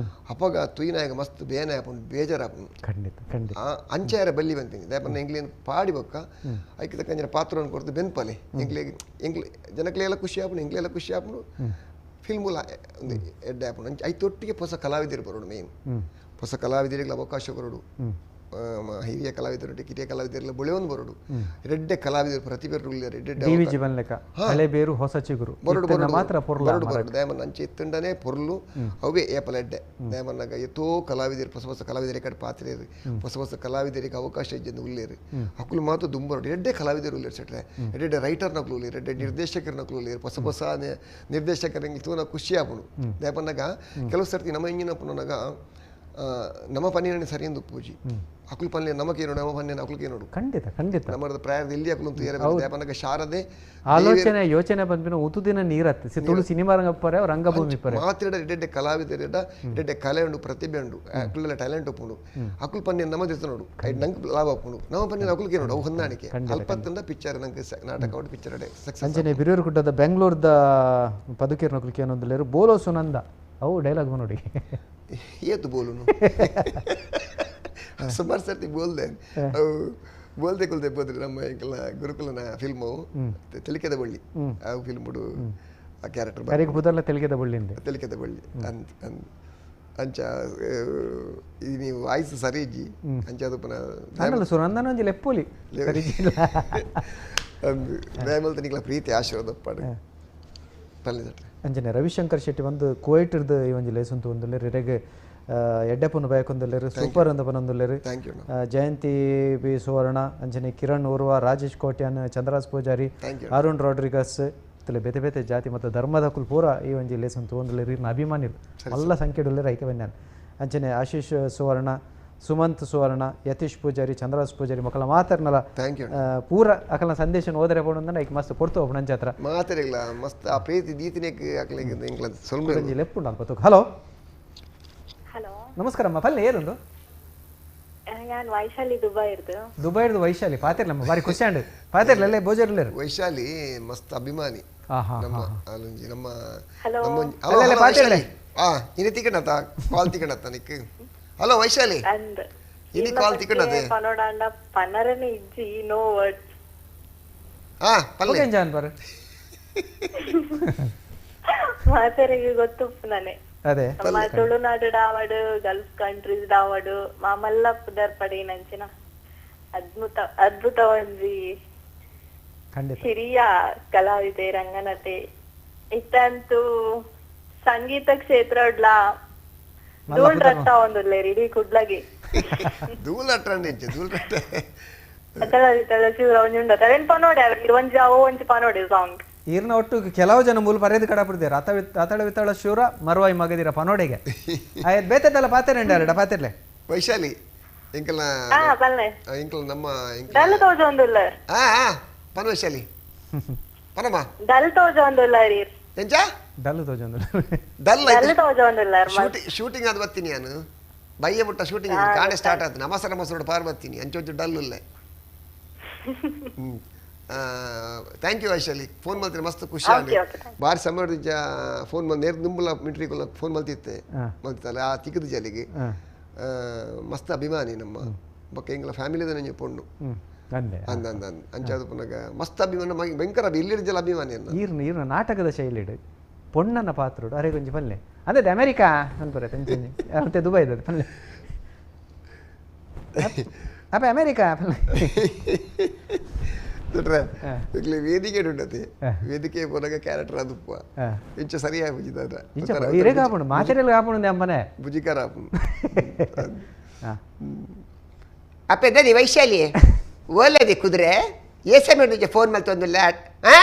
ಅಪ್ಪಗ ತುಯಿನಾಯಗ ಮಸ್ತ್ ಬೇನೆ ಆಪುಂಡು ಬೇಜಾರಾಪುಂಡು ಖಂಡಿತ ಖಂಡಿತ ಅಂಚಾರ ಬಲ್ಲಿ ಬಂತೀನಿ ದಯಪನ್ನ ಇಂಗ್ಲೇನು ಪಾಡಿ ಬೊಕ್ಕ ಐಕೆ ತಕ್ಕಂಜನ ಪಾತ್ರವನ್ನು ಕೊಡ್ತು ಬೆನ್ಪಲೆ ಇಂಕ್ಲಿ ಇಂಕ್ಲಿ ಜನಕ್ಲೆಲ್ಲ ಖುಷಿ ಆಪುಂಡು ಇಂಕ್ಲೆಲ್ಲ ಖುಷಿ ಆಪುಂಡು ಫಿಲ್ಮುಲ ಒಂದು ಎಡ್ಡೆ ಆಪುಂಡು ಅಂಚ ಐತೊಟ್ಟಿಗೆ ಹೊಸ ಕಲಾವಿದರು ಬರೋಡು ಮೇನ್ ಹೊಸ ಕಲಾವಿದರಿಗೆ ಅವಕಾಶ ಕೊರಡು ಹಿರಿಯ ಕಲಾವಿದರು ಕಿರಿಯ ಕಲಾವಿದರೆಲ್ಲ ಬೊಳೆಯೊಂದು ಬರೋಡು ರೆಡ್ಡೆ ಕಲಾವಿದರು ಪ್ರತಿಭೆ ರೆಡ್ಡೆ ಬೇರು ಹೊಸ ಚಿಗುರು ಬರೋಡು ಮಾತ್ರ ಬರೋಡು ಬರೋಡು ದಯಮನ್ನ ಅಂಚೆ ಇತ್ತಂಡನೆ ಪೊರ್ಲು ಅವೇ ಏಪಲ ಎಡ್ಡೆ ದಯಮನ್ನಾಗ ಎತ್ತೋ ಕಲಾವಿದರು ಹೊಸ ಹೊಸ ಕಲಾವಿದರ ಕಡೆ ಪಾತ್ರೇರು ಹೊಸ ಹೊಸ ಕಲಾವಿದರಿಗೆ ಅವಕಾಶ ಇಜ್ಜಂದು ಉಲ್ಲೇರು ಅಕ್ಕಲು ಮಾತ್ರ ದುಂಬರೋಡು ಎಡ್ಡೆ ಕಲಾವಿದರು ಉಲ್ಲೇರು ಸೆಟ್ರೆ ಎಡ್ಡೆ ರೈಟರ್ನಕ್ಲು ಉಲ್ಲೇರು ಎಡ್ಡೆ ನಿರ್ದೇಶಕರನಕ್ಲು ಉಲ್ಲೇರು ಹೊಸ ಹೊಸ ನಿರ್ದೇಶಕರಂಗೆ ತೂನ ಖುಷಿ ಆಪುಣು ದಯಪನ್ನಾಗ ಕೆಲವು ಸರ್ತಿ ನಮ್ಮ ಇಂಜಿನ ಪುನನಾಗ ನಮ್ಮ ಪನ್ನಿನ ಸರಿಯೊಂದು ಪೂಜಿ ಅಕುಲು ಪನ್ನೆ ನಮಗೇನು ನಮ್ಮ ಪನ್ನೆ ಅಕುಲ್ಕೇನೋಡು ಖಂಡಿತ ಖಂಡಿತ ನಮ್ಮದ ಪ್ರಾಯದ ಇಲ್ಲಿ ಅಕುಲು ದೇಪನಗ ಶಾರದೆ ಆಲೋಚನೆ ಯೋಚನೆ ಬಂದ್ಬಿನ ಉತುದಿನ ನೀರತ್ತೆ ತುಳು ಸಿನಿಮಾ ರಂಗ ಪರೆ ರಂಗಭೂಮಿ ಪರೆ ಮಾತಿಡ ಎಡ್ಡೆ ಕಲಾವಿದರಿಡ ಎಡ್ಡೆ ಕಲೆ ಉಂಡು ಪ್ರತಿಭೆ ಉಂಡು ಅಕುಲೆಲ್ಲ ಟ್ಯಾಲೆಂಟ್ ಉಪ್ಪುಂಡು ಅಕುಲು ಪನ್ನೆ ನಮ್ಮ ದಿವಸ ನೋಡು ನಂಗೆ ಲಾಭ ಉಪ್ಪುಂಡು ನಮ್ಮ ಪನ್ನೆ ಅಕುಲ್ಕೆ ನೋಡು ಅವು ಹೊಂದಾಣಿಕೆ ಅಲ್ಪತ್ತಂದ ಪಿಕ್ಚರ್ ನಂಗೆ ನಾಟಕ ಉಂಟು ಪಿಕ್ಚರ್ ಸಕ್ಸಸ್. ಅಂಚನೆ ಬಿರೂರು ಗುಡ್ಡದ ಬೆಂಗಳೂರದ ಪದುಕೀರ್ ನಕುಲ್ಕೆ ಏನೊಂದು ಬೋಲೋ ಸುನಂದ ಅವು ಡೈಲಾಗ್ ನೋಡಿ ಏತು ಬೋಲುನು ಸುಮಾರು ಸರ್ತಿ ಬೋಲ್ದೆ ಅವು ಬೋಲ್ದೆ ಕುಲ್ದೆ ಬೋದ್ರಿ ನಮ್ಮ ಎಂಕಲ್ನ ಗುರುಕುಲನ ಫಿಲ್ಮು ತೆಲಿಕೆದ ಬಳ್ಳಿ ಆ ಫಿಲ್ಮ್ ಆ ಕ್ಯಾರೆಕ್ಟರ್ ಬುದರ್ಲ ತೆಲಿಕೆದ ಬಳ್ಳಿ ತೆಲಿಕೆದ ಬಳ್ಳಿ ಅಂತ ಅಂಚ ಈ ನೀವು ವಾಯ್ಸ್ ಸರಿ ಇಜ್ಜಿ ಅಂಚ ಅದು ಪುನಃ ಸುನಂದನ ಒಂಜಿ ಲೆಪ್ಪೊಲಿ ದಯಮಲ್ತ ನಿಕ್ಲ ಪ್ರೀತಿ ಆಶೀರ್ವಾದ ಪಾಡು ಅಂಚನೆ ರವಿಶಂಕರ್ ಶೆಟ್ಟಿ ಒಂದು ಕುವೈಟ್ರ್ದು ಈ ಒಂಜಿ ಲೇಸುಂತು ಒಂದುಲ್ಲೆರ್ ಇರೆಗ್ ಎಡ್ಡೆಪುನು ಬಯಕೊಂದುಲ್ಲೆರ್ ಸೂಪರ್ ಅಂದ ಪನೊಂದುಲ್ಲೆರ್ ಜಯಂತಿ ಬಿ ಸುವರ್ಣ ಅಂಚನೆ ಕಿರಣ್ ಓರ್ವ ರಾಜೇಶ್ ಕೋಟ್ಯಾನ್ ಚಂದ್ರಾಜ್ ಪೂಜಾರಿ ಅರುಣ್ ರಾಡ್ರಿಗಸ್ ಇತ್ತಲೆ ಬೇತೆ ಬೇತೆ ಜಾತಿ ಮತ್ತು ಧರ್ಮದ ಪೂರ ಈ ಒಂಜಿ ಲೇಸುಂತು ಒಂದುಲ್ಲೆರ್ ಇರ್ನ ಅಭಿಮಾನಿರು ಮಲ್ಲ ಸಂಖ್ಯೆಡುಲ್ಲೆರ್ ಐಕೆ ಬನ್ಯಾನ್ ಅಂಚನೆ ಆಶೀಶ್ ಸುವರ್ಣ ಸುಮಂತ್ ಸುವರ್ಣ ಯತೀಶ್ ಪೂಜಾರಿ ಚಂದ್ರರಾಜ್ ಪೂಜಾರಿ ಮಕ್ಕಳ ಮಾತಾಡ್ನಲ್ಲ ಪೂರ ಅಕಲ್ನ ಸಂದೇಶ ಓದರೆ ಪೋಣ ಐಕ್ ಮಸ್ತ್ ಕೊಡ್ತು ಒಬ್ಬ ನಂಚತ್ರ ಮಾತಾಡಿಲ್ಲ ಮಸ್ತ್ ಆ ಪ್ರೀತಿ ದೀತಿನೇಕ್ ಅಕಲಿಗೆ ಲೆಪ್ಪುಂಡು ಅಲ್ಪ. ಹಲೋ ಹಲೋ ನಮಸ್ಕಾರ ಅಮ್ಮ ಪಲ್ಲೆ ಏರುಂಡು ನಾನು ವೈಶಾಲಿ ದುಬೈ ಇರ್ದು ದುಬೈ ಇರ್ದು ವೈಶಾಲಿ ಪಾತಿರ್ಲಮ್ಮ ಬಾರಿ ಖುಷಿ ಅಂಡ್ ಪಾತಿರ್ಲಲ್ಲೇ ಬೋಜರ್ಲೇರು ವೈಶಾಲಿ ಮಸ್ತ್ ಅಭಿಮಾನಿ ನಮ್ಮ ಅಲುಂಜಿ ನಮ್ಮ ನಮ್ಮ ಪಾತಿರ್ಲೆ ಆ ಇನಿ ತಿಕಣತ ಕಾಲ್ ತಿಕಣತ ನಿಕ್. ಹಲೋ ವೈಶಾಲಿ ಇನಿ ಕಾಲ್ ತಿಕಣತೆ ಪನೋಡಾಂಡ ಪನರನೆ ಇಜ್ಜಿ ನೋ ವರ್ಡ್ಸ್. ಹಾ ಪಲ್ಲೆ ಜಾನ್ ಬರ ಮಾತರಿಗೆ ಗೊತ್ತುಪ್ಪು ನಾನೆ ಅದೇ ನಮ್ಮ ತುಳುನಾಡು ಡಾವಡು ಗಲ್ಫ್ ಕಂಟ್ರೀಸ್ ಡಾವಡು ಮಾಮಲ್ಲ ಪುದರ್ ಪಡೆಯಿನಂಚಿನ ಅದ್ಭುತ ಅದ್ಭುತ ಒಂಜಿ ಹಿರಿಯ ಕಲಾವಿದೆ ರಂಗನಟೆ ಇತ್ತಂತೂ ಸಂಗೀತ ಕ್ಷೇತ್ರ ಧೂಳ್ ರಟ್ಟ ಒಂದುಲ್ಲೇರಿ ಇಡೀ ಕುಡ್ಲಗಿ ಧೂಳ್ ರಟ್ಟ ಧೂಳ್ ರಟ್ಟ ಒಂಜಿ ಉಂಡ ತರೇನ್ ಪನೋಡೆ ಒಂಜಿ ಅವು ಒಂಜಿ ಪನೋಡೆ ಸಾಂಗ್. ಈರ್ನ ಒಟ್ಟು ಕೆಲವು ಜನ ಮೂಲ ಪರೇದು ಕಡಪಡ್ದೇರು ಅತಳ ವಿತಳ ಶೂರ ಮರುವಾಯಿ ಮಗದಿರ ಪನೋಡೆಗೆ ಆಯ್ತು ಬೇತೆದಲ್ಲ ಪಾತೆರೆಂಡಾರಡ ಪಾತೆರ್ಲೆ ವೈಶಾಲಿ ಎಂಕಲ್ನ ಎಂಕಲ್ ನಮ್ಮ ಡಲ್ ತೋಜೊಂದುಲ್ಲ ಆ ಆ ಪನ ವೈಶಾಲಿ ಪನಮ್ಮ ಡಲ್ ತೋಜೊಂದುಲ್ಲ ರೀ ಎಂಚ ಡಲ್ ತೋಜೊಂದುಲ್ಲ ಡಲ್ ಡಲ್ ತೋಜೊಂದುಲ್ಲ ಶೂಟಿಂಗ್ ಅದು ಬರ್ತೀನಿ ನಾನು ಬಯ್ಯ ಮುಟ್ಟ ಶೂಟಿಂಗ್ ಕಾಣೆ ಸ್ಟಾರ್ಟ್ ಆಯ್ತು ನಮಸ್ಕಾರ ನಮಸ್ಕಾರ ಪಾರ್ ಬರ್ತೀನಿ ಅಂಚೊಂಚು ಡಲ್ ಇಲ್ಲ. Thank you Vaishali phone ಮಾಡ್ತೀನಿ ಮಸ್ತ್ ಖುಷಿ ಆಗಿ ಬಾರಿ ಸಮಯ ಫೋನ್ ಬಂದು ನೇರ ದುಂಬುಲ ಮಿಂಟ್ರಿ ಫೋನ್ ಮಲ್ತಿತ್ತೆ ಮಲ್ತಲ್ಲ ಆ ತಿಕ್ಕದ ಜಲಿಗೆ ಮಸ್ತ್ ಅಭಿಮಾನಿ ನಮ್ಮ ಬೊಕ್ಕ ಎಂಗ್ಲ ಫ್ಯಾಮಿಲಿದ ನಂಜೆ ಪೊಣ್ಣು ಅಂದೆ ಅಂದ ಅಂದ ಅಂದ ಅಂಚಾದ ಪುನಗ ಮಸ್ತ್ ಅಭಿಮಾನ ಭಯಂಕರ ಇಲ್ಲಿರ್ಜಲ ಅಭಿಮಾನಿ ಅನ್ನ ಈರ್ನ ಈರ್ನ ನಾಟಕದ ಶೈಲಿಡು ಪೊಣ್ಣನ ಪಾತ್ರೋಡು ಅರೆ ಕೊಂಚ ಪಲ್ಲೆ ಅದೇ ಅಮೆರಿಕಾ ಅನ್ಪರೆ ಮತ್ತೆ ದುಬೈದ ಪಲ್ಲೆ ಅಪ್ಪ ಅಮೆರಿಕಾ ಪಲ್ಲೆ ಇಲ್ಲಿ ವೇದಿಕೆ ಉಂಟತೆ ವೇದಿಕೆ ಪೋನಾಗ ಕ್ಯಾರೆಕ್ಟರ್ ಅದುಪ್ಪ ಇಂಚ ಸರಿಯಾಗಿ ಬುಜಿದಾರ ಇರೇ ಕಾಪುಂಡು ಮಾತೆರೆಲ್ಲ ಕಾಪುಂಡು ಅಮ್ಮನೆ ಬುಜಿಕಾರ ಆಪುಂಡು ಅಪ್ಪ ಎದ್ದದಿ ವೈಶಾಲಿ ಓಲದಿ ಕುದುರೆ ಏಸೆ ಮೇಡು ಫೋನ್ ಮಲ್ತೊಂದುಲ್ಲ ಆ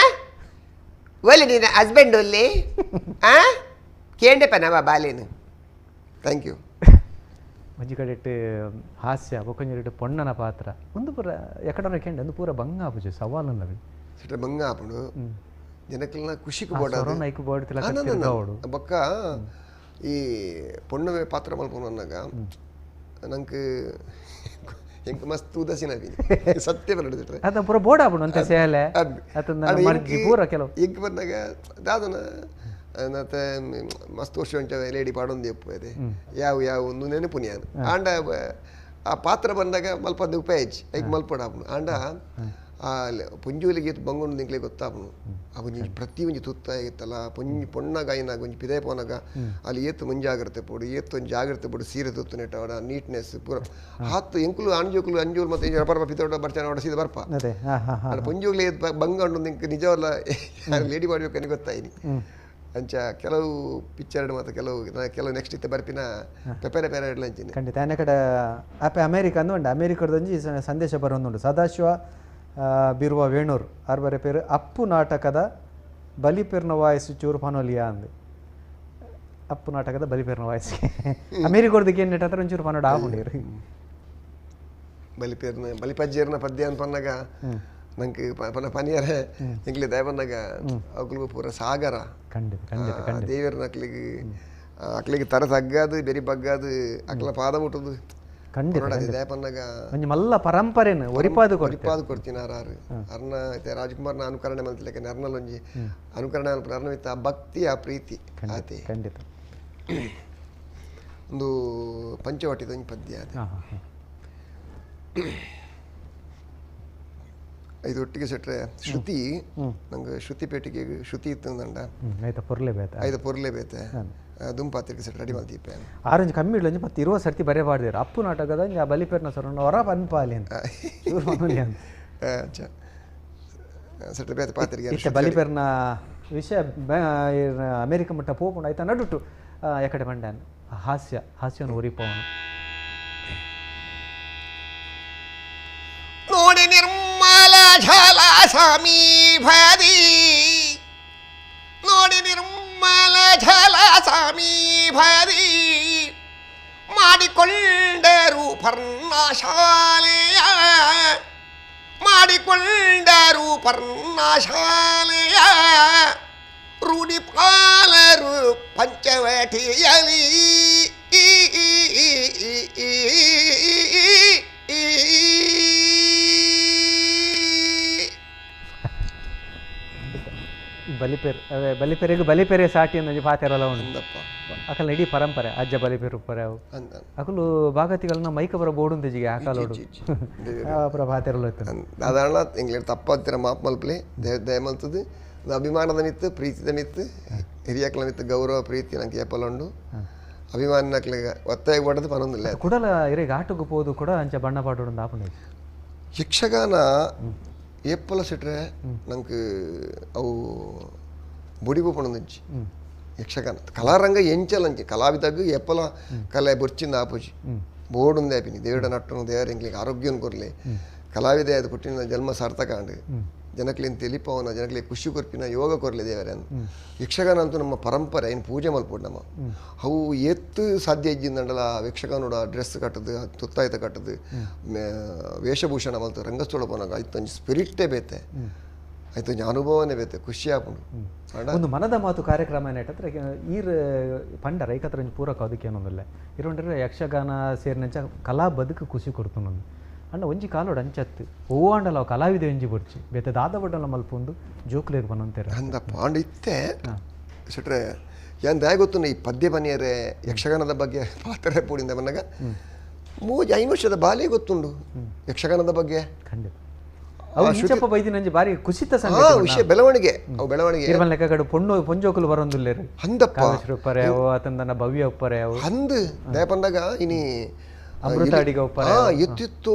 ಓಲೆ ನಿನ್ನ ಹಸ್ಬೆಂಡ್ ಒಲ್ಲಿ ಆ ಕೇಂಡೆಪ್ಪ ನಮ್ಮ ಬಾಲೇನು. Thank you. ಒಂಜಿ ಕಡೆಟ್ ಹಾಸ್ಯ ಬೊಕೊಂಜಿ ಪೊಣ್ಣನ ಪಾತ್ರ ಒಂದು ಪೂರ ಎಕಡನ ಕೆಂಡ ಒಂದು ಪೂರ ಬಂಗ ಆಪುಜು ಸವಾಲು ಸಿಟ್ರೆ ಬಂಗ ಆಪುಂಡು ಜನಕ್ಕೆಲ್ಲ ಖುಷಿಗೆ ಬೋಡ ಬೊಕ್ಕ ಈ ಪೊಣ್ಣವೇ ಪಾತ್ರ ಮಲ್ಪುನು ಅನ್ನಾಗ ನಂಗೆ ಎಂಕ್ ಮಸ್ತ್ ಉದಾಸೀನ ಸತ್ಯ ಬರಡಿದ್ರೆ ಅದ ಪೂರ ಬೋರ್ಡ್ ಆಪುಂಡು ಅಂತ ಸೇಲೆ ಮರ್ಜಿ ಪೂರ ಕೆಲವು ಎಂಕ್ ಬಂದಾಗ ದಾದನ ಮತ್ತೆ ಮಸ್ತ್ ವರ್ಷ ಉಂಟ ಲೇಡಿ ಪಾಡೊಂದು ಎಪ್ಪು ಯಾವ ಯಾವ ಒಂದು ನೆನಪು ನಾನು ಆಂಡ ಆ ಪಾತ್ರ ಬಂದಾಗ ಮಲ್ಪದ ಉಪಾಯ ಐಕ್ ಮಲ್ಪಡ ಆಪುಂಡು ಆಂಡ ಆ ಪೊಂಜುಲಿಗೆ ಬಂಗೊಂಡು ನಿಂಕ್ಲೆ ಗೊತ್ತಾಪುನು ಆ ಒಂಜಿ ಪ್ರತಿ ಒಂಜಿ ತುತ್ತ ಇತ್ತಲ್ಲ ಪೊಂಜಿ ಪೊಣ್ಣಗ ಐನಾಗ ಒಂಜಿ ಪಿದೆ ಪೋನಾಗ ಅಲ್ಲಿ ಏತು ಮುಂಜಾಗ್ರತೆ ಪೋಡು ಏತು ಒಂಜಿ ಜಾಗ್ರತೆ ಪೋಡು ಸೀರೆ ತುತ್ತು ನೆಟ್ಟವಡ ನೀಟ್ನೆಸ್ ಪೂರ ಹಾತು ಎಂಕುಲು ಅಣಜೋಕುಲು ಅಂಜೂರು ಮತ್ತೆ ರಪರಪ ಪಿತೋಡ ಬರ್ಚಾನ ಒಡ ಸೀದ ಬರ್ಪ ಆಂಡ ಪೊಂಜುಗ್ಲೆ ಬಂಗಂಡು ನಿಂಕ್ ನಿಜವಲ್ಲ ಲೇಡಿ ಮಾಡಬೇಕು ಗೊತ್ತಾಯಿನಿ. ಅಂಚ ಕೆಲವು ಪಿಕ್ಚರ್ ಮತ್ತು ಕೆಲವು ಕೆಲವು ನೆಕ್ಸ್ಟ್ ಇತ್ತೆ ಬರ್ಪಿನ ಪೆಪೆರೆ ಪೆರೆ ಇಡ್ಲಂಚಿನ ಖಂಡಿತ ಆನೆ ಕಡೆ ಅಪ್ಪೆ ಅಮೇರಿಕ ಅಂದು ಉಂಡು ಅಮೇರಿಕದೊಂಜಿ ಸಂದೇಶ ಬರೋದುಂಡು ಸದಾಶಿವ ಬಿರುವ ವೇಣೂರು ಆರ್ಬರೆ ಪೇರು ಅಪ್ಪು ನಾಟಕದ ಬಲಿಪೆರ್ನ ವಾಯ್ಸ್ ಚೂರು ಪನೋಲಿಯಾ ಅಂದು ಅಪ್ಪು ನಾಟಕದ ಬಲಿಪೆರ್ನ ವಾಯ್ಸ್ ಅಮೇರಿಕದಕ್ಕೆ ಏನು ನೆಟ್ಟ ಒಂಚೂರು ಪನೋಡ ಆಪುಂಡು ಬಲಿಪೇರ್ನ ಬಲಿಪಜ್ಜೇರ್ನ ಪದ್ಯ ಅಂತ ಪನ್ನಾಗ ನಂಗೆ ಪನ ಪನಿಯರೆ ಎಂಕ್ಲೆ ದಯ ಬಂದಾಗ ಅವುಗಳಿಗೆ ಪೂರ ಸಾಗರ ಖಂಡಿತ ಖಂಡಿತ ಖಂಡಿತ ದೇವರನ್ನ ಅಕ್ಲಿಗೆ ಅಕ್ಲಿಗೆ ತರ ತಗ್ಗಾದು ಬೆರಿ ಬಗ್ಗಾದು ಅಕ್ಲ ಪಾದ ಮುಟ್ಟುದು ಖಂಡಿತ ದಯ ಪನ್ನಾಗ ಒಂಜಿ ಮಲ್ಲ ಪರಂಪರೆನು ಒರಿಪಾದು ಒರಿಪಾದು ಕೊಡ್ತೀನಿ ಆರು ಅರ್ನ ರಾಜ್ಕುಮಾರ್ನ ಅನುಕರಣೆ ಮಲ್ತಲೆಕ್ಕ ನರ್ನಲ್ ಒಂಜಿ ಅನುಕರಣೆ ಅರ್ನವಿತ್ತ ಆ ಭಕ್ತಿ ಆ ಪ್ರೀತಿ ಆತೆ ಖಂಡಿತ ಒಂದು ಪಂಚವಟಿದ ಒಂಜಿ ಪದ್ಯ ಅದು ಇದು ಒಟ್ಟಿಗೆ ಸೆಟ್ರೆ ಶ್ರುತಿ ನಂಗೆ ಶ್ರುತಿ ಪೇಟಿಗೆ ಶ್ರುತಿ ಇತ್ತು ಅಂದ ಐತ ಪೊರ್ಲೆ ಬೇತೆ ಐದ ಪೊರ್ಲೆ ಬೇತೆ ದುಂಪಾತ್ರಿಗೆ ಸೆಟ್ ರೆಡಿ ಮಾಡ್ತೀಪ ಆರೆಂಜ್ ಕಮ್ಮಿ ಇಡ್ಲಂಜಿ ಮತ್ತೆ ಇರುವ ಸರ್ತಿ ಬರೇ ಬಾರ್ದಿರು ಅಪ್ಪು ನಾಟಕದ ಆ ಬಲಿಪೇರ್ನ ಸರ್ ಹೊರ ಪನ್ಪಾಲಿ ಅಂತ ಸೆಟ್ರೆ ಬೇತೆ ಪಾತ್ರಿಗೆ ಇತ್ತೆ ಬಲಿಪೇರ್ನ ವಿಷಯ ಅಮೇರಿಕ ಮಟ್ಟ ಪೋಪುಂಡು ಆಯ್ತಾ ನಡುಟು ಎಕಡೆ ಬಂಡಾನ್ ಹಾಸ್ಯ ಹಾಸ್ಯವನ್ನು ಒರಿಪವನು ನೋಡಿ ನಿರ್ಮಲ ಝಲ ಸಮೀಪದಿ ನೋಡಿ ನಿರ್ಮಲ ಝಲ ಸಮೀಪದಿ ಮಾಡಿಕೊಂಡರು ಪರ್ಣಶಾಲೆಯ ಮಾಡಿಕೊಂಡರು ಪರ್ಣಶಾಲೆಯ ರೂಢಿಪಾಲರು ಪಂಚವಟಿಯಲಿ ಬಲಿಪೇರ್ ಅವೇ ಬಲಿಪೇರೆಗೆ ಬಲಿಪೇರೆ ಸಾಟಿ ಅಂದಂಜಿ ಪಾತೆರಲ್ಲ ಉಂಡು ಅಕಲ್ ಇಡೀ ಪರಂಪರೆ ಅಜ್ಜ ಬಲಿಪೇರು ಉಪ್ಪರೆ ಅವು ಅಕಲು ಭಾಗತಿಗಳನ್ನ ಮೈಕ ಬರ ಬೋಡುಂದಿಜಿಗೆ ಆಕಾಲೋಡು ಪುರ ಪಾತೆರಲ್ಲ ಇತ್ತು ಸಾಧಾರಣ ಎಂಗ್ಲೇರ್ ತಪ್ಪಾಗ್ತಿರ ಮಾಪ್ ಮಲ್ಪಲೆ ದಯ ಮಲ್ತದು ಅಭಿಮಾನದ ಮಿತ್ತು ಪ್ರೀತಿದ ಮಿತ್ತು ಹಿರಿಯಕ್ಲ ಮಿತ್ತು ಗೌರವ ಪ್ರೀತಿ ನಂಗೆ ಏಪಲ ಉಂಡು ಅಭಿಮಾನ ಒತ್ತಾಯ ಪಡೋದು ಪನೊಂದಿಲ್ಲ ಕುಡಲ ಇರೆಗೆ ಆಟಕ್ಕೆ ಪೋದು ಕೂಡ ಅಂಚ ಬಣ್ಣ ಪಾಟೋಡು ಆಪುಂಡು ಯಕ್ಷಗಾನ ಏಪಲ ಸಿಟ್ರೆ ನಂಗೆ ಅವು ಬೊಡಿಬು ಪಣೊಂದುಂಚಿ ಯಕ್ಷಗಾನ ಕಲಾರಂಗ ಎಂಚಲಂಚಿ ಕಲಾವಿದಾಗ ಏಪಲ ಕಲೆ ಬೊರ್ಚಿಂದ ಆಪುಜಿ ಬೋಡುಂದೆ ಆಪಿನಿ ದೇವಡ ನಟ್ಟನು ದೇವರ ಎಂಕ್ಲಿಗೆ ಆರೋಗ್ಯನ ಕೊರ್ಲೆ ಕಲಾವಿದ ಅದು ಪುಟ್ಟಿನ ಜನ್ಮ ಸಾರ್ಥಕ ಅಂಡು ಜನಕ್ಲೇನು ತೆಲಿಪವನ ಜನಕ್ಲೆ ಖುಷಿ ಕೊರ್ಪಿನ ಯೋಗ ಕೊರ್ಲೆ ದೇವರೇ ಯಕ್ಷಗಾನ ಅಂತೂ ನಮ್ಮ ಪರಂಪರೆ ಏನು ಪೂಜೆ ಮಲ್ಪೊಡು ನಮ್ಮ ಅವು ಎತ್ತು ಸಾಧ್ಯ ಇಜ್ಜಿಂದಂಡಲ ಯಕ್ಷಗಾನೋಡ ಡ್ರೆಸ್ ಕಟ್ಟದು ತುತ್ತಾಯ್ತ ಕಟ್ಟದು ವೇಷಭೂಷಣ ಮಲ್ತು ರಂಗಸ್ಥಳ ಪೋನಾಗ ಆಯ್ತು ಸ್ಪಿರಿಟೇ ಬೇತೆ ಆಯ್ತು ಅನುಭವನೇ ಬೇತೆ ಖುಷಿ ಆಪುಂಡು. ಒಂದು ಮನದ ಮಾತು ಕಾರ್ಯಕ್ರಮ ಏನಾಯ್ತಂದ್ರೆ ಈರ್ ಪಂಡ ರೈಕತ್ರ ಒಂಜಿ ಪೂರಕ ಅದಕ್ಕೆ ಏನೊಂದಿಲ್ಲ ಇರುಂಡ್ರೆ ಯಕ್ಷಗಾನ ಸೇರಿನಂಚ ಕಲಾ ಬದುಕು ಖುಷಿ ಕೊಡ್ತು ಅಣ್ಣ ಒಂಜಿ ಕಾಲೋಡು ಅಂಚತ್ತು ಓ ಅಂಡಲ ಅವು ಕಲಾವಿದೆ ಒಂಜಿ ಬೊಡ್ಚಿ ಬೇತೆ ದಾದ ಬಡ್ಡಲ ಮಲ್ಪೊಂದು ಜೋಕ್ಲೇಗ್ ಬನ್ನಂತೇರ ಅಂದಪ್ಪ ಅಂಡ ಇತ್ತೆ ಸಟ್ರೆ ಏನ್ ದಾಯ ಗೊತ್ತು ಈ ಪದ್ಯ ಬನಿಯರೆ ಯಕ್ಷಗಾನದ ಬಗ್ಗೆ ಪಾತ್ರೆ ಪೂಡಿಂದ ಬಂದಾಗ 3-5 ವರ್ಷದ ಬಾಲೆ ಗೊತ್ತುಂಡು ಯಕ್ಷಗಾನದ ಬಗ್ಗೆ. ಖಂಡಿತ ಅವು ಇಂಚಪ್ಪ ಬೈದಿನಂಜಿ ಬಾರಿ ಕುಸಿತ ಸಂಗತಿ ವಿಷಯ ಬೆಳವಣಿಗೆ ಅವು ಬೆಳವಣಿಗೆ ಇರ್ಮಲ್ ಲೆಕ್ಕಗಡು ಪೊಣ್ಣು ಪೊಂಜೋಕುಲು ಬರೋಂದುಲ್ಲೇರು ಅಂದಪ್ಪ ಕಾವೇಶ್ವರ ಅವು ಆತಂದನ ಭವ್ಯ ಉಪ್ಪರೆ ಅವು ಅಂದು ದಯ ಬಂದಾಗ ಇನಿ ಅಮೃತ ಅಡಿಗ ಉಪ್ಪರೆ ಎತ್ತಿತ್ತು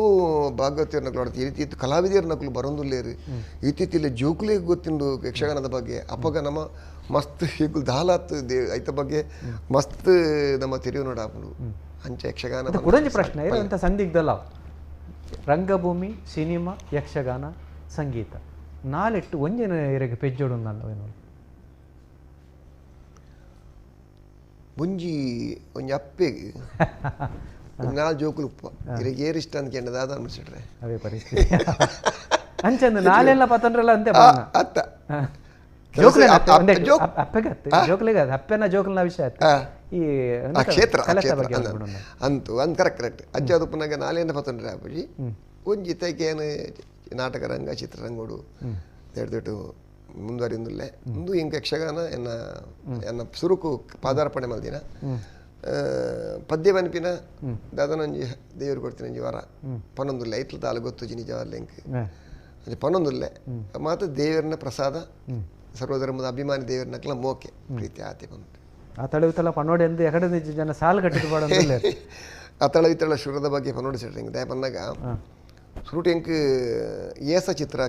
ಭಾಗವತಿಯರ್ನಕ್ಲು ಆಡ್ತಿ ಇತ್ತಿತ್ತು ಕಲಾವಿದರ್ನಕ್ಲು ಬರೋಂದುಲ್ಲೇರು ಇತ್ತಿತ್ತಿಲ್ಲ ಜೋಕುಲಿಗೆ ಗೊತ್ತಿಂಡು ಯಕ್ಷಗಾನದ ಬಗ್ಗೆ. ಅಪ್ಪಗ ನಮ್ಮ ಮಸ್ತ್ ಹೀಗುಲ್ ದಾಲಾತ್ ಐತ ಬಗ್ಗೆ ಮಸ್ತ್ ನಮ್ಮ ತೆರಿವು ನೋಡಾಪುಂಡು ಅಂಚ ಯಕ್ಷಗಾನ. ಕುಡಂಜಿ ಪ್ರಶ್ನೆ ಇರುವಂಥ ಸಂದಿಗ್ಧಲ್ಲ ರಂಗಭೂಮಿ ಸಿನಿಮಾ ಯಕ್ಷಗಾನ ಸಂಗೀತ ನಾಲೆಟ್ಟು ಒಂಜಿನ ಇರಗೆ ಪೆಜ್ಜೋಡು ನಾನು ಏನೋ ಒಂಜಿ ಒಂಜಿ ಅಪ್ಪೆಗೆ ನಾಲ್ ಜೋಕುಲು ಉಪ್ಪ ಇರಗೆ ಏರಿಷ್ಟ ಅಂತ ಕೆಂಡದಾದ ಅನ್ಸಿಟ್ರೆ ಅವೇ ಪರಿಸ್ಥಿತಿ ಅಂಚಂದು ನಾಲೆಲ್ಲ ಪತಂಡ್ರಲ್ಲ ಅಂತೆ ಅತ್ತ ಜೋಕ್ಲೆಗ ಅಪ್ಪೆನ ಜೋಕುಲ್ನ ವಿಷಯ ಈ ಕ್ಷೇತ್ರ ಅಂತೂ ಅಂದ್ ಕರೆಕ್ಟ್ ಕರೆಕ್ಟ್ ಅಜ್ಜ ಅದು ನಾಲೇನ ಪತಂಡ್ರೆ ಅಪ್ಪಾಜಿ ಒಂಜಿ ತೈಕೇನು ನಾಟಕ ರಂಗ ಚಿತ್ರರಂಗೋಡು ದೊಡ್ಡ ಮುಂದುವರಿಯುಂದುಲ್ಲೆ ಒಂದು ಇಂಕ ಯಕ್ಷಗಾನ ಎನ್ನ ಎನ್ನ ಸುರುಕು ಪಾದಾರ್ಪಣೆ ಮಲ್ದಿನ ಪದ್ಯ ಬನ್ಪಿನ ದಾದನೊಂಜಿ ದೇವರು ಕೊಡ್ತೀನಿ ವಾರ ಪನ್ನೊಂದುಲ್ಲೆ ಐತ್ಲ ತಾಲು ಗೊತ್ತು ನಿಜವಾಗ್ಲೂ ಇಂಕ್ ಅಂಚ ಪನ್ನೊಂದುಲ್ಲೆ ಮಾತ್ರ ದೇವರನ್ನ ಪ್ರಸಾದ ಸರ್ವಧರ್ಮದ ಅಭಿಮಾನಿ ದೇವರನ್ನಕ್ಲ ಮೋಕೆ ಪ್ರೀತಿ ಆತೆ ಬಂತು. ಆ ತಳ ಪನ್ನೋಡಿ ಎಂದು ಎಕಡೆ ಜನ ಸಾಲು ಕಟ್ಟಿದ ಆ ತಳ ಇತ್ತಳ ಶುರದ ಬಗ್ಗೆ ಪನ್ನೋಡಿ ಸೆಟ್ರಿಂಗ್ ದಯ ಬಂದಾಗ ಸುರುಟು ಎಂಕ್ ಏಸ ಚಿತ್ರ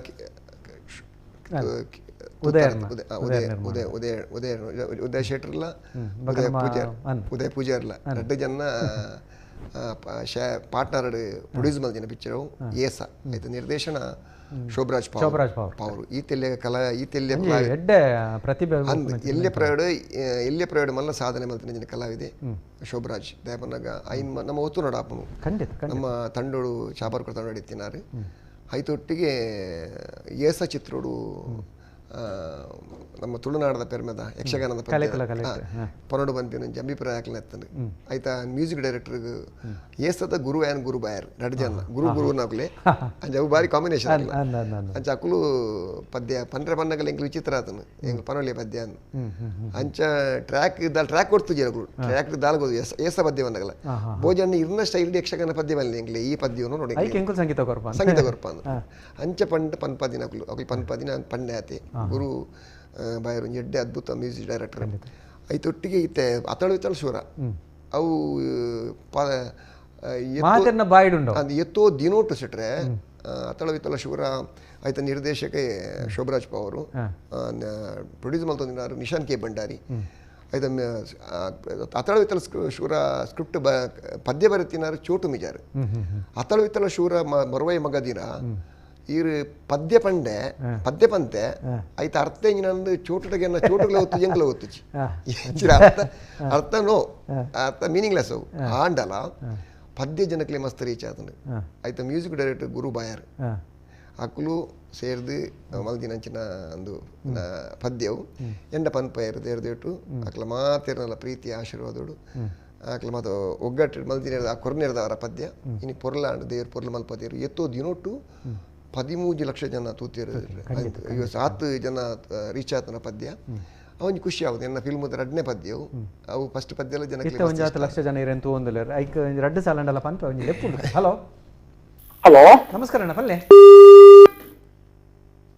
ಉದಯ ಉದಯ ಉದಯ ಉದಯ ಉದಯ ಉದಯ ಶೆಟ್ರಲ್ಲ ಉದಯ ಪೂಜಾರ್ ಉದಯ ಪೂಜಾರ್ಲ ರಡ್ಡು ಜನ ಪಾರ್ಟ್ನರ್ ಪ್ರೊಡ್ಯೂಸ್ ಮಲ್ದಿನ ಪಿಕ್ಚರ್ ಏಸ ಆಯ್ತು. ನಿರ್ದೇಶನ ಶೋಭರಾಜ್ ಪಾವರು. ಈ ತೆಲ್ಯ ಕಲಾ ಈ ತೆಲ್ಯ ಪ್ರತಿಭೆ ಎಲ್ಲೆ ಪ್ರಯೋಡ ಎಲ್ಲೆ ಪ್ರಯೋಡ ಮಲ್ಲ ಸಾಧನೆ ಮಲ್ತಿನ ಕಲಾವಿದೆ ಶೋಭರಾಜ್ ದಯಪನ್ನಾಗ ಐನ್ ನಮ್ಮ ಒತ್ತು ನೋಡಾಪನು ಖಂಡಿತ ನಮ್ಮ ತಂಡೋಡು ಚಾಪರ್ಕರ್ ತಂಡೋಡು ಇತ್ತಿನಾರು ಐತೊಟ್ಟಿಗೆ ಏಸ ಚಿತ್ರೋಡು ನಮ್ಮ ತುಳುನಾಡದ ಪೆರ್ಮೆದ ಯಕ್ಷಗಾನದ ಪನ್ನೊಡು ಬಂಪಿನ ಒಂಜಿ ಅಭಿಪ್ರಾಯ ಹಾಕ್ಲ ಆಯ್ತಾ ಮ್ಯೂಸಿಕ್ ಡೈರೆಕ್ಟರ್ ಏಸದ ಗುರು ಆ್ಯನ್ ಗುರು ಬಾಯರ್ ರಡ್ಡು ಜನ ಗುರು ಗುರು ನಾಕುಲೆ ಅಂಚ ಅವು ಬಾರಿ ಕಾಂಬಿನೇಷನ್ ಅಂಚ ಅಕುಲು ಪದ್ಯ ಪನ್ರೆ ಪನ್ನಗಲ ಎಂಕ್ಲು ವಿಚಿತ್ರ ಆತನು ಎಂಕ್ಲು ಪನೊಲಿ ಪದ್ಯ ಅನ್ ಅಂಚ ಟ್ರ್ಯಾಕ್ ದಾಲ್ ಟ್ರ್ಯಾಕ್ ಕೊಡ್ತು ಜನಗಳು ಟ್ರ್ಯಾಕ್ ದಾಲ್ ಏಸ ಪದ್ಯ ಬಂದಾಗಲ ಭೋಜನ ಇರ್ನ ಸ್ಟೈಲ್ ಯಕ್ಷಗಾನ ಪದ್ಯ ಬನ್ನಿ ಎಂಕ್ಲೆ ಈ ಪದ್ಯವನ್ನು ನೋಡಿ ಸಂಗೀತ ಕೊರ್ಪ ಸಂಗೀತ ಕೊರ್ಪ ಅಂಚ ಪಂಡ ಪನ್ಪದಿನ ಅಕುಲು ಅಕುಲು ಪನ್ಪದಿನ ಪಂಡೆ ಆತೆ ಗುರು ಬಾಯರು ಎಡ್ಡೆ ಅದ್ಭುತ ಮ್ಯೂಸಿಕ್ ಡೈರೆಕ್ಟರ್ ಐತೊಟ್ಟಿಗೆ ಇತ್ತೆ ಅತಳು ಇತ್ತಳು ಶೂರ ಅವು ಎತ್ತೋ ದಿನೋಟು ಸಿಟ್ರೆ ಅತಳ ವಿತಳ ಶೂರ ಆಯ್ತ ನಿರ್ದೇಶಕ ಶೋಭರಾಜ್ ಪಾವರು ಪ್ರೊಡ್ಯೂಸ್ ಮಲ್ತೊಂದಿನಾರು ನಿಶಾನ್ ಕೆ ಭಂಡಾರಿ ಆಯ್ತ ಅತಳ ವಿತಳ ಶೂರ ಸ್ಕ್ರಿಪ್ಟ್ ಪದ್ಯ ಬರೆತಿನಾರು ಚೋಟು ಮಿಜಾರು ಅತಳ ವಿತಳ ಶೂರ ಮರುವೈ ಮಗದಿರ ಈರು ಪದ್ಯ ಪಂಡೆ ಪದ್ಯ ಪಂತೆ ಆಯ್ತು ಅರ್ಥ ಎಂಜಿನಂದು ಚೋಟುಗೆ ಚೋಟುಗಳ ಹೊತ್ತು ಎಂಗ್ಲ ಹೊತ್ತುಚಿ ಅರ್ಥ ಅರ್ಥ ನೋ ಅರ್ಥ ಮೀನಿಂಗ್ಲೆಸ್ ಅವು ಆಂಡಲ ಪದ್ಯ ಜನಕ್ಲೆ ಮಸ್ತ್ ರೀಚ್ ಆತನು ಆಯ್ತು ಮ್ಯೂಸಿಕ್ ಡೈರೆಕ್ಟರ್ ಗುರು ಬಾಯರ್ ಅಕುಲು ಸೇರ್ದು ಮಲ್ದಿನಂಚಿನ ಒಂದು ಪದ್ಯವು ಎಂಡ ಪನ್ಪಯರು ದೇರ್ದೇಟು ಅಕ್ಲ ಮಾತೇರ್ನಲ್ಲ ಪ್ರೀತಿ ಆಶೀರ್ವಾದೋಡು ಅಕ್ಲ ಮಾತು ಒಗ್ಗಟ್ಟು ಮಲ್ದಿನ ಆ ಕೊರ್ನೇರ್ದವರ ಪದ್ಯ ಇನಿ ಪೊರ್ಲಾಂಡ್ ದೇವ್ರ ಪೊರ್ಲು ಮಲ್ಪದೇರು ಎತ್ತೋ ದಿನೋಟು 13 ಲಕ್ಷ ಜನ ತೂತಿರು 7 ಜನ ರೀಚ್ ಆತನ ಪದ್ಯ ಅವನಿಗೆ ಖುಷಿ ಆಗುದು ಎನ್ನ ಫಿಲ್ಮ್ ರಡ್ನೇ ಪದ್ಯವು ಅವು ಫಸ್ಟ್ ಪದ್ಯ ಎಲ್ಲ ಜನಕ್ಕೆ ಲಕ್ಷ ಜನ ಇರಂತ ಒಂದುಲ್ಲೇರು ಐಕ್ ರಡ್ಡು ಸಾಲಂಡಲ ಪನ್ಪ ಒಂಜಿ ಲೆಪ್ಪುಂಡು. ಹಲೋ ಹಲೋ ನಮಸ್ಕಾರ ಅಣ್ಣ ಪಲ್ಲೆ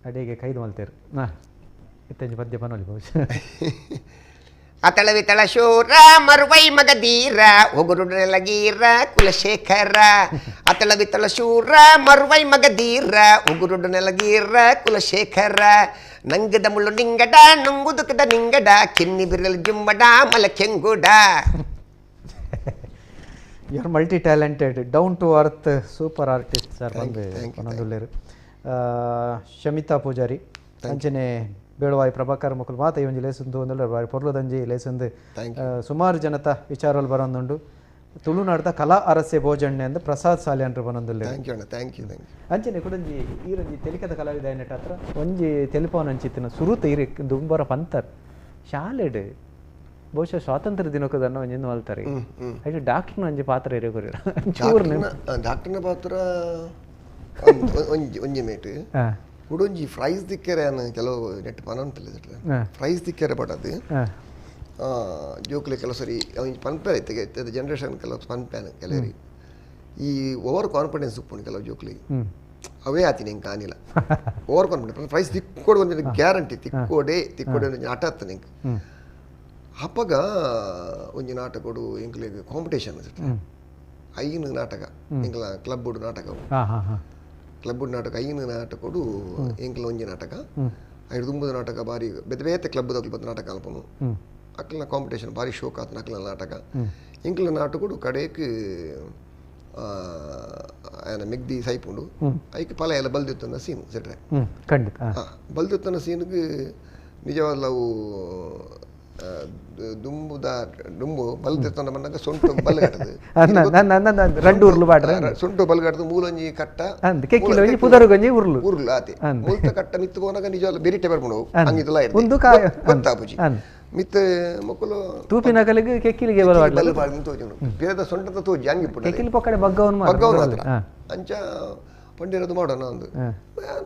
ಅಡಿಗೆ ಕೈದು ಮಲ್ತೇರು ನಾ ಇತ್ತಂಜಿ ಪದ್ಯ ಪನೊಲಿ ಬಹುಶಃ. ಅತಳ ವಿತಳ ಶೂರ ಮರುವೈ ಮಗಧೀರ ಉಗುರುಡಲಗೀರ ಕುಲಶೇಖರ ಅತಳ ವಿತಳ ಶೂರ ಮರುವೈ ಮಗಧೀರ ಉಗುರುಡನಲಗೀರ ಕುಲಶೇಖರ ನಂಗದ ಮುಳ್ಳು ನಿಂಗಡ ನುಂಗುದುಕದ ನಿಂಗಡ ಕಿನ್ನಿ ಬಿರಲ್ ಜುಂಬಡ ಮಲ ಕೆಂಗುಡ. You are multi talented, down to earth, super artist sir ಬಂದು ಪನೊಂದುಲ್ಲೇರು. ಶಮಿತಾ ಪೂಜಾರಿ ಅಂಚನೆ ಬೇಳುವಾಯಿ ಪ್ರಭಾಕರ್ ಮುಕುಲ್ ಮಾತ ಈ ಒಂಜಿ ಲೇಸಂದು ಒಂದುಲ್ಲ ಬಾರಿ ಪೊರ್ಲುದಂಜಿ ಲೇಸಂದು ಸುಮಾರು ಜನತ ವಿಚಾರಲು ಬರೊಂದುಂಡು ತುಳುನಾಡ್ದ ಕಲಾ ಅರಸೆ ಭೋಜಣ್ಣೆ ಅಂದ್ ಪ್ರಸಾದ್ ಸಾಲ್ಯಾನ್ರು ಬರೊಂದುಲ್ಲೆ thank you ಅಣ್ಣ thank you thank you ಅಂಚನೆ ಕುಡಂಜಿ ಈರೊಂಜಿ ತೆಲಿಕದ ಕಲಾವಿದ ನೆಟ್ಟ ಹತ್ರ ಒಂಜಿ ತೆಲಿಪವನ ಅಂಚಿತ್ತಿನ ಸುರುತ ಈರೆ ದುಂಬರ ಪಂತರ್ ಶಾಲೆಡ್ ಬಹುಶಃ ಸ್ವಾತಂತ್ರ್ಯ ದಿನಕ್ಕದನ್ನ ಒಂಜಿ ಮಲ್ತಾರೆ ಐಟ್ ಡಾಕ್ಟರ್ನ ಒಂಜಿ ಪಾತ್ರ ಇರೆ ಕೊರಿರ ಡಾಕ್ಟರ್ನ ಪಾತ್ರ ಒಂಜಿ ಒಂಜಿ ಮೇಟ್ ಕುಡೊಂಜಿ ಫ್ರೈಸ್ ದಿಕ್ಕೆರೆ ಕೆಲವು ನೆಟ್ ಪನಂತಲ್ಲ ಫ್ರೈಸ್ ದಿಕ್ಕೆರೆ ಪಡದು ಜೋಕ್ಲೆ ಕೆಲವು ಸರಿ ಒಂಜಿ ಪನ್ಪೇರ್ ಇತ್ತೆ ಜನರೇಷನ್ ಕೆಲವು ಪನ್ಪೇನ್ ಕೆಲವರಿ ಈ ಓವರ್ ಕಾನ್ಫಿಡೆನ್ಸ್ ಉಪ್ಪುಂಡು ಕೆಲವು ಜೋಕ್ಲಿ ಅವೇ ಆತೀನಿ ಹಿಂಗೆ ಕಾಣಿಲ್ಲ ಓವರ್ ಕಾನ್ಫಿಡೆನ್ಸ್ ಪ್ರೈಸ್ ತಿಕ್ಕೋಡು ಒಂಜಿ ಗ್ಯಾರಂಟಿ ತಿಕ್ಕೋಡೆ ತಿಕ್ಕೋಡೆ ಒಂಜಿ ಆಟ ಆತ ನಿಂಗೆ ಅಪ್ಪಗ ಒಂಜಿ ನಾಟಕೊಡು ಎಂಕ್ಲೆಗ್ ಕಾಂಪಿಟೇಷನ್ ಐನು ನಾಟಕ ಎಂಕ್ಲ ಕ್ಲಬ್ ನಾಟಕ ಕ್ಲಬ್ ನಾಟಕ ಐನು ನಾಟಕೊಡು ಎಂಕ್ಲ ಒಂಜಿ ನಾಟಕ ಐದು ದುಂಬದ ನಾಟಕ ಬಾರಿ ಬೇತೆ ಬೇತೆ ಕ್ಲಬ್ ದಕ್ಲು ಬತ್ತ ನಾಟಕ ಅಲ್ಪನು ಅಕ್ಲನ ಕಾಂಪಿಟೇಷನ್ ಬಾರಿ ಶೋಕ್ ಆತನ ಅಕ್ಲನ ನಾಟಕ ಎಂಕ್ಲ ನಾಟಕೊಡು ಕಡೆಕ್ ಆಯನ ಮೆಗ್ದಿ ಸೈಪುಂಡು ಐಕ್ ಪಲ ಎಲ್ಲ ಬಲ್ದಿತ್ತನ್ನ ಸೀನ್ ಸೆಟ್ರೆ ಖಂಡಿತ ಬಲ್ದಿತ್ತನ್ನ ಸೀನ್ಗೆ ನಿಜವಾದ ಅವು ದುಂಬುದ ದುಂಬು ಬಲ್ದಿತ್ತನ್ನ ಬಂದಾಗ ಸೊಂಟು ಬಲ್ಗಟ್ಟದು ರಡ್ಡು ಉರ್ಲು ಬಾಡ್ರೆ ಸೊಂಟು ಬಲ್ಗಟ್ಟದು ಮೂಲೊಂಜಿ ಕಟ್ಟ ಪುದರುಗೊಂಜಿ ಉರ್ಲು ಉರ್ಲು ಆತೆ ಮುಲ್ತ ಕಟ್ಟ ಮಿತ್ತು ಹೋನಾಗ ನಿಜವಾದ ಬೆರಿಟೆ ಬರ್ಪುಂಡು ಹಂಗಿತ್ತಲ್ಲ ಗೊತ್ತಾಪುಜಿ ಮಿತ್ತ ಮಕ್ಕಳು ತೂಪಿನ ಕಲಿಗೆ ಕೆಕ್ಕಿಲಿಗೆ ಬಲ್ಲು ಬಾಡ್ದು ತೋಜುಂಡು ಬೇರೆದ ಸೊಂಟದ ತೋಜಿ ಹಂಗೆ ಕೆಕ್ಕಿಲಿ ಪೊಕ್ಕಡೆ ಬಗ್ಗವನು ಬಗ್ಗವನು ಮಾತ್ರ ಅಂಚ ಪಂಡಿರೋದು ಮಾಡೋಣ ಒಂದು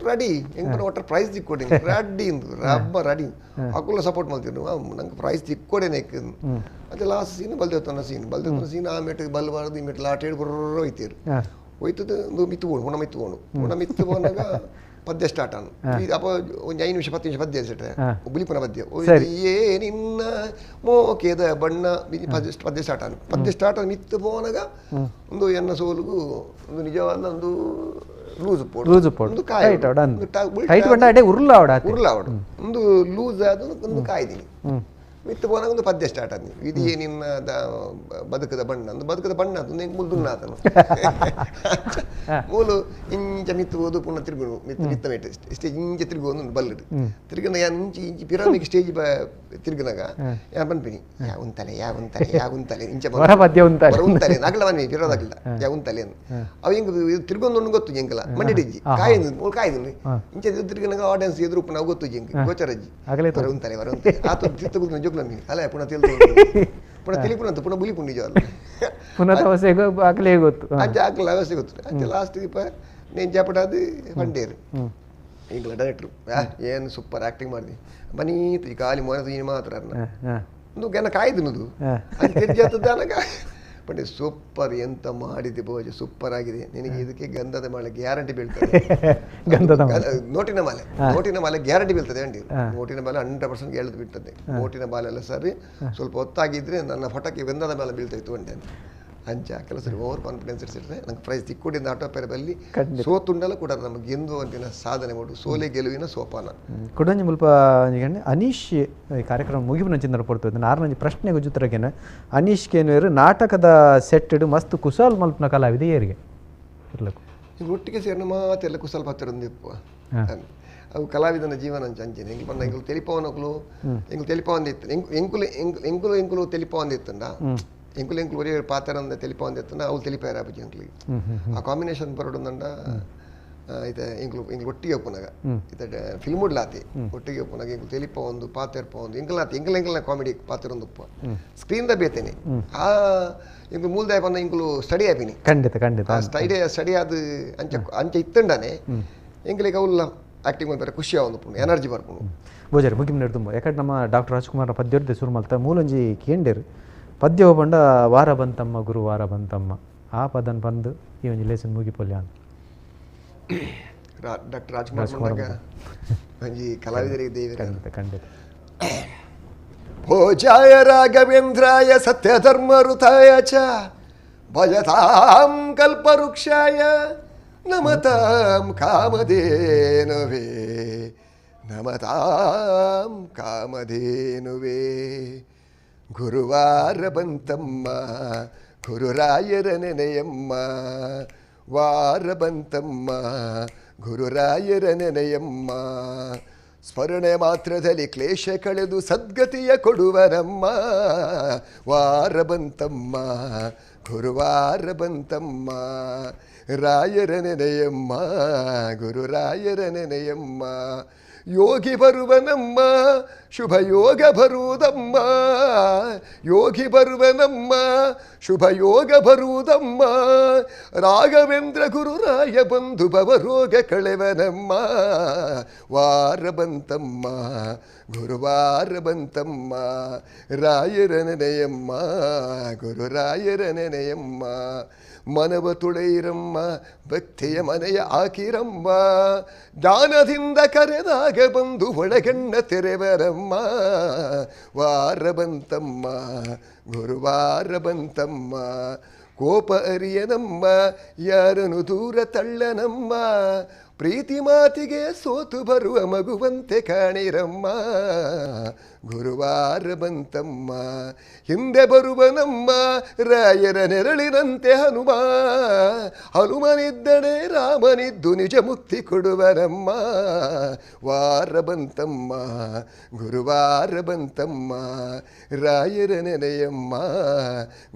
ರೆಡಿ ಹೆಂಗೆ ಒಟ್ಟ ಪ್ರೈಸ್ ದಿಕ್ಕೊಡಿ ರೆಡಿ ಇಂದು ರಬ್ಬ ರೆಡಿ ಅಕುಲ ಸಪೋರ್ಟ್ ಮಾಡ್ತೀವಿ ನಂಗೆ ಪ್ರೈಸ್ ದಿಕ್ಕೊಡೇನೆ ಮತ್ತೆ ಲಾಸ್ಟ್ ಸೀನ್ ಬಲ್ದೇವತನ ಸೀನ್ ಬಲ್ದೇವತನ ಸೀನ್ ಆ ಮೆಟ್ಟಿಗೆ ಬಲ್ಬಾರ್ದು ಈ ಮೆಟ್ಟು ಆಟ ಹೇಳಿ ಬರೋ ಹೋಯ್ತೀರು ಹೋಯ್ತದ ಒಂದು ಮಿತ್ತು ಬೋಣು ಹುಣ ಮಿತ್ತು ಬೋಣು ಹುಣ ಮಿತ್ತು ಬೋನಾಗ ಪದ್ಯ ಸ್ಟಾರ್ಟ್ ಅನ್ನು ಅಪ್ಪ ಒಂದು 5 ನಿಮಿಷ 10 ನಿಮಿಷ ಪದ್ಯ ಸೆಟ್ರೆ ಬುಲಿಪನ ಪದ್ಯ ಏ ನಿನ್ನ ಮೋಕೆದ ಬಣ್ಣ ಪದ್ಯ ಸ್ಟಾರ್ಟ್ ಅನ್ನು ಪದ್ಯ ಸ್ಟಾರ್ಟ್ ಅನ್ನು ಮಿತ್ತು ಬೋನಾಗ ಒಂದು ಎನ್ನ ಸೋಲುಗು ಒಂದು ನಿಜವಾದ ಒಂದು ಲೂಸ್ ಪೋಡು ಲೂಸ್ ಪೋಡು ಟೈಟ್ ಬಂಡ ಅಡೆ ಉರುಳಾವಡ ಉರುಳಾವಡು ಒಂದು ಲೂಸ್ ಆದ ಒಂದು ಕಾಯ್ದೀನಿ ಮಿತ್ತು ಪೋನಾಗ ಒಂದು ಪದ್ಯ ಸ್ಟಾರ್ಟ್ ಆದ್ನಿ ಇದು ನಿನ್ನ ಬದುಕದ ಬಣ್ಣ ಒಂದು ಬದುಕದ ಬಣ್ಣ ಅದು ನಿಂಗೆ ಮುಲ್ದುನ್ನ ಆತನು ಮೂಲು ಇಂಚ ಮಿತ್ತು ಹೋದು ಪುನಃ ತಿರುಗುನು ಮಿತ್ತು ಮಿತ್ತ ಮೇಟ್ ಸ್ಟೇಜ್ ಇಂಚ ತಿರುಗು ಒಂದು ಬಲ್ಲಿಡು ತಿರುಗಿನ ಯಾನ್ ಇಂಚಿ ಇಂಚಿ ಪಿರಾಮಿಗೆ ಸ್ಟೇಜ್ ತಿರುಗಿನಾಗ ಯಾ ಪನ್ಪಿನಿ ಯಾ ಉಂತಲೆ ಯಾ ಉಂತಲೆ ಯಾ ಉಂತಲೆ ಇಂಚ ಪದ್ಯ ಉಂತಲೆ ನಗಲ ಬನ್ನಿ ಪಿರೋದಾಗಲ್ಲ ಯಾ ಉಂತಲೆ ಅವು ಹಿಂಗೆ ತಿರುಗೊಂದು ಗೊತ್ತು ಎಂಕಲ ಮಂಡಿಡಿಜ್ಜಿ ಕಾಯ್ದು ಮೂಲು ಕಾಯ್ದು ಇಂಚ ತಿರುಗಿನಾಗ ಆಡಿಯನ್ಸ್ ಎದುರು ನಾವು ಗೊತ್ತು ಎಂಕ್ ಗೋಚರಜ್ಜಿ ಬರ ಉಂತಲೆ ಬರ ಉಂತಲೆ ಆತ ತಿರ್ತು ಜೋಗ್ಲ ಅಲ್ಲ ಪುನಃ ತಿಳಿದು ಪುನಃ ತಿಳಿಪುನಂತ ಪುನಃ ಬುಲಿಪುಂಡು ನಿಜವಲ್ಲ ಪುನಃ ಅವಸ್ಥೆ ಆಗಲೇ ಗೊತ್ತು ಅಂಚೆ ಆಗಲ ಅವಸ್ಥೆ ಗೊತ್ತು ಅಂಚೆ ಲಾಸ್ಟ್ ಇಪ್ಪ నేను చెప్పడాది వండేరు ఇంట్లో ಡೈರೆಕ್ಟ್ರು ಏನು ಸೂಪರ್ ಆ್ಯಕ್ಟಿಂಗ್ ಮಾಡಿದೆ ಬನೀತು ಈ ಖಾಲಿ ಮೋನದು ಈ ಮಾತ್ರ ಒಂದು ಗೆನ ಕಾಯ್ದು ಅದು ತಿರ್ಜಾತದ್ದು ಅನಗ ಬಟ್ ಸೂಪರ್ ಎಂತ ಮಾಡಿದೆ ಭೋಜ ಸೂಪರ್ ಆಗಿದೆ ನಿನಗೆ ಇದಕ್ಕೆ ಗಂಧದ ಮಾಲೆ ಗ್ಯಾರಂಟಿ ಬೀಳ್ತದೆ ಗಂಧದ ನೋಟಿನ ಮಾಲೆ ನೋಟಿನ ಮಾಲೆ ಗ್ಯಾರಂಟಿ ಬೀಳ್ತದೆ ಅಂಡಿ ನೋಟಿನ ಮಾಲೆ 100% ಎಳೆದು ಬೀಳ್ತದೆ ನೋಟಿನ ಮಾಲೆ ಎಲ್ಲ ಸರಿ ಸ್ವಲ್ಪ ಹೊತ್ತಾಗಿದ್ರೆ ನನ್ನ ಫೋಟೋಕ್ಕೆ ಗಂಧದ ಮಾಲೆ ಬೀಳ್ತಾ ಇತ್ತು ಅಂಡೆ ಅಂಚ ಕೆಲವು ಸರಿ ಓವರ್ ಕಾನ್ಫಿಡೆನ್ಸ್ ಇಡ್ಸಿಟ್ರೆ ನಂಗೆ ಪ್ರೈಸ್ ತಿಕ್ಕೊಡಿಂದ ಆಟೋ ಪೆರಬಲ್ಲಿ ಸೋತುಂಡಲ ಕೂಡ ನಮಗೆ ಗೆಂದು ಅಂತಿನ ಸಾಧನೆ ಮಾಡು ಸೋಲೆ ಗೆಲುವಿನ ಸೋಪಾನ ಕುಡಂಜಿ ಮುಲ್ಪ ಅನೀಶ್ ಈ ಕಾರ್ಯಕ್ರಮ ಮುಗಿಪಿನ ಚಿಂತನೆ ಪಡ್ತದೆ ನಾರನಂಜಿ ಪ್ರಶ್ನೆಗೆ ಜೊತೆಗೇನೆ ಅನೀಶ್ ಕೇನುವೇರು ನಾಟಕದ ಸೆಟ್ ಮಸ್ತ್ ಕುಸಾಲ್ ಮಲ್ಪನ ಕಲಾವಿದೆ ಏರಿಗೆ ಇರ್ಲಕ್ಕು ಈಗ ಒಟ್ಟಿಗೆ ಸೇರಿನ ಮಾತೆಲ್ಲ ಕುಸಾಲ್ ಪಾತ್ರ ಅವು ಕಲಾವಿದನ ಜೀವನ ಅಂಚ ಅಂಚನೆ ಎಂಕ್ ಪಂಡ ಎಂಕುಲು ತೆಲಿಪವನಕುಲು ಎಂಕುಲು ತೆಲಿಪವಂದಿತ್ತು ಎಂಕುಲು ಎಂಕುಲು ಎಂಕುಲು ತೆಲಿಪವಂದಿತ್ತಂಡ ಎಂಕುಲು ಎಂಕುಲು ಒರೇ ಪಾತ್ರ ಅಂದ ತೆಲಿಪವಂದಿತ್ತಂಡ ಅವು ತೆಲಿಪಾರ ಅಪ್ಪಜಿ ಎಂಕ್ಲಿಗೆ ಆ ಕಾಂಬಿನೇಷನ್ ಬರೋಡಂದಂಡ ಇತ್ತೆ ಎಂಕುಲು ಎಂಕುಲು ಒಟ್ಟಿಗೆ ಒಪ್ಪುನಾಗ ಇತ್ತೆ ಫಿಲ್ಮ್ ಉಡ್ಲಾತಿ ಒಟ್ಟಿಗೆ ಒಪ್ಪುನಾಗ ಎಂಕುಲು ತೆಲಿಪ ಒಂದು ಪಾತ್ರ ಒಂದು ಎಂಕುಲಾತಿ ಎಂಕುಲು ಎಂಕಲ್ನ ಕಾಮಿಡಿ ಪಾತ್ರ ಒಂದು ಉಪ್ಪ ಸ್ಕ್ರೀನ್ the ಬೇತೇನೆ ಆ ಎಂಕುಲು ಮೂಲದಾಯ ಪಂಡ ಎಂಕುಲು ಸ್ಟಡಿ ಆಪಿನಿ ಖಂಡಿತ ಖಂಡಿತ ಸ್ಟಡಿ ಸ್ಟಡಿ ಅದು ಅಂಚ ಅಂಚ ಇತ್ತಂಡಾನೆ ಎಂಕಲಿಗೆ ಅವುಲ್ಲ ಆ್ಯಕ್ಟಿಂಗ್ ಮಾಡ್ತಾರೆ ಖುಷಿ ಆವೊಂದು ಎನರ್ಜಿ ಬರ್ಪುಂಡು ಬೋಜಾರಿ ಮುಗಿಮ್ ನೆಡ್ದುಂಬ ಯಾಕಂದ್ರೆ ನಮ್ಮ ಡಾಕ್ಟರ್ ರಾಜ್ಕುಮಾರ್ ಪದ್ಯರ್ದೆ ಸುರು ಮಲ್ತ ಮೂಲೊಂಜಿ ಕೇಂಡೇರು ಪದ್ಯ ಬಂಡ ವಾರ ಬಂತಮ್ಮ ಗುರು ವಾರ ಬಂತಮ್ಮ ಆ ಪದನ್ ಬಂದು ಈ ಒಂಜಿ ಲೇಸನ್ ಮುಗಿಪೊಲ್ಯ ಡಾಕ್ಟರ್ ರಾಜ್ಕುಮಾರ್ ಒಂಜಿ ಕಲಾವಿದರಿಗೆ ದೇವರ ಖಂಡಿತ ಖಂಡಿತ ಭೋಜಾಯ ರಾಘವೇಂದ್ರಾಯ ಸತ್ಯಧರ್ಮರುತಾಯ ಚ ಭಜತಾಂ ಕಲ್ಪವೃಕ್ಷಾಯ ನಮತಾಂ ಕಾಮಧೇನುವೇ ನಮತಾಂ ಕಾಮಧೇನುವೇ ಗುರುವಾರ ಬಂತಮ್ಮ ಗುರುರಾಯರ ನೆನೆಯಮ್ಮ ವಾರ ಬಂತಮ್ಮ ಗುರುರಾಯರ ನೆನೆಯಮ್ಮ. ಸ್ಮರಣೆ ಮಾತ್ರದಲ್ಲಿ ಕ್ಲೇಶ ಕಳೆದು ಸದ್ಗತಿಯ ಕೊಡುವರಮ್ಮ, ವಾರ ಬಂತಮ್ಮ ಗುರುವಾರ ಬಂತಮ್ಮ, ರಾಯರ ನೆನೆಯಮ್ಮ ಗುರುರಾಯರ ನೆನೆಯಮ್ಮ. ಯೋಗಿ ಬರುವನಮ್ಮ ಶುಭ ಯೋಗ ಬರುವುದಮ್ಮ, ಯೋಗಿ ಬರುವನಮ್ಮ ಶುಭ ಯೋಗ ಬರುವುದಮ್ಮ, ರಾಘವೇಂದ್ರ ಗುರುರಾಯ ಬಂಧು ಭವರೋಗ ಕಳೆವನಮ್ಮ, ವಾರ ಬಂತಮ್ಮ ಗುರುವಾರ ಬಂತಮ್ಮ, ರಾಯರ ನೆನೆಯಮ್ಮ ಗುರುರಾಯರ ನೆನೆಯಮ್ಮ. ಮನವ ತುಳೆಯಿರಮ್ಮ ಭಕ್ತಿಯ ಮನೆಯ ಆಕಿರಮ್ಮ, ಜ್ಞಾನದಿಂದ ಕರೆದಾಗ ಬಂದು ಒಳಗಣ್ಣ ತೆರೆವರಮ್ಮ, ವಾರ ಬಂತಮ್ಮ ಗುರುವಾರ ಬಂತಮ್ಮ. ಕೋಪ ಅರಿಯನಮ್ಮ ಯಾರನು ದೂರ ತಳ್ಳನಮ್ಮ, ಪ್ರೀತಿ ಮಾತಿಗೆ ಸೋತು ಬರುವ ಮಗುವಂತೆ ಕಾಣಿರಮ್ಮ, ಗುರುವಾರ ಬಂತಮ್ಮ. ಹಿಂದೆ ಬರುವನಮ್ಮ ರಾಯರ ನೆರಳಿನಂತೆ ಹನುಮ, ಹನುಮನಿದ್ದಡೆ ರಾಮನಿದ್ದು ನಿಜ ಮುಕ್ತಿ ಕೊಡುವನಮ್ಮ, ವಾರ ಬಂತಮ್ಮ ಗುರುವಾರ ಬಂತಮ್ಮ, ರಾಯರ ನೆನೆಯಮ್ಮ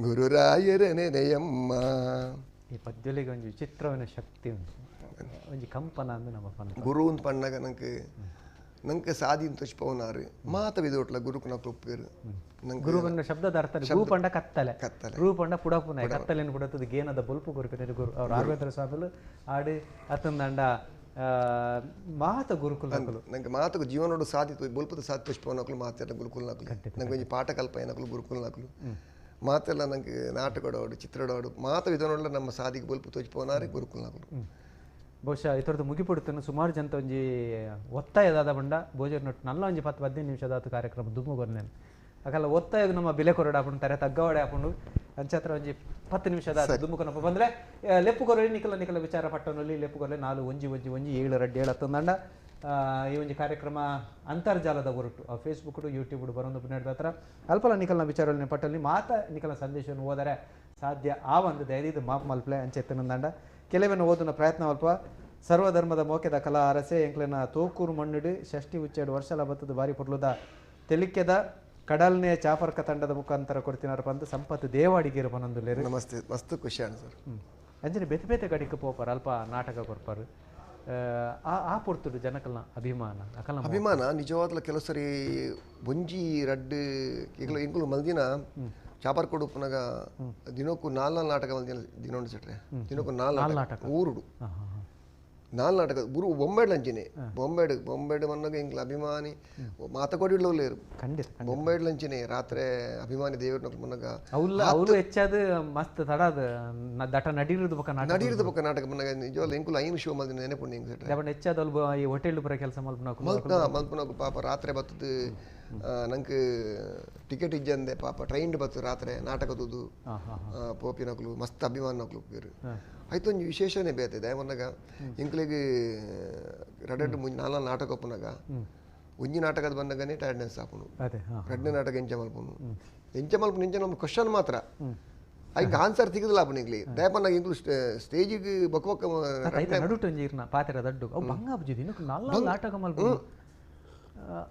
ಗುರುರಾಯರ ನೆನೆಯಮ್ಮ. ಈ ಪದ್ಯಲಿಗೆ ಒಂದು ವಿಚಿತ್ರವಾದ ಶಕ್ತಿ ಉಂಟು, ಒಂಜಿ ಕಂಪನ ಅಂದು ನಮ್ಮ ಗುರು ಅಂತ ಪಣ್ಣಾಗ ನಂಗೆ ನಂಗೆ ಸಾದಿ ತೋಚ್ಪವನಾರು ಮಾತ ವಿದೋಟ್ಲ ಗುರುಕುನ ತೊಪ್ಪೇರು. ಗುರು ಪಂಡ ಶಬ್ದದ ಅರ್ಥ ಗು ಪಂಡ ಕತ್ತಲೆ, ಕತ್ತಲೆ ರೂ ಪಂಡ ಪುಡಪುನ, ಕತ್ತಲೆಯನ್ನು ಪುಡತದ ಗೇನದ ಬೊಲ್ಪು ಕೊರ್ಪಿನ ಗುರು ಅವ್ರು ರಾಘವೇಂದ್ರ ಸ್ವಾಮಿಲು ಆಡಿ ಅತ್ತಂದಂಡ ಮಾತ ಗುರುಕುಲ. ನಂಗೆ ಮಾತకు ಜೀವನೋಡು ಸಾಧಿ ಬೊಲ್ಪದ ಸಾಧಿ ತೋಚ್ಪವನಕಲು ಮಾತೆಲ್ಲ ಗುರುಕುಲನಾಕಲು, ನಂಗೆ ಒಂಜಿ ಪಾಠ ಕಲ್ಪ ಏನಕಲು ಗುರುಕುಲನಾಕಲು ಮಾತೆಲ್ಲ ನಂಗೆ ನಾಟಕಡೋಡು ಚಿತ್ರಡೋಡು ಮಾತ ವಿಧಾನೋಡ್ಲ ನಮ್ಮ ಸಾದಿಗೆ ಬೊಲ್ಪು ತೋಚ್ಪವನಾರೆ ಗುರುಕುಲನಾಕಲು. ಬಹುಶಃ ಈ ಥರದ್ದು ಮುಗಿಪಡುತ್ತೇನೆ. ಸುಮಾರು ಜನ ಒಂಜಿ ಒತ್ತಾಯದಾದ ಬಂಡ ಭೋಜನ ನಲ್ಲ ಒಂಜಿ 10-15 ನಿಮಿಷದಾತು ಕಾರ್ಯಕ್ರಮ ದುಮ್ಮು ಬರ್ನೇನು ಅಕಲ್ಲ ಒತ್ತಾಯ ನಮ್ಮ ಬೆಲೆ ಕೊರಡು ಹಾಕೊಂಡು ತರೆ ತಗ್ಗವಾಡೆ ಹಾಕೊಂಡು ಅಂಚತ್ರ ಒಂಜಿ 10 ನಿಮಿಷದ ದುಮ್ಮು ಕೊನಪ್ಪ ಬಂದರೆ ಲೆಪ್ಪು ಕೊರಲಿ ನಿಕಲ ನಿಕಲ ವಿಚಾರ ಪಟ್ಟಣಲ್ಲಿ ಲೆಪ್ಪು ಕೊರಲಿ 4 1 1 1 7 2 7 ತಂದಂಡ ಈ ಒಂಜಿ ಕಾರ್ಯಕ್ರಮ ಅಂತರ್ಜಾಲದ ಹೊರಟು ಫೇಸ್ಬುಕ್ ಯೂಟ್ಯೂಬ್ ಬರೋದು ಪುಣ್ಯದ ಹತ್ರ ಅಲ್ಪಲ ನಿಕಲ್ನ ವಿಚಾರದಲ್ಲಿ ಪಟ್ಟಲ್ಲಿ ಮಾತ ನಿಕಲ ಸಂದೇಶವನ್ನು ಓದರೆ ಸಾಧ್ಯ ಆ ಒಂದು ಧೈರ್ಯದ ಮಾಪ್ ಮಲ್ಪ್ಲೆ ಅಂಚೆತ್ತನಂದಂಡ ಕೆಲವನ್ನು ಓದುನ ಪ್ರಯತ್ನ ಅಲ್ಪ. ಸರ್ವಧರ್ಮದ ಮೋಕೆದ ಕಲಾ ಅರಸೆ ಎಂಕ್ಲೆನ ತೋಕೂರು ಮಣ್ಣುಡು ಷಷ್ಠಿ ಉಚ್ಚೇಡು ವರ್ಷಲ ಬತ್ತದ ಬಾರಿ ಪೊರ್ಲುದ ತೆಲಿಕೆದ ಕಡಲ್ನೆ ಚಾಪರ್ಕ ತಂಡದ ಮುಖಾಂತರ ಕೊಡ್ತಿನಾರ ಬಂದು ಸಂಪತ್ತು ದೇವಾಡಿಗೇರು ಪನೊಂದುಲ್ಲೇರು. ನಮಸ್ತೆ, ಮಸ್ತ್ ಖುಷಿ ಅಣ್ಣ ಸರ್. ಅಂಜನೆ ಬೇತೆ ಬೇತೆ ಗಡಿಗೆ ಪೋಪರ್ ಅಲ್ಪ ನಾಟಕ ಕೊರ್ಪರು ಆ ಪೊರ್ತುಡು ಜನಕಲ್ನ ಅಭಿಮಾನ ಅಕಲ ಅಭಿಮಾನ ನಿಜವಾಗ್ಲ ಕೆಲವು ಸರಿ ಒಂಜಿ ರಡ್ಡು ಈಗಲೂ ಇಂಕುಲು ಮಲ್ದಿನ ಚಾಪರ್ ಕೊಡುಪನಾಗ ದಿನಕ್ಕೂ 4 ನಾಟಕ ಮಲ್ದಿನ ದಿನ ಸೆಟ್ರೆ ದಿನಕ್ಕೂ 4 ನಾಟಕ ಊರುಡು 4 ನಾಟಕ ಗುರು ಬೊಂಬೆಡ್ ಲಂಚಿನಿ ಬೊಂಬೆಡ್ ಬೊಂಬೆಡ್ ಮನ್ನಾಗ ಇಂಕ್ಲ ಅಭಿಮಾನಿ ಮಾತ ಕೊಡಿಡ್ಲೋಲೇರು ಖಂಡಿತ ಬೊಂಬೆಡ್ ಲಂಚಿನಿ ರಾತ್ರಿ ಅಭಿಮಾನಿ ದೇವ್ರನ್ನ ಮನ್ನಾಗ ಅವ್ಲು ಹೆಚ್ಚಾದ ಮಸ್ತ್ ತಡಾದ ದಟ ನಡಿರುದು ಪಕ್ಕ ನಾಟಕ ನಡಿರುದು ಪಕ್ಕ ನಾಟಕ ಮನ್ನಾಗ ನಿಜವಾಗ್ಲೂ ಇಂಕುಲು 5 ಶೋ ಮಲ್ದಿನ ನೆನಪುಂಡು ಇಂಕ್ ಸೆಟ್ರೆ ದಬಣ ಹೆಚ್ಚಾದ ಅಲ್ಪ ಈ ಹೋಟೆಲ್ ಪುರ ಕೆಲಸ ಮಲ್ಪನಕು ಮಲ್ಪನಕು ಪಾಪ ರಾತ್ರಿ ಬತ್ತದ ನಂಗೆ ಟಿಕೆಟ್ ಇಜ್ಜಂದೆ ಪಾಪ ಟ್ರೈನ್ ಬತ್ತು ರಾತ್ರಿ ನಾಟಕ ತೂದು ಪೋಪಿನಕ್ಲು ಮಸ್ತ್ ಅಭಿಮಾನಕ್ಲು ಬೇರು ಆಯ್ತು ಒಂಜಿ ವಿಶೇಷನೇ ಬೇತೆ ಮೊನ್ನಾಗ ಇಂಕ್ಲಿಗೆ ರಡ್ಡು ಮುಂಜಿ 4 ನಾಟಕ ಒಪ್ಪನಾಗ ಒಂಜಿ ನಾಟಕದ ಬಂದಾಗನೇ ಟೈರ್ಡ್ನೆಸ್ ಆಪುನು, ರಡ್ಡನೇ ನಾಟಕ ಎಂಚ ಮಲ್ಪುನು ಎಂಚ ಮಲ್ಪುನು ಇಂಚ ನಮ್ಮ ಕ್ವಶನ್ ಮಾತ್ರ ಐಕ್ ಆನ್ಸರ್ ತಿಗದಲ್ಲ ಆಪುನು ಇಂಕ್ಲಿ ದಯಪನ್ನಾಗ ಇಂಕ್ಲು ಸ್ಟೇಜಿಗೆ ಬೊಕ್ಕ ಬೊಕ್ಕ ನಡುಟು ಒಂಜಿ ಇರ್ನ ಪಾತೆರ ದಡ್ಡು ಅವು ಬಂಗ ಆಪುಜಿ ದಿನಕ್ಕೆ 4 ನಾಟಕ ಮಲ್ಪುನು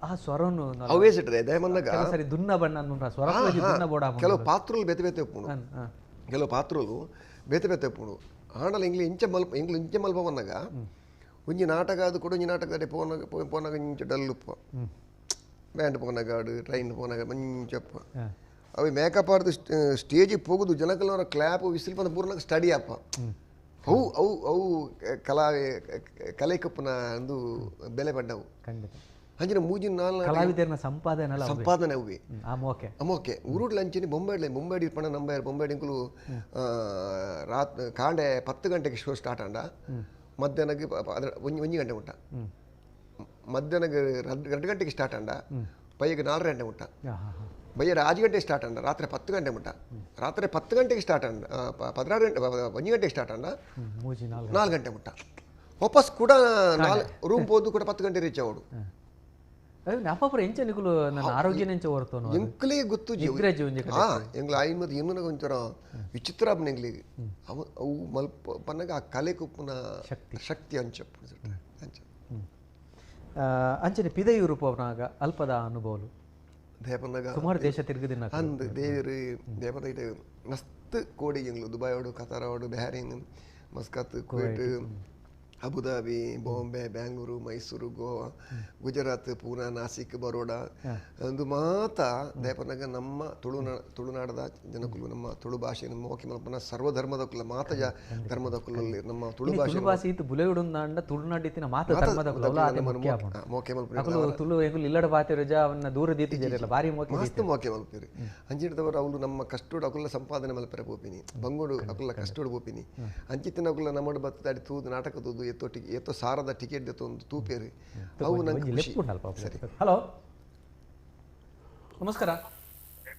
ಆ ಸ್ವರನು ಅವೇ ಸಿಟ್ರೆ ದಯಮನ್ನಾಗ ಸರಿ ದುನ್ನ ಬಣ್ಣ ಅನ್ಮುಂಡ ಸ್ವರ ದುನ್ನ ಬೋಡ ಕೆಲವು ಪಾತ್ರలు ಬೇತೆ ಬೇತೆ ಉಪ್ಪುಂಡು, ಕೆಲವು ಪಾತ್ರలు ಬೇತೆ ಬೇತೆ ಉಪ್ಪುಂಡು. ಆಂಡಲ ಇಂಗ್ಲಿ ಇಂಚ ಮಲ್ಪ ಇಂಗ್ಲು ಇಂಚ ಮಲ್ಪ ಬಂದಾಗ ಒಂಜಿ ನಾಟಕ ಅದು ಕೂಡ ಒಂಜಿ ನಾಟಕ ಪೋನಾಗ ಪೋನಾಗ ಇಂಚ ಡಲ್ ಉಪ್ಪ ಬ್ಯಾಂಡ್ ಪೋನಾಗ ಆಡು ಟ್ರೈನ್ ಪೋನಾಗ ಮಂಚಪ್ಪ ಅవి ಮೇಕಪ್ ಆಡ್ದು ಸ್ಟೇಜಿಗೆ ಹೋಗುದು ಜನಕಲ್ಲವರ ಕ್ಲ್ಯಾಪ್ ವಿಸಿಲ್ ಬಂದ ಪೂರ್ಣಾಗ ಸ್ಟಡಿ ಅಪ್ಪ ಅವು ಅವು ಅವು ಕಲಾ ಕಲೆ ಕಪ್ಪುನ ಒಂದು ಬೆಲೆ ಪಡ್ಡವು ಖಂಡಿತ. ಅಂಚಿನ ಮೂಜಿನ 4 ಕಲಾವಿದರನ ಸಂಪಾದನೆ ಸಂಪಾದನೆ ಅವೆ ಓಕೆ ಓಕೆ ಉರುಡ್ಲ ಅಂಚಿನ ಬೊಂಬೆ ಬೊಂಬೆ ಇರ್ಪಣ ನಂಬ ಬೊಂಬೆ ಇಂಕುಲು ರಾತ್ ಕಾಂಡೆ 10 ಗಂಟೆಗೆ ಶೋ ಸ್ಟಾರ್ಟ್ ಅಂಡ ಮಧ್ಯಾಹ್ನಕ್ಕೆ 1 ಗಂಟೆ ಮುಟ್ಟ, ಮಧ್ಯಾಹ್ನಕ್ಕೆ 2 ಗಂಟೆಗೆ ಸ್ಟಾರ್ಟ್ ಅಂಡ ಪೈಗೆ 4 ಗಂಟೆ ಮುಟ್ಟ, ಬಯ್ಯರ 5 ಗಂಟೆಗೆ ಸ್ಟಾರ್ಟ್ ಅಂಡ ರಾತ್ರಿ 10 ಗಂಟೆ ಮುಟ್ಟ, ರಾತ್ರಿ 10 ಗಂಟೆಗೆ ಸ್ಟಾರ್ಟ್ ಅಂಡ 16 ಗಂಟೆ 1 ಗಂಟೆಗೆ ಸ್ಟಾರ್ಟ್ ಅಂಡ 4 ಗಂಟೆ ಮುಟ್ಟ, ವಾಪಸ್ ಕೂಡ 4 ರೂಮ್ ಹೋದು ಕೂಡ 10 ಗಂಟೆ ರೀಚ್ ಅವಡು. ಅಪ್ಪ ಎಂಚ ನಿಕುಲು ನನ್ನ ಆರೋಗ್ಯ ಎಂಚ ಹೊರತೋನು ಎಂಕ್ಲೇ ಗೊತ್ತು ಎಂಗ್ಲ ಆಯ್ಮದ್ ಎನ್ನುನಗ ಒಂಥರ ವಿಚಿತ್ರ ಎಂಗ್ಲಿಗೆ ಅವು ಅವು ಮಲ್ಪ ಪನ್ನಗ ಆ ಕಲೆ ಕುಪ್ಪುನ ಶಕ್ತಿ ಶಕ್ತಿ ಅಂಚ ಅಂಚ ಅಂಚನೆ ಪಿದೆಯೂರು ಪೋನಾಗ ಅಲ್ಪದ ಅನುಭವಲು ದೇಪನಗ ಸುಮಾರು ದೇಶ ತಿರುಗುದಿನ ಅಂದ್ ದೇವರು ದೇಪನ ಇಟ್ಟು ಮಸ್ತ್ ಕೋಡಿ ಎಂಗ್ಲು ದುಬೈ ಅವಡು ಕತಾರ್ ಅವಡು Bahrain Muscat Kuwait Abu Dhabi Bombay Bangalore Mysuru Goa Gujarat Poona Nashik Baroda ಒಂದು ಮಾತ ದೇಪನಗ ನಮ್ಮ ತುಳುನಾಡದ ಜನಕುಲು ನಮ್ಮ ತುಳು ಭಾಷೆ ನಮ್ಮ ಓಕೆ ಮಲ್ಪನ ಸರ್ವಧರ್ಮದ ಕುಲ ಮಾತ ಧರ್ಮದ ಕುಲಲ್ಲಿ ನಮ್ಮ ತುಳು ಭಾಷೆ ಭಾಷೆ ಇತ್ತು ಬುಲೆಯುಡುಂದಾಂಡ ತುಳುನಾಡಿತ್ತಿನ ಮಾತ ಧರ್ಮದ ಕುಲ ಮೋಕೆ ಮಲ್ಪನ ತುಳು ಎಂಗುಲು ಇಲ್ಲಡ ಬಾತೆ ರಜಾ ಅವನ್ನ ದೂರ ದೀತಿಜರೆಲ್ಲ ಭಾರಿ ಮೋಕೆ ಮಸ್ತ್ ಮೋಕೆ ಮಲ್ಪೇರು ಅಂಚಿಡ್ದವರು ಅವಳು ನಮ್ಮ ಕಷ್ಟೋಡು ಅಕುಲ ಸಂಪಾದನೆ ಮಲ್ಪರೆ ಪೋಪಿನಿ ಬಂಗೋಡು ಅಕುಲ ಕಷ್ಟೋಡು ಪೋಪಿನಿ ಅಂಚಿತ್ತಿನ ಅಕುಲ ನಮ್ಮಡು ಬತ್ತದಾಡಿ ತೂದು ನಾಟಕ ತೂದು ಎತ್ತೋ ಎತ್ತೋ ಸಾರದ ಟಿಕೆಟ್ ಒಂದು ತೂಪೇರಿ ಅವು ನಂಗೆ ಖುಷಿ. ಸರಿ. ಹಲೋ ನಮಸ್ಕಾರ.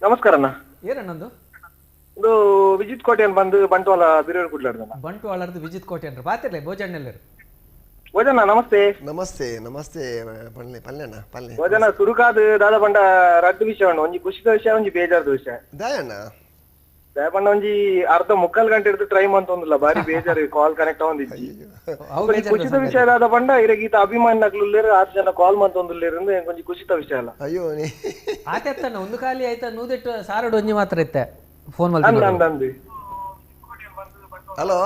ನಮಸ್ಕಾರ ಅಣ್ಣ. ಏನಣ್ಣಂದು? ಇದು ವಿಜಿತ್ ಕೋಟೆಯನ್ ಬಂದು ಬಂಟ್ವಾಳ ಬಿರಿಯೂರು ಕುಡ್ಲಾಡ್ದಣ್ಣ. ಬಂಟ್ವಾಳರ್ದು ವಿಜಿತ್ ಕೋಟೆಯನ್ ಬಾತಿರ್ಲೆ ಭೋಜಣ್ಣೆಲ್ಲರು. ಭೋಜನ ನಮಸ್ತೆ. ನಮಸ್ತೆ ನಮಸ್ತೆ ಪಲ್ಲೆ ಪಲ್ಲೆಣ್ಣ ಪಲ್ಲೆ. ಭೋಜನ ಸುರುಕಾದ ದಾದ ಬಂಡ ರಡ್ಡು ವಿಷಯ ಅಣ್ಣ, ಒಂಜಿ ಖುಷಿದ ವಿಷಯ ಒಂಜಿ ಬೇಜಾರದ ವಿಷಯ. ದಾಯಣ್ಣ ದಯಪಣ್ಣ ಒಂಜಿ ಅರ್ಧ ಮುಕ್ಕಾಲ್ ಗಂಟೆ ಹಿಡಿದು ಟ್ರೈ ಮಂತೊಂದಿಲ್ಲ ಬಾರಿ ಬೇಜಾರು ಕಾಲ್ ಕನೆಕ್ಟ್ ಆವೊಂದಿಜ್ಜಿ. ಖುಷಿದ ವಿಷಯ ದಾದ ಬಂಡ ಇರಗೀತ ಅಭಿಮಾನಿನಕ್ಲು ಆರು ಜನ ಕಾಲ್ ಮಂತೊಂದುಲ್ಲೇರು ಒಂಜಿ ಖುಷಿತ ವಿಷಯ ಅಲ್ಲ. ಅಯ್ಯೋ ಆತೆತ್ತಣ್ಣ ಒಂದು ಖಾಲಿ ಆಯ್ತಾ ನೂದೆಟ್ಟು ಸಾರಡು ಒಂಜಿ ಮಾತ್ರ ಇತ್ತೆ ಫೋನ್ ಅಂದ್. ಹಲೋ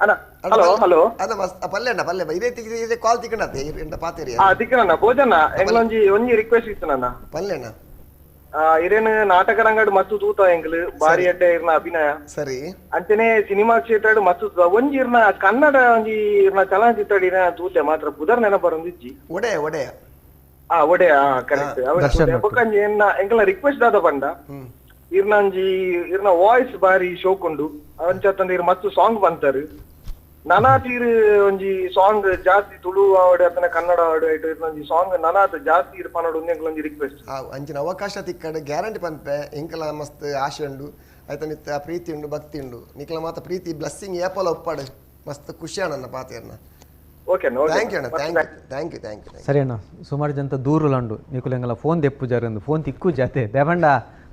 ಅಣ್ಣ. ಹಲೋ ಹಲೋ ಅಣ್ಣ ಪಲ್ಲೆ ಅಣ್ಣ ಪಲ್ಲೆ ಇದೇ ಇದೇ ಕಾಲ್ ತಿಕ್ಕಣತೆ ಪಾತೇರಿ. ಆ ತಿಕ್ಕಣಣ್ಣ ಭೋಜನ ಎಂಗ್ಲೊಂಜಿ ಒಂಜಿ ರಿಕ್ವೆಸ್ಟ್ ಇತ್ತು ನನ್ನ ಪಲ್ಲೆ ಅಣ್ಣ. ಇರೇನು ನಾಟಕ ರಂಗಡ್ ಮಸ್ತ್ ತೂತ ಎಂಗ್ಲು ಬಾರಿ ಅಡ್ಡೆ ಇರ್ನ ಅಭಿನಯ ಸರಿ ಅಂಚನೆ ಸಿನಿಮಾ ಕ್ಷೇತ್ರ ಮಸ್ತ್ ಒಂಜಿ ಇರ್ನ ಕನ್ನಡ ಒಂಜಿ ಇರ್ನ ಚಲನಚಿತ್ರ ಇರ್ನ ತೂತೆ ಮಾತ್ರ ಪುದರ್ ನೆನಪ ಬರೊಂದಿಜ್ಜಿ. ಒಡೆಯ ಒಡೆಯ ಆ ಒಡೆಯ ಕರೆಕ್ಟ್. ಬೊಕ್ಕಂಜಿ ಎನ್ನ ಎಂಕಲ್ನ ರಿಕ್ವೆಸ್ಟ್ ದಾದ ಪಂಡ ಇರ್ನಂಜಿ ಇರ್ನ ವಾಯ್ಸ್ ಬಾರಿ ಶೋಕುಂಡು ಅಂಚತ್ತಂದ್ರೆ ಇರ್ ಮಸ್ತ್ ಸಾಂಗ್ ಬಂತಾರು ನನಾತೀರ್ ಒಂಜಿ ಸಾಂಗ್ ಜಾಸ್ತಿ ತುಳು ಆವಡ್ ಅತನ ಕನ್ನಡ ಆವಡ್ ಒಂಜಿ ಸಾಂಗ್ ನನಾತ್ ಜಾಸ್ತಿ ಇರ್ ಪನೋಡು ಒಂಜಿ ರಿಕ್ವೆಸ್ಟ್. ಅಂಚಿನ ಅವಕಾಶ ತಿಕ್ಕಡ ಗ್ಯಾರಂಟಿ ಪನ್ಪೆ ಎಂಕಲ ಮಸ್ತ್ ಆಶೆ ಉಂಡು ಆಯ್ತಾ ಮಿತ್ತ ಪ್ರೀತಿ ಉಂಡು ಭಕ್ತಿ ಉಂಡು ನಿಕಲ ಮಾತ ಪ್ರೀತಿ ಬ್ಲೆಸ್ಸಿಂಗ್ ಏಪಲ ಒಪ್ಪಾಡು ಮಸ್ತ್ ಖುಷಿ ಅಣ್ಣ ಪಾತೇರ್ನ. ಓಕೆ thank you ಅಣ್ಣ. Thank you thank you thank you. ಸರಿ ಅಣ್ಣ ಸುಮಾರು ಜನ ದೂರುಲಂಡು ನಿಕುಲೆಂಗಲ ಫೋನ್ ದೆಪ್ಪು ಜಾರಂದು ಫೋನ್ ತಿಕ್ಕು ಜಾತೆ ದೇವಂಡ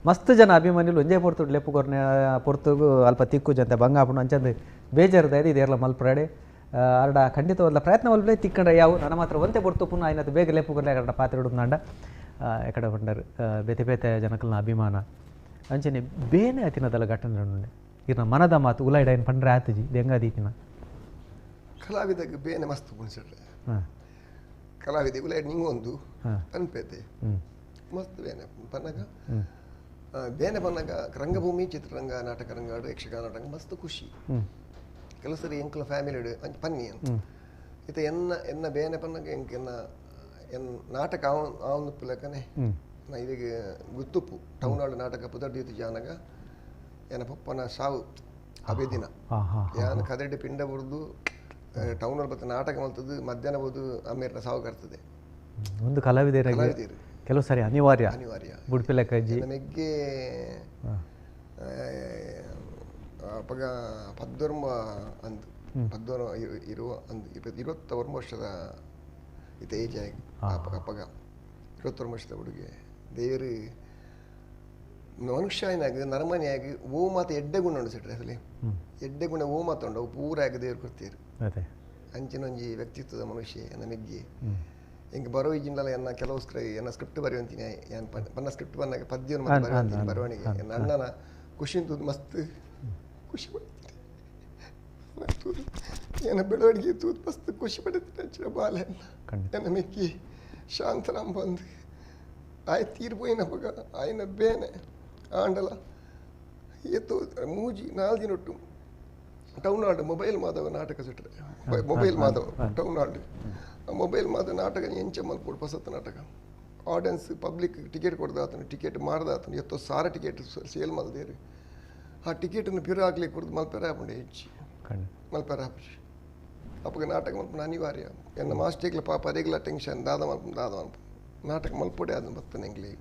ಮಸ್ತ್ ಜನ ಅಭಿಮಾನಿಲು ಒಂಜೇ ಪೊರ್ತು ಲೆಪ್ಪು ಕೊರ್ನೆ ಪೊರ್ತುಗು ಅಲ್ಪ ತಿಕ್ಕು ಜಂತೆ ಬಂಗ ಆಪುಂಡು ಅಂಚಂದು ಬೇಜಾರ್ದ ಇದೆ ಇದೇರ್ಲ ಮಲ್ಪರಾಡೆ ಅರ್ಡ ಖಂಡಿತವಾದ ಪ್ರಯತ್ನ ಮಲ್ಪಲೆ ತಿಕ್ಕಂಡ್ರೆ ಯಾವ ನನ್ನ ಮಾತ್ರ ಒಂತೆ ಪೊರ್ತು ಪುನಃ ಆಯ್ನದು ಬೇಗ ಲೆಪ್ಪು ಕೊರ್ಲೆ ಅಕಡ ಪಾತ್ರೆ ಉಡುಂದಾಂಡ ಎಕಡೆ ಪಂಡರ್ ಬೇತೆ ಬೇತೆ ಜನಕಲ್ನ ಅಭಿಮಾನ ಅಂಚನೆ ಬೇನೆ ಆತಿನದಲ್ಲ ಘಟನೆ ಇರ್ನ ಮನದ ಮಾತು ಉಲಾಯ್ಡ ಏನು ಪಂಡ್ರೆ ಆತಜಿ ದೆಂಗಾದೀತಿನ ಕಲಾವಿದಗೆ ಬೇನೆ ಮಸ್ತ್ ಪುಣಿಸಿಡ್ರೆ ಕಲಾವಿದ ಉಲಾಯ್ಡ್ ನಿಂಗೊಂದು ಅನ್ಪೇತೆ ಮಸ್ತ್ ಬೇನೆ ಪನ್ನಗ ಬೇನೆ ಬಂದಾಗ ರಂಗಭೂಮಿ ಚಿತ್ರರಂಗ ನಾಟಕ ರಂಗ ಯಕ್ಷಗಾನ ನಾಟಕ ಮಸ್ತ್ ಖುಷಿ. ಕೆಲವು ಸರಿ ಎಂಕುಲ ಫ್ಯಾಮಿಲಿ ಪನ್ನಿ ಇತ್ತ ಎನ್ನ ಎನ್ನ ಬೇನೆ ಪನ್ನಾಗ ಎಂಕ್ ಎನ್ನ ಎನ್ ನಾಟಕ ಆವನ್ ಲೆಕ್ಕನೆ ನಾ ಇದೀಗ ಗುತ್ತುಪ್ಪು ಟೌನ್ ಹಾಲ್ ನಾಟಕ ಪುದರ್ದೀತು ಜಾನಗ ಎನ್ನ ಪಪ್ಪನ ಸಾವು ಅವೇ ದಿನ ಯಾನ್ ಕದೆಡ್ ಪಿಂಡ ಬುರ್ದು ಟೌನ್ ಹಾಲ್ ಬತ್ತ ನಾಟಕ ಮಲ್ತದ್ದು ಮಧ್ಯಾಹ್ನ ಬೋದು ಅಮ್ಮೇರ್ನ ಸಾವು ಕರ್ತದೆ. ಒಂದು ಕಲಾವಿದರಾಗಿ ಕೆಲವು ಸಾರಿ ಅನಿವಾರ್ಯ ಅನಿವಾರ್ಯ ಬುಡ್ಪಿಲಕ್ಕಜ್ಜಿ ನಮಗೆ ಅಪಗ ಪದ್ದೊರ್ಮ ಅಂದು ಪದ್ದೊರ ಇರುವ ಅಂದು 21 ವರ್ಷದ ಇತ ಏಜ್ ಆಗಿ ಅಪಗ 21 ವರ್ಷದ ಹುಡುಗಿ ದೇವರು ಮನುಷ್ಯನಾಗಿ ನರಮನೆಯಾಗಿ ಓ ಮಾತು ಎಡ್ಡೆ ಗುಣ ಉಂಡು ಸೆಟ್ರೆ ಅಸಲಿ ಎಡ್ಡೆ ಗುಣ ಓ ಮಾತು ಅವು ಪೂರ ಆಗಿ ದೇವರು ಕೊಡ್ತೀರು. ಅಂಚಿನ ಒಂಜಿ ವ್ಯಕ್ತಿತ್ವದ ಮನುಷ್ಯ ನಮಗೆ ಹಿಂಗೆ ಬರೋ ಈಜಿನಲ್ಲ ಎನ್ನ ಕೆಲವು ಎನ್ನ ಸ್ಕ್ರಿಪ್ಟ್ ಬರೆಯುವಂತೀನಿ ಏನು ಪನ್ನ ಸ್ಕ್ರಿಪ್ಟ್ ಬಂದಾಗ ಪದ್ಯವನ್ನು ಮತ್ತೆ ಬರೆಯುವಂತೀನಿ ಬರವಣಿಗೆ ಎನ್ನ ಅಣ್ಣನ ಖುಷಿ ತೂದು ಮಸ್ತ್ ಖುಷಿ ಪಡ್ತೀನಿ ಎನ್ನ ಬೆಳವಣಿಗೆ ತೂದು ಮಸ್ತ್ ಖುಷಿ ಪಡ್ತೀನಿ ಅಂಚಿನ ಬಾಲೆ ಎನ್ನ ಮೆಕ್ಕಿ ಶಾಂತರಾಮ್ ಬಂದು ಆಯ್ ತೀರ್ಪೋಯಿನ ಪಗ ಆಯ್ನ ಬೇನೆ ಆಂಡಲ ಏತೋ ಮೂಜಿ 4 ದಿನ ಒಟ್ಟು ಟೌನ್ ಹಾಲ್ ಮೊಬೈಲ್ ಮಾಧವ ನಾಟಕ ಸುಟ್ರೆ mobile Madhava town hall mobile ಮಾದ ನಾಟಕ ಎಂಚ ಮಲ್ಪೋಡು ಪಸತ್ ನಾಟಕ ಆಡಿಯನ್ಸ್ ಪಬ್ಲಿಕ್ ಟಿಕೆಟ್ ಕೊಡ್ದಾತನು ಟಿಕೆಟ್ ಮಾರ್ದಾತನು ಎತ್ತೋ ಸಾರ ಟಿಕೆಟ್ ಸೇಲ್ ಮಲ್ದೇರು ಆ ಟಿಕೆಟನ್ನು ಪಿರ ಹಾಕ್ಲಿಕ್ಕೆ ಕೊಡ್ದು ಮಲ್ಪೆರ ಆಪುಂಡು ಹೆಚ್ಚಿ ಮಲ್ಪೆರ ಆಪುಜಿ ಅಪ್ಪಗ ನಾಟಕ ಮಲ್ಪುನ ಅನಿವಾರ್ಯ ಎನ್ನ ಮಾಸ್ಟೇಗ್ಲ ಪಾಪ ಅದೇಗ್ಲ ಟೆನ್ಷನ್ ದಾದ ಮಲ್ಪು ದಾದ ಮಲ್ಪು ನಾಟಕ ಮಲ್ಪೊಡೆ ಅದನ್ನು ಬರ್ತನೆ ಎಂಗ್ಲಿ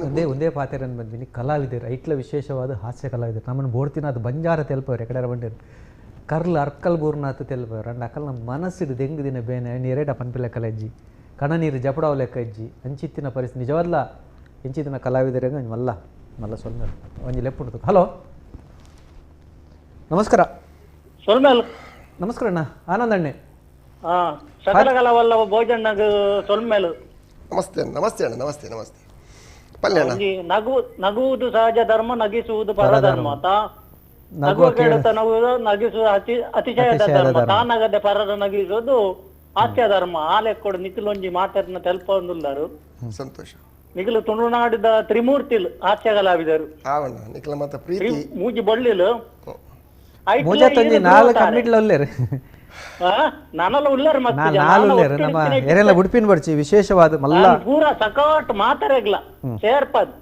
ಒಂದೇ ಒಂದೇ ಪಾತೆರನ್ ಬಂದ್ವಿ ಕಲಾವಿದರು ಐಟ್ಲ ವಿಶೇಷವಾದ ಹಾಸ್ಯ ಕಲಾವಿದರು ನಮ್ಮನ್ನು ಬೋಡ್ತಿನ ಅದು ಬಂಜಾರ ತೆಲ್ಪವ್ರು ಎಕಡೆ ಬಂಡಿರು ಕರ್ಲ್ ಅರ್ಕಲ್ ಬೂರ್ನಾಥ ತೆಲ್ಪವ್ರು ಅಂಡ್ ಅಕಲ್ ನಮ್ಮ ಮನಸ್ಸಿಡು ದೆಂಗು ದಿನ ಬೇನೆ ನೀರೇಟ ಪನ್ಪಿಲ ಕಲಜ್ಜಿ ಕಣನೀರು ಜಪಡಾವ ಲೆಕ್ಕ ಇಜ್ಜಿ ಅಂಚಿತ್ತಿನ ಪರಿಸ್ಥಿತಿ ನಿಜವಲ್ಲ ಇಂಚಿತ್ತಿನ ಕಲಾವಿದರಿಗೆ ಒಂಜಿ ಮಲ್ಲ ಮಲ್ಲ ಸೊಲ್ಮೆಲ್ ಒಂಜಿ ಲೆಪ್ಪುಂಡು. ಹಲೋ ನಮಸ್ಕಾರ. ಸೊಲ್ಮೆಲ್ ನಮಸ್ಕಾರ ಅಣ್ಣ, ಆನಂದ್ ಅಣ್ಣೆ. ಸಕಲ ಕಲಾವಲ್ಲವ ಭೋಜಣ್ಣಗ್ ಸೊಲ್ಮೆಲ್. ನಮಸ್ತೆ ನಮಸ್ತೆ ಅಣ್ಣ, ನಮಸ್ತೆ ನಮಸ್ತೆ. ಪಲ್ಯ ಅಣ್ಣ. ನಗುವುದು ಸಹಜ ಧರ್ಮ, ನಗಿಸುವುದು ಪರಧರ್ಮ. ನಗುವ ಕೇಳುತ್ತ ನಗುವುದು ನಗಿಸುವುದು ಅತಿಶಯದ ಧರ್ಮ, ತಾನಗದೆ ಪರರ ನಗಿಸುವುದು ಹಾಸ್ಯ ಧರ್ಮ. ಆ ಲೆಕ್ಕೊಡು ನಿಖಿಲೊಂಜಿ ಮಾತಾಡಿನ ತೆಲ್ಪೊಂದುಲ್ಲರು. ಸಂತೋಷ. ನಿಖಿಲು ತುಳುನಾಡಿದ ತ್ರಿಮೂರ್ತಿಲು ಹಾಸ್ಯ ಕಲಾವಿದರು. ನಿಖಿಲ ಮಾತ ಪ್ರೀತಿ ಮೂಜಿ ಬೊಳ್ಳಿಲು ಉಡುಪಿನ ಬಡ್ಚಿ ವಿಶೇಷವಾದ ಮಲ್ಲ ಪೂರ ಸಕಾಟ್ ಮಾತಾಡಗ್ಲ ಸೇರ್ಪದ್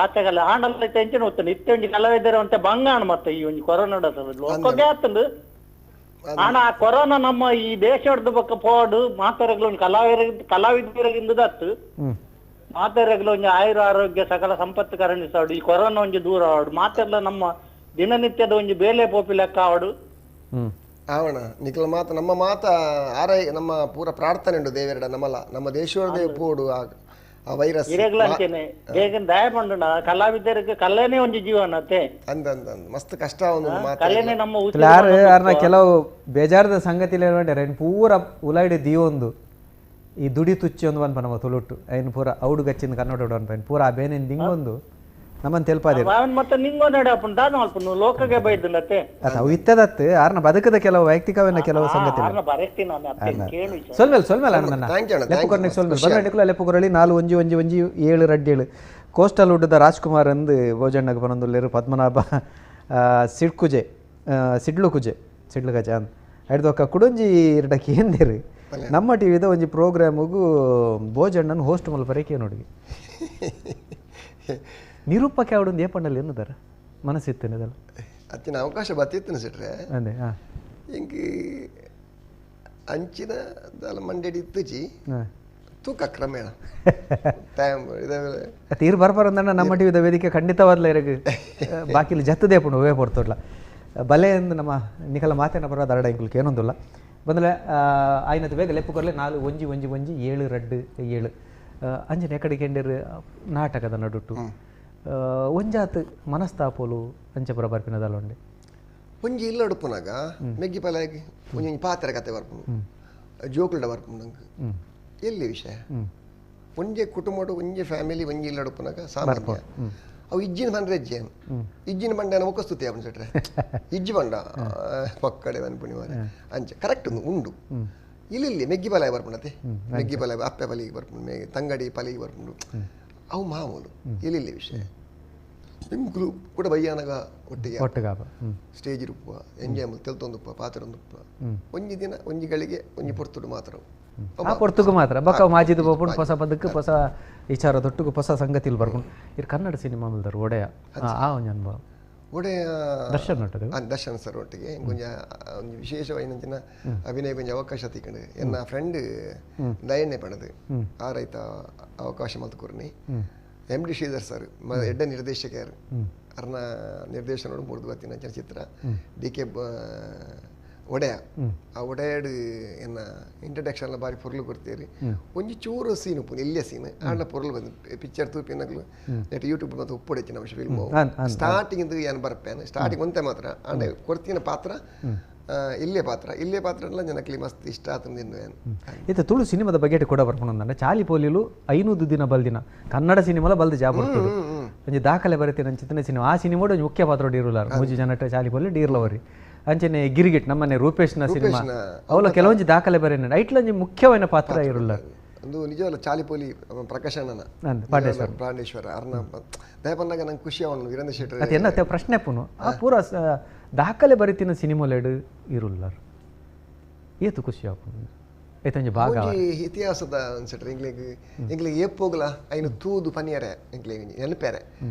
ಆಚೆಗಲ್ಲ ಆಂಡಲ್ಲ ಟೆನ್ಷನ್ ಹೋಗ್ತಾನೆ ಇತ್ತೆ ಕಲಾವಿದರು ಅಂತ ಬಂಗಾಣ ಮತ್ತೆ ಈ ಒಂಜಿ ಕೊರೋನಾ ಲೋಕಕ್ಕೆ ಆತಂದು ಆಣ ಆ ಕೊರೋನಾ ನಮ್ಮ ಈ ದೇಶದ ಬೊಕ್ಕ ಪೋಡು ಮಾತಾಡಗ್ಲ ಒಂದು ಕಲಾವಿದರಿಗಿಂದ ಅತ್ತು ಮಾತಾಡಗ್ಲ ಒಂಜಿ ಆಯುರ ಆರೋಗ್ಯ ಸಕಲ ಸಂಪತ್ತು ಕರುಣಿಸಾಡು. ಈ ಕೊರೋನಾ ಒಂಜಿ ದೂರ ಆಡು ಮಾತೆಲ್ಲ ನಮ್ಮ ದಿನನಿತ್ಯದ ಒಂಜಿ ಬೇಲೆ ಪೋಪಿ ಲೆಕ್ಕ ಆವಡು. ಆವಣ ನಿಖಿಲ ಮಾತ ನಮ್ಮ ಮಾತ ಆರೈ ನಮ್ಮ ಪೂರ ಪ್ರಾರ್ಥನೆ ಉಂಟು ದೇವರಡ ನಮ್ಮಲ್ಲ ನಮ್ಮ ದೇಶವರದೇ ಪೋಡು ಆ ವೈರಸ್ ದಯ ಪಂಡ ಕಲಾವಿದರಿಗೆ ಕಲೆನೇ ಒಂಜಿ ಜೀವನ ಅಂದ ಅಂದ ಮಸ್ತ್ ಕಷ್ಟ ಒಂದು ಕಲೆನೇ ನಮ್ಮ ಯಾರನ್ನ ಕೆಲವು ಬೇಜಾರದ ಸಂಗತಿ ಪೂರ ಉಲಾಯ್ಡ್ ದಿಯೊಂದು ಈ ದುಡಿ ತುಚ್ಚಿ ಒಂದು ಅನ್ಪ ನಮ್ಮ ತುಳುಟ್ಟು ಐನ್ ಪೂರ ಔಡು ಗಚ್ಚಿನ ಕನ್ನಡ ಅನ್ಪ ಪೂರ ಆ ಬೇನೆ ದಿಂಗೊಂದು ನಮ್ಮನ್ ತೆಲ್ಪಾದಿರ ಮತ್ತೆ ನಿಂಗೋ ನಡೆ ದಾದ ಮಲ್ಪುನು ಲೋಕಗೆ ಬೈದುಲತೆ ಅವು ಇತ್ತದತ್ತು ಆರ್ನ ಬದುಕದ ಕೆಲವು ವೈಯಕ್ತಿಕವೇನ ಕೆಲವು ಸಂಗತಿ ಸೊಲ್ಮೆಲ್ ಸೊಲ್ಮೆಲ್ ಅಣ್ಣ ಲೆಪ್ಪುಕೊರ್ನಿಗೆ ಸೊಲ್ಮೆಲ್ ಬಂದ್ರೆ ಲೆಪ್ಪುಕೊರಳಿ 4 1 1 1 7 2 7 ಕೋಸ್ಟಲ್ ಉಡ್ಡದ ರಾಜ್ಕುಮಾರ್ ಅಂದು ಭೋಜಣ್ಣಗೆ ಬನೊಂದುಲ್ಲೇರು ಪದ್ಮನಾಭ ಸಿಡ್ಕುಜೆ ಸಿಡ್ಲು ಕುಜೆ ಸಿಡ್ಲು ಗಜ ಅಂದ್ ಐಡ್ದೊಕ್ಕ ಕುಡೊಂಜಿ ಇರಡಕ್ಕೆ ಏಂದಿರು ನಮ್ಮ ಟಿವಿದ ಒಂಜಿ ಪ್ರೋಗ್ರಾಮುಗು ಭೋಜಣ್ಣನ ಹೋಸ್ಟ್ ಮಲ್ಪರೆ ಕೇನೋಡಿಗೆ ನಿರೂಪಕ್ಕೆ ಅವಡೊಂದು ಏಪಣ್ಣಲ್ಲಿ ಎನ್ನುದಾರ ಮನಸ್ಸಿತ್ತೇನೆ ಅದಲ್ಲ ಅತ್ತಿನ ಅವಕಾಶ ಬತ್ತಿತ್ತನ ಸಿಟ್ರೆ ಅದೇ ಹಾಂ ಇಂಕ್ ಅಂಚಿನ ದಾಲ ಮಂಡೆಡಿ ಇತ್ತುಜಿ ತೂಕ ಕ್ರಮೇಣ ಟೈಮ್ ತೀರ್ ಬರ್ಬಾರಂದಣ್ಣ ನಮ್ಮ ಟಿವಿದ ವೇದಿಕೆ ಖಂಡಿತವಾದ್ಲ ಇರಗ ಬಾಕಿಲಿ ಜತ್ತದೇ ಪುಂಡು ಹೂವೇ ಪೊರ್ತುಡ್ಲ ಬಲೆ ಎಂದು ನಮ್ಮ ನಿಖಲ ಮಾತೇನ ಬರೋದು ಅರಡ ಇಂಕುಲ್ಕೆ ಏನೊಂದುಲ್ಲ ಬಂದಲೆ ಆಯ್ನದು ಬೇಗ ಲೆಪ್ಪು ಕೊರಲೆ 4 1 1 1 7 2 7 ಅಂಜನೆ ಎಕಡೆ ಕೆಂಡಿರು ನಾಟಕದ ನಡುಟು ಒಂಜಾತ್ ಮನಸ್ತಾಪೋಲು ಅಂಚಪುರ ಬರ್ಪಿನದಲ್ಲೊಂಡೆ ಒಂಜಿ ಇಲ್ಲ ಉಡುಪುನಾಗ ಮೆಗ್ಗಿ ಪಲಾಗಿ ಒಂಜೊಂಜಿ ಪಾತ್ರೆ ಕತೆ ಬರ್ಪುನು ಜೋಕುಲ್ಡ ಬರ್ಪುನು ನಂಗೆ ಎಲ್ಲಿ ವಿಷಯ ಒಂಜೆ ಕುಟುಂಬಡು ಒಂಜೆ ಫ್ಯಾಮಿಲಿ ಒಂಜಿ ಇಲ್ಲ ಉಡುಪುನಾಗ ಸಾಮಾನ್ಯ ಅವು ಇಜ್ಜಿನ ಬಂದ್ರೆ ಅಜ್ಜಿ ಇಜ್ಜಿನ ಬಂಡ ಮುಖಸ್ತುತಿ ಅವನು ಸೆಟ್ರೆ ಇಜ್ಜಿ ಬಂಡ ಪಕ್ಕಡೆ ಅನ್ಪುಣಿ ಮಾರೆ ಅಂಚೆ ಕರೆಕ್ಟ್ ಉಂಡು ಇಲ್ಲಿ ಮೆಗ್ಗಿ ಪಲಾಯ ಬರ್ಪುಂಡತೆ ಮೆಗ್ಗಿ ಪಲಾಯ ಅಪ್ಪೆ ಪಲಿಗೆ ಬರ್ಪುಂಡು ಮೇ ತಂಗಡಿ ಪಲಿಗೆ ಬರ್ಪುಂಡು ಅವು ಮಾಮೂಲು ಇಲ್ಲಿ ವಿಷಯ ನಿಮ್ಗಳು ಕೂಡ ಬಯ್ಯಾನಗ ಒಟ್ಟಿಗೆ ಸ್ಟೇಜ್ ರೂಪ ಎಂಜಾಯ್ ತೆಲ್ತೊಂದುಪ್ಪ ಪಾತ್ರೊಂದುಪ್ಪ ಒಂಜಿ ದಿನ ಒಂಜಿ ಗಳಿಗೆ ಒಂಜಿ ಪೊರ್ತುಡು ಮಾತ್ರ ಪೊರ್ತುಗು ಮಾತ್ರ ಬಕ್ಕ ಮಾಜಿದು ಬೋಪುಂಡು ಹೊಸ ಪದಕ್ಕೆ ಹೊಸ ವಿಚಾರ ದೊಟ್ಟುಗು ಹೊಸ ಸಂಗತಿಲಿ ಬರ್ಕೊಂಡು ಇದು ಕನ್ನಡ ಸಿನಿಮಾ ಮಲ್ದರು ಒಡೆಯ ಆ ಒಂಜಿ ಅನುಭವ ಒಡೆಯ ದರ್ಶನ್ ಒಟ್ಟಿಗೆ ದರ್ಶನ್ ಸರ್ ಒಟ್ಟಿಗೆ ಕೊಂಚ ಒಂಜಿ ವಿಶೇಷವಾಯಿನ ಅಭಿನಯ ಕೊಂಚ ಅವಕಾಶ ತಿಕ್ಕಂಡು ಎನ್ನ ಫ್ರೆಂಡ್ ದಯಣ್ಣೆ ಪಣದು ಆ ರೈತ ಅವಕಾಶ ಮಲ್ತುಕೊರ್ನಿ ಎಂ ಡಿ ಶ್ರೀಧರ್ ಸರ್ ಎಡ್ಡ ನಿರ್ದೇಶಕರು ಅರ್ನ ನಿರ್ದೇಶನ ಮೂರ್ದು ಬತ್ತಿನ ಚಲಚಿತ್ರ ಡಿ ಕೆ ಒಡೆಯ ಆ ಒಡೆಯಡು ಎನ್ನ ಇಂಟ್ರಡಕ್ಷನ್ ಬಾರಿ ಪೊರ್ಲು ಕೊಡ್ತೀರಿ ಒಂಜಿ ಚೂರು ಸೀನ್ ಉಪ್ಪು ಇಲ್ಲೇ ಸೀನ್ ಆಂಡ ಪೊರ್ಲು ಬಂದು ಪಿಕ್ಚರ್ ತೂಪಿನಗ್ಲು ನೆಟ್ ಯೂಟ್ಯೂಬ್ ಮತ್ತು ಉಪ್ಪುಡೆಚ್ಚಿ ನಮ್ಮ ಫಿಲ್ಮ್ ಸ್ಟಾರ್ಟಿಂಗ್ ಏನು ಬರ್ಪೇನು ಸ್ಟಾರ್ಟಿಂಗ್ ಒಂತೆ ಮಾತ್ರ ಆಂಡ ಕೊಡ್ತಿನ ಪಾತ್ರ ಇಲ್ಲೇ ಪಾತ್ರ ಇಲ್ಲೇ ಪಾತ್ರ ಎಲ್ಲ ಜನಕ್ಕೆ ಮಸ್ತ್ ಇಷ್ಟ ಆತಂದು ಏನು ಇತ್ತ ತುಳು ಸಿನಿಮಾದ ಬಗ್ಗೆ ಕೂಡ ಬರ್ಕೊಂಡು ಚಾಲಿ ಪೋಲಿಲು 500 ದಿನ ಬಲ್ದಿನ ಕನ್ನಡ ಸಿನಿಮಾಲ ಬಲ್ದು ಜಾಬ್ ಒಂಜಿ ದಾಖಲೆ ಬರೀತೀನಿ ಅಂಚಿತನೇ ಸಿನಿಮಾ ಆ ಸಿನಿಮಾ ಒಂಜಿ ಮುಖ್ಯ ಪಾತ್ರ ಡೀರುಲಾರ ಮೂಜಿ ಜನಟ ಚಾಲಿ ಪೋಲಿ ಡೀರ್ಲವರಿ ಅಂಚನೆ ಗಿರಿಗಿಟ್ ನಮ್ಮನೆ ರೂಪೇಶ್ನ ಸಿನಿಮಾ ಅವಲ ಕೆಲವೊಂಜಿ ದಾಖಲೆ ಬರೀನ ಐಟ್ಲಂಜಿ ಮುಖ್ಯವಾದ ಪಾತ್ರ ಇರುಲ್ಲ ಒಂದು ನಿಜವಲ್ಲ ಚಾಲಿಪೋಲಿ ಪ್ರಕಾಶಣ್ಣನ ಪಾಂಡೇಶ್ವರ ಅರ್ಣ ದಯಪನ್ನಾಗ ನಂಗೆ ಖುಷಿ ಅವನು ವೀರೇಂದ್ರ ಶೆಟ್ಟರ್ ಅದು ಎನ್ನ ಪ್ರಶ್ನೆ ಪುನು ಆ ಪೂರ ದಾಖಲೆ ಬರೀತಿನ ಸಿನಿಮಾಲೆಡು ಇರುಲ್ಲಾರ ಏತು ಖುಷಿ ಆಪುಂಡು ಐತಂಜಿ ಭಾಗ ಇತಿಹಾಸದ ಅನ್ಸಟ್ರೆ ಇಂಗ್ಲಿಗೆ ಇಂಗ್ಲಿಗೆ ಏಪೋಗ್ಲ ಐನು ತೂದು ಪನಿಯರೆ ಇಂಗ್ಲಿಗೆ ನೆನಪೇರೆ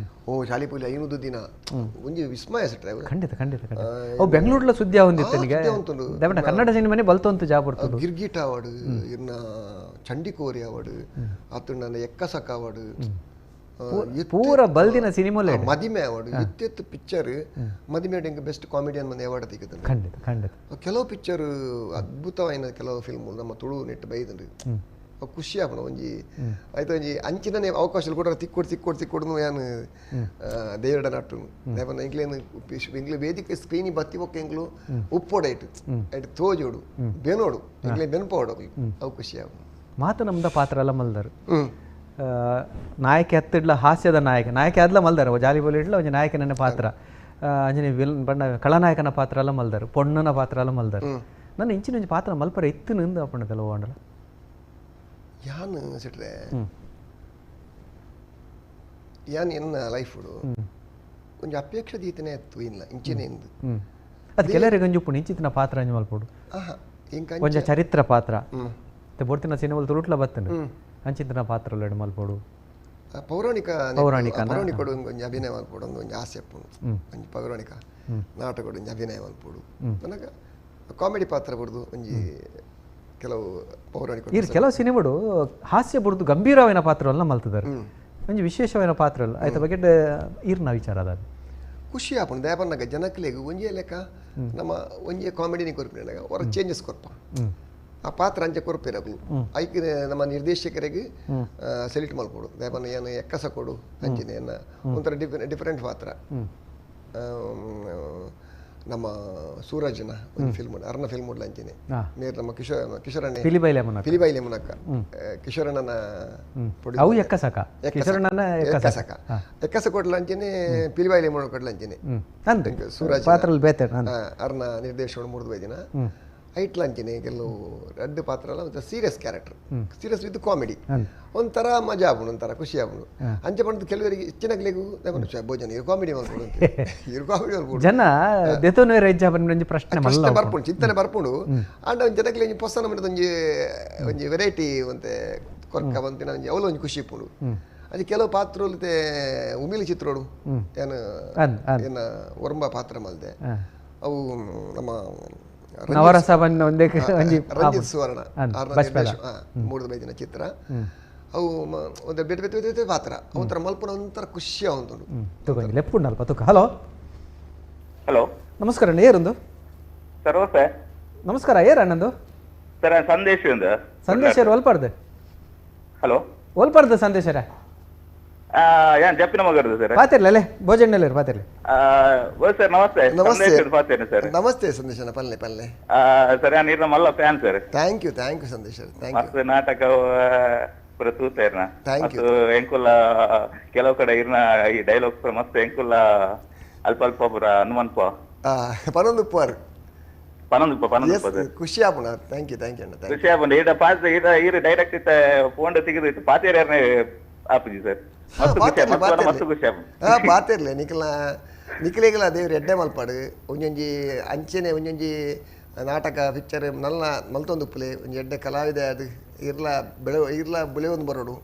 ಓ ಚಾಲಿಪುಲಿ 500 ದಿನ ಒಂಜಿ ವಿಸ್ಮಯ ಸೆಟ್ರೆ ಖಂಡಿತ ಖಂಡಿತ ಖಂಡಿತ ಓ ಬೆಂಗಳೂರ್ಲ ಸುದ್ದಿ ಹೊಂದಿತ್ತು ನಿಮಗೆ ಕನ್ನಡ ಸಿನಿಮಾನೇ ಬಲ್ತೊಂತು ಜಾಬ್ ಬರ್ತದೆ ಗಿರ್ಗಿಟ್ ಅವಾರ್ಡ್ ಇನ್ನ ಚಂಡಿಕೋರಿ ಅವಾರ್ಡ್ ಆತುಂಡ ಎಕ್ಕಸಕ ಅವಾರ್ಡ್ ಪೂರ ಬಲ್ದಿನ ಸಿನಿಮಾ ಮದಿಮೆ ಅವಾರ್ಡ್ ಇತ್ತೆತ್ತು ಪಿಕ್ಚರ್ ಮದಿಮೆ ಎಂಕ್ ಬೆಸ್ಟ್ ಕಾಮಿಡಿಯನ್ ಮಂದಿ ಅವಾರ್ಡ್ ತಿಕ್ಕುದು ಖಂಡಿತ ಖಂಡಿತ ಕೆಲವು ಪಿಕ್ಚರ್ ಅದ್ಭುತವಾಯಿನ ಕೆಲವು ಫಿಲ್ಮ್ ನಮ್ಮ ತುಳು ನೆಟ್ಟು ಬೈದಂಡು ಖುಷಿ ಆಪಣ ಒಂಜಿ ಆಯ್ತು ಒಂಜಿ ಅಂಚಿನನೇ ಅವಕಾಶ ಕೂಡ ತಿಕ್ಕೊಡು ತಿಕ್ಕೊಡು ತಿಕ್ಕೊಡು ಯಾನ್ ದೇವರಡ ನಟ್ಟು ದೇವನ ಎಂಕ್ಲೇನು ಎಂಕ್ಲೆ ವೇದಿಕೆ ಸ್ಕ್ರೀನ್ ಬತ್ತಿ ಬೊಕ್ಕ ಎಂಕ್ಲು ಉಪ್ಪೋಡು ಐಟ್ ಐಟ್ ತೋಜೋಡು ಬೆನೋಡು ಎಂಕ್ಲೆ ಬೆನ್ಪೋಡು ಅವು ಖುಷಿ ಆಪಣ ಮಾತು ನಮ್ದ ಪಾತ್ರ ಎಲ್ಲ ಮಲ್ದರು ನಾಯಕಿ ಹತ್ತಿಡ್ಲ ಹಾಸ್ಯದ ನಾಯಕ ನಾಯಕಿ ಆದ್ಲ ಮಲ್ದಾರ ಜಾಲಿ ಬೋಲಿ ಇಡ್ಲ ಒಂಜಿ ನಾಯಕನ ಪಾತ್ರ ಅಂಜನೆ ವಿಲನ್ ಬಣ್ಣ ಖಳನಾಯಕನ ಪಾತ್ರ ಎಲ್ಲ ಮಲ್ದರು ಪೊಣ್ಣನ ಪಾತ್ರ ಎಲ್ಲ ಮಲ್ದರು ನನ್ನ ಇಂಚಿನ ಒಂಜಿ ಪಾತ್ರ ಮಲ್ಪರ ಇತ್ತು ನಿಂದು ಅಪ್ಪಣದಲ್ಲ ಓಂಡಲ ಯಾನ್ ಸೆಟ್ರೆ ಯಾನ್ ಎನ್ನ ಲೈಫ್ ಒಂಜಿ ಅಪೇಕ್ಷೆ ದೀತನೇ ಇತ್ತು ಇಲ್ಲ ಇಂಚಿನ ಇಂದು ಅದು ಕೆಲವರಿಗೆ ಒಂಜಿ ಉಪ್ಪುಂಡು ಇಂಚಿತ್ತಿನ ಪಾತ್ರ ಅಂಜಿ ಮಲ್ಪೊಡು ಒಂಜಿ ಚರಿತ್ರ ಪಾತ್ರ ಬೋರ್ತಿನ ಸಿನಿಮಾಲ್ ತುಳುಟ್ಲ ಬತ್ತುಂಡು ಅಂಚಿತ್ತಿನ ಪಾತ್ರ ಮಲ್ಪೊಡು ಪೌರಾಣಿಕ ಪೌರಾಣಿಕ ಒಂಜಿ ಅಭಿನಯ ಮಲ್ಪೊಡು ಒಂಜಿ ಆಸೆ ಉಪ್ಪುಂಡು ಒಂಜಿ ಪೌರಾಣಿಕ ನಾಟಕಡು ಒಂಜಿ ಅಭಿನಯ ಮಲ್ಪೊಡು ನನಗೆ ಕಾಮಿಡಿ ಪಾತ್ರ ಬಡ್ದು ಒಂಜಿ ಕೆಲವು ಪೌರಾಣಿಕ ಈ ಕೆಲವು ಸಿನಿಮಾಡು ಹಾಸ್ಯ ಬುಡ್ದು ಗಂಭೀರವಾದ ಪಾತ್ರವನ್ನ ಮಲ್ತಿದ್ದಾರೆ ಒಂಜಿ ವಿಶೇಷವಾದ ಪಾತ್ರ ಅಲ್ಲ ಆಯ್ತ ಬಗ್ಗೆ ಈರ್ನ ವಿಚಾರ ಅದ ಖುಷಿ ಆಪುಂಡು ದಾಯಪನ್ನಗ ಜನಕ್ಲೆಗ್ ಒಂಜೇ ಲೆಕ್ಕ ನಮ್ಮ ಒಂಜೇ ಕಾಮಿಡಿನೇ ಕೊರ್ಪಿನಾಗ ಹೊರ ಚೇಂಜಸ್ ಕೊರ್ಪ ಆ ಪಾತ್ರ ಅಂಚೆ ಕೊರ್ಪೇರು ಅಕುಲು ಐಕ್ ನಮ್ಮ ನಿರ್ದೇಶಕರಿಗೆ ಸೆಲ್ಯೂಟ್ ಮಲ್ಪೊಡು ದಾಯಪನ್ನ ಏನು ಎಕ್ಕಸ ಕೊಡು ಅಂಚಿನ ಏನ ಒಂಥರ ಡಿಫರೆಂಟ್ ಪಾತ್ರ ನಮ್ಮ ಸೂರಜ್ನ ಒಂದು ಫಿಲ್ಮ್ ಅರ್ನ ಫಿಲ್ಮ್ ಅಂಚಿನೆ ಮೇರ್ ನಮ್ಮ ಕಿಶೋರಣ್ಣ ಪಿಲಿಬೈಲೆ ಮುನಕ್ಕ ಕಿಶೋರಣ್ಣನ ಎಕ್ಕಸಕ ಎಕ್ಕಸಕ ಎಕ್ಕಸ ಕೊಡ್ಲ ಅಂಚಿನೆ ಪಿಲಿಬೈಲೆ ಮುನ ಕೊಡ್ಲ ಅಂಚಿನೆ ಸೂರಜ್ ಅರ್ನ ನಿರ್ದೇಶನ ಮುರಿದು ಬೈದಿನ ಐಟ್ಲ ಅಂಚಿನೆ ಕೆಲವು ರಡ್ಡು ಪಾತ್ರ ಅಲ್ಲ serious character serious with comedy ಒಂಥರ ಮಜಾ ಆಪುಂಡು ಒಂಥರ ಖುಷಿ ಆಪುಂಡು ಅಂಚೆ ಪಂಡ ಕೆಲವರಿಗೆ ಹೆಚ್ಚಿನಗ್ಲಿಗೂ ಭೋಜನ ಇರು ಕಾಮಿಡಿ ಮಲ್ಪೊಡು ಇರು ಕಾಮಿಡಿ ಮಲ್ಪೊಡು ಜನ ದೆತೊನುವೆರ್ ಇಜ್ಜಾ ಪನ್ಪಿನ ಒಂಜಿ ಪ್ರಶ್ನೆ ಪ್ರಶ್ನೆ ಬರ್ಪುಂಡು ಚಿಂತನೆ ಬರ್ಪುಂಡು ಆಂಡ ಒಂಜಿ ಜನಕ್ಲೆ ಒಂಜಿ ಪೊಸ ನಮೂನೆದ ಒಂಜಿ ಒಂಜಿ ವೆರೈಟಿ ಒಂತೆ ಕೊರ್ಕ ಪನ್ಪಿನ ಒಂಜಿ ಅವ್ಲು ಒಂಜಿ ಖುಷಿ ಇಪ್ಪುಂಡು ಅದು ಕೆಲವು ಪಾತ್ರಲು ಉಮಿಲಿ ಚಿತ್ರೋಡು ಏನು ಏನ ಒರಂಬ ಪಾತ್ರ ಮಲ್ದೆ ಅವು ನಮ್ಮ ನವರಸ ಬಣ್ಣ ಒಂದೇ ರಂಜಿತ್ ಸುವರ್ಣ ಮೂರ್ದು ಬೈದಿನ ಚಿತ್ರ ಅವು ಒಂದು ಬೇರೆ ಬೇರೆ ಬೇರೆ ಪಾತ್ರ ಒಂಥರ ಮಲ್ಪುನ ಒಂಥರ ಖುಷಿ ಉಂಟು ಲೆಪ್ಪುಂಡಲ್ಪ ತುಕ ಹಲೋ ಹಲೋ ನಮಸ್ಕಾರ ಅಣ್ಣ ಏರುಂದು ಸರ್ ಸರ್ ನಮಸ್ಕಾರ ಏರ್ ಅಣ್ಣಂದು ಸರ್ ಸಂದೇಶ್ ಒಂದು ಸಂದೇಶ್ ಒಲ್ಪಾರ್ದು ಹಲೋ ಒಲ್ಪಾರ್ದು ಸಂದೇಶರ ಯಾನ್ ಜಪ್ಪಿನ ಮಗರ್ದು ಸರ್ ಪಾತಿರ್ಲ ಭೋಜನಲ್ಲ ಪಾತಿರ್ಲಿ ಸರ್ ನಮಸ್ತೆ ನಮಸ್ತೆ ಪಾತೇನೆ ಸರ್ ನಮಸ್ತೆ ಸಂದೇಶನ ಪಲ್ಲೆ ಪಲ್ಲೆ ಸರ್ ಯಾನ್ ಇರ್ನ ಮಲ್ಲ fan sir thank you thank you Sandesh sir thank you ಮಸ್ತ್ ನಾಟಕ ಪೂರ ತೂತ ಇರ್ನ thank you ಎಂಕುಲ ಕೆಲವು ಕಡೆ ಇರ್ನ ಈ ಡೈಲಾಗ್ ಮಸ್ತ್ ಎಂಕುಲ ಅಲ್ಪ ಅಲ್ಪ ಪೂರ ಹನುಮನ್ಪ ಪನೊಂದು ಉಪ್ಪಾರು ಪನೊಂದು ಪನೊಂದು ಸರ್ ಖುಷಿ ಆಪುಣ thank you thank you ಅಣ್ಣ ಖುಷಿ ಆಪುಂಡು ಈಡ ಪಾಸ್ ಈಡ ಈರು ಡೈರೆಕ್ಟ್ ಇತ್ತ ಫೋನ್ ತೆಗೆದು ಇತ್ತು ಪಾತೇರ್ಯಾರನೇ ಆಪುಜಿ ಸರ್ ಪಾತಿರ್ಲೆ ನಿಖಲ ನಿಖಲಿಗಲ ದೇವ್ರು ಎಡ್ಡೆ ಮಲ್ಪಾಡು ಒಂಜೊಂಜಿ ಅಂಚೆನೆ ಒಂಜೊಂಜಿ ನಾಟಕ ಪಿಕ್ಚರ್ ನಲ್ಲ ಮಲ್ತೊಂದು ಉಪ್ಪುಲೆ ಒಂಜಿ ಎಡ್ಡೆ ಕಲಾವಿದ ಅದು ಇರ್ಲ ಬೆಳೆ ಇರ್ಲ ಬೆಳೆಯೊಂದು ಬರೋಡು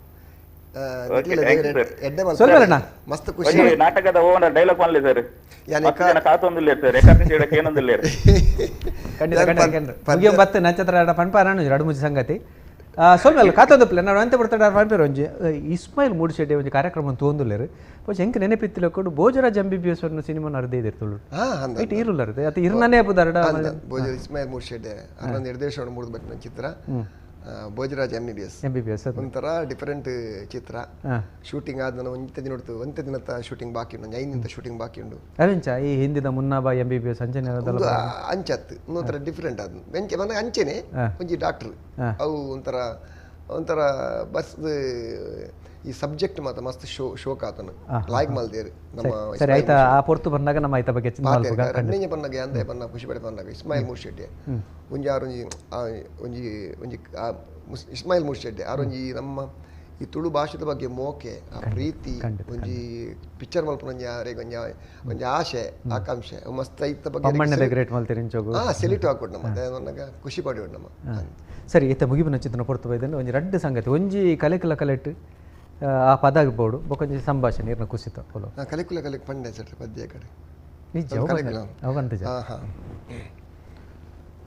ಎಡ್ಡೆ ಮಲ್ಪ ಮಸ್ತ್ ಖುಷಿ ನಾಟಕದ ಓನ ಡೈಲಾಗ್ ಮಲ್ಲೆ ಸರ್ ಯಾನೆ ಕಾತೊಂದಿಲ್ಲ ಸರ್ ಎಕರ್ನಿ ಹೇಳಕ್ಕೆ ಏನೊಂದಿಲ್ಲ ಖಂಡಿತ ಖಂಡಿತ ಮುಗಿಯಂ ಬತ್ತು ನಕ್ಷತ್ರ ಪನ್ಪಾರಣ ಎರಡು ಮುಜಿ ಸಂಗತಿ ಸೊಲ್ಮೆಲ್ಲ ಕಾತೊಂದು ನಾನು ಅಂತೆ ಬಿಡ್ತಾಡ ಪನ್ಪೇರು ಒಂಜಿ ಇಸ್ಮಾಯಿಲ್ ಮೂಡಿಶೆಟ್ಟಿ ಒಂಜಿ ಕಾರ್ಯಕ್ರಮ ತೋಂದುಲ್ಲೇರು ಪೋಚ್ ಎಂಕ್ ನೆನಪಿತ್ತಿಲ್ಲ ಕೊಡು Bhojraj M B B S cinema ಅರ್ಧ ಇದೆ ತುಳು it ಈರುಲ್ಲರ್ದೆ ಅದು ಇರ್ನನೇ ಪುದಾರಡ ಭೋಜ ಇಸ್ಮಾಯಿಲ್ ಮೂಡಿಶೆಟ್ಟಿ ಅವರ ನಿರ್ದೇಶನ ಮೂಡ್ದು ಬತ್ತಿನ ಚಿತ್ರ Bhojraj M B B S M B B S ಒಂಥರ ಡಿಫರೆಂಟ್ ಚಿತ್ರ ಶೂಟಿಂಗ್ ಆದ ಒಂತೆ ದಿನ ಒಂತೆ ದಿನದ ಶೂಟಿಂಗ್ ಬಾಕಿ ಉಂಟು 5 ದಿನದ ಶೂಟಿಂಗ್ ಬಾಕಿ ಉಂಟು ಅವೆಂಚ ಈ ಹಿಂದಿನ ಮುನ್ನಾಬಾ M B B S ಅಂಚನೆ ಅಂಚತ್ತು ಒಂಥರ ಡಿಫರೆಂಟ್ ಅದು ಬೆಂಚೆ ಮನೆ ಅಂಚೆನೆ ಒಂಜಿ ಡಾಕ್ಟರ್ ಅವು ಒಂಥರ ಒಂಥರ ಬಸ್ ಈ ಸಬ್ಜೆಕ್ಟ್ ಮಾತ್ರ ಮಸ್ತ್ ಶೋಕ್ ಆತನು ಲಾಯ್ಕ್ ಮಲ್ದೇರು ನಮ್ಮ ಸರಿ ಆಯ್ತಾ ಆ ಪೊರ್ತು ಬಂದಾಗ ನಮ್ಮ ಆಯ್ತ ಬಗ್ಗೆ ರಣ್ಣೆ ಪನ್ನಾಗ ಅಂದೆ ಪನ್ನ ಖುಷಿ ಪಡೆ ಪನ್ನಾಗ ಇಸ್ಮಾಯಿಲ್ ಮುರ್ಶೆಡ್ಡಿ ಒಂಜಿ ಆರೊಂಜಿ ಒಂಜಿ ಒಂಜಿ ಇಸ್ಮಾಯಿಲ್ ಮುರ್ಶೆಡ್ಡಿ ಆರೊಂಜಿ ನಮ್ಮ ಈ ತುಳು ಭಾಷೆದ ಬಗ್ಗೆ ಮೋಕೆ ಆ ಪ್ರೀತಿ ಒಂಜಿ ಪಿಕ್ಚರ್ ಮಲ್ಪುನ ಒಂಜಿ ಆರೆಗ್ ಒಂಜಿ ಒಂಜಿ ಆಶೆ ಆಕಾಂಕ್ಷೆ ಮಸ್ತ್ ಐತ ಬಗ್ಗೆ ಗ್ರೇಟ್ ಮಲ್ತೀರಿ ಸೆಲ್ಯೂಟ್ ಹಾಕೊಡು ನಮ್ಮ ಖುಷಿ ಪಡೆಯೋಡು ನಮ್ಮ ಸರಿ ಈತ ಮುಗಿಬಿನ ಚಿತ್ರನ ಪೊರ್ತು ಬೈದನ್ನು ಒಂಜಿ ರಡ್ಡು ಸಂಗತಿ ಒಂಜಿ ಕಲೆಕುಲ ಕಲೆಟ್ ಆ ಪದ ಬೋಡು ಬೊಕೊಂಜಿ ಸಂಭಾಷಣೆ ಇರ್ನ ಕುಸಿತ ಪೋಲೋ ಕಲೆಕುಲ ಕಲೆಕ್ ಪಂಡೆ ಸರ್ ಪದ್ಯ ಕಡೆ ನಿಜ ಅವಂತ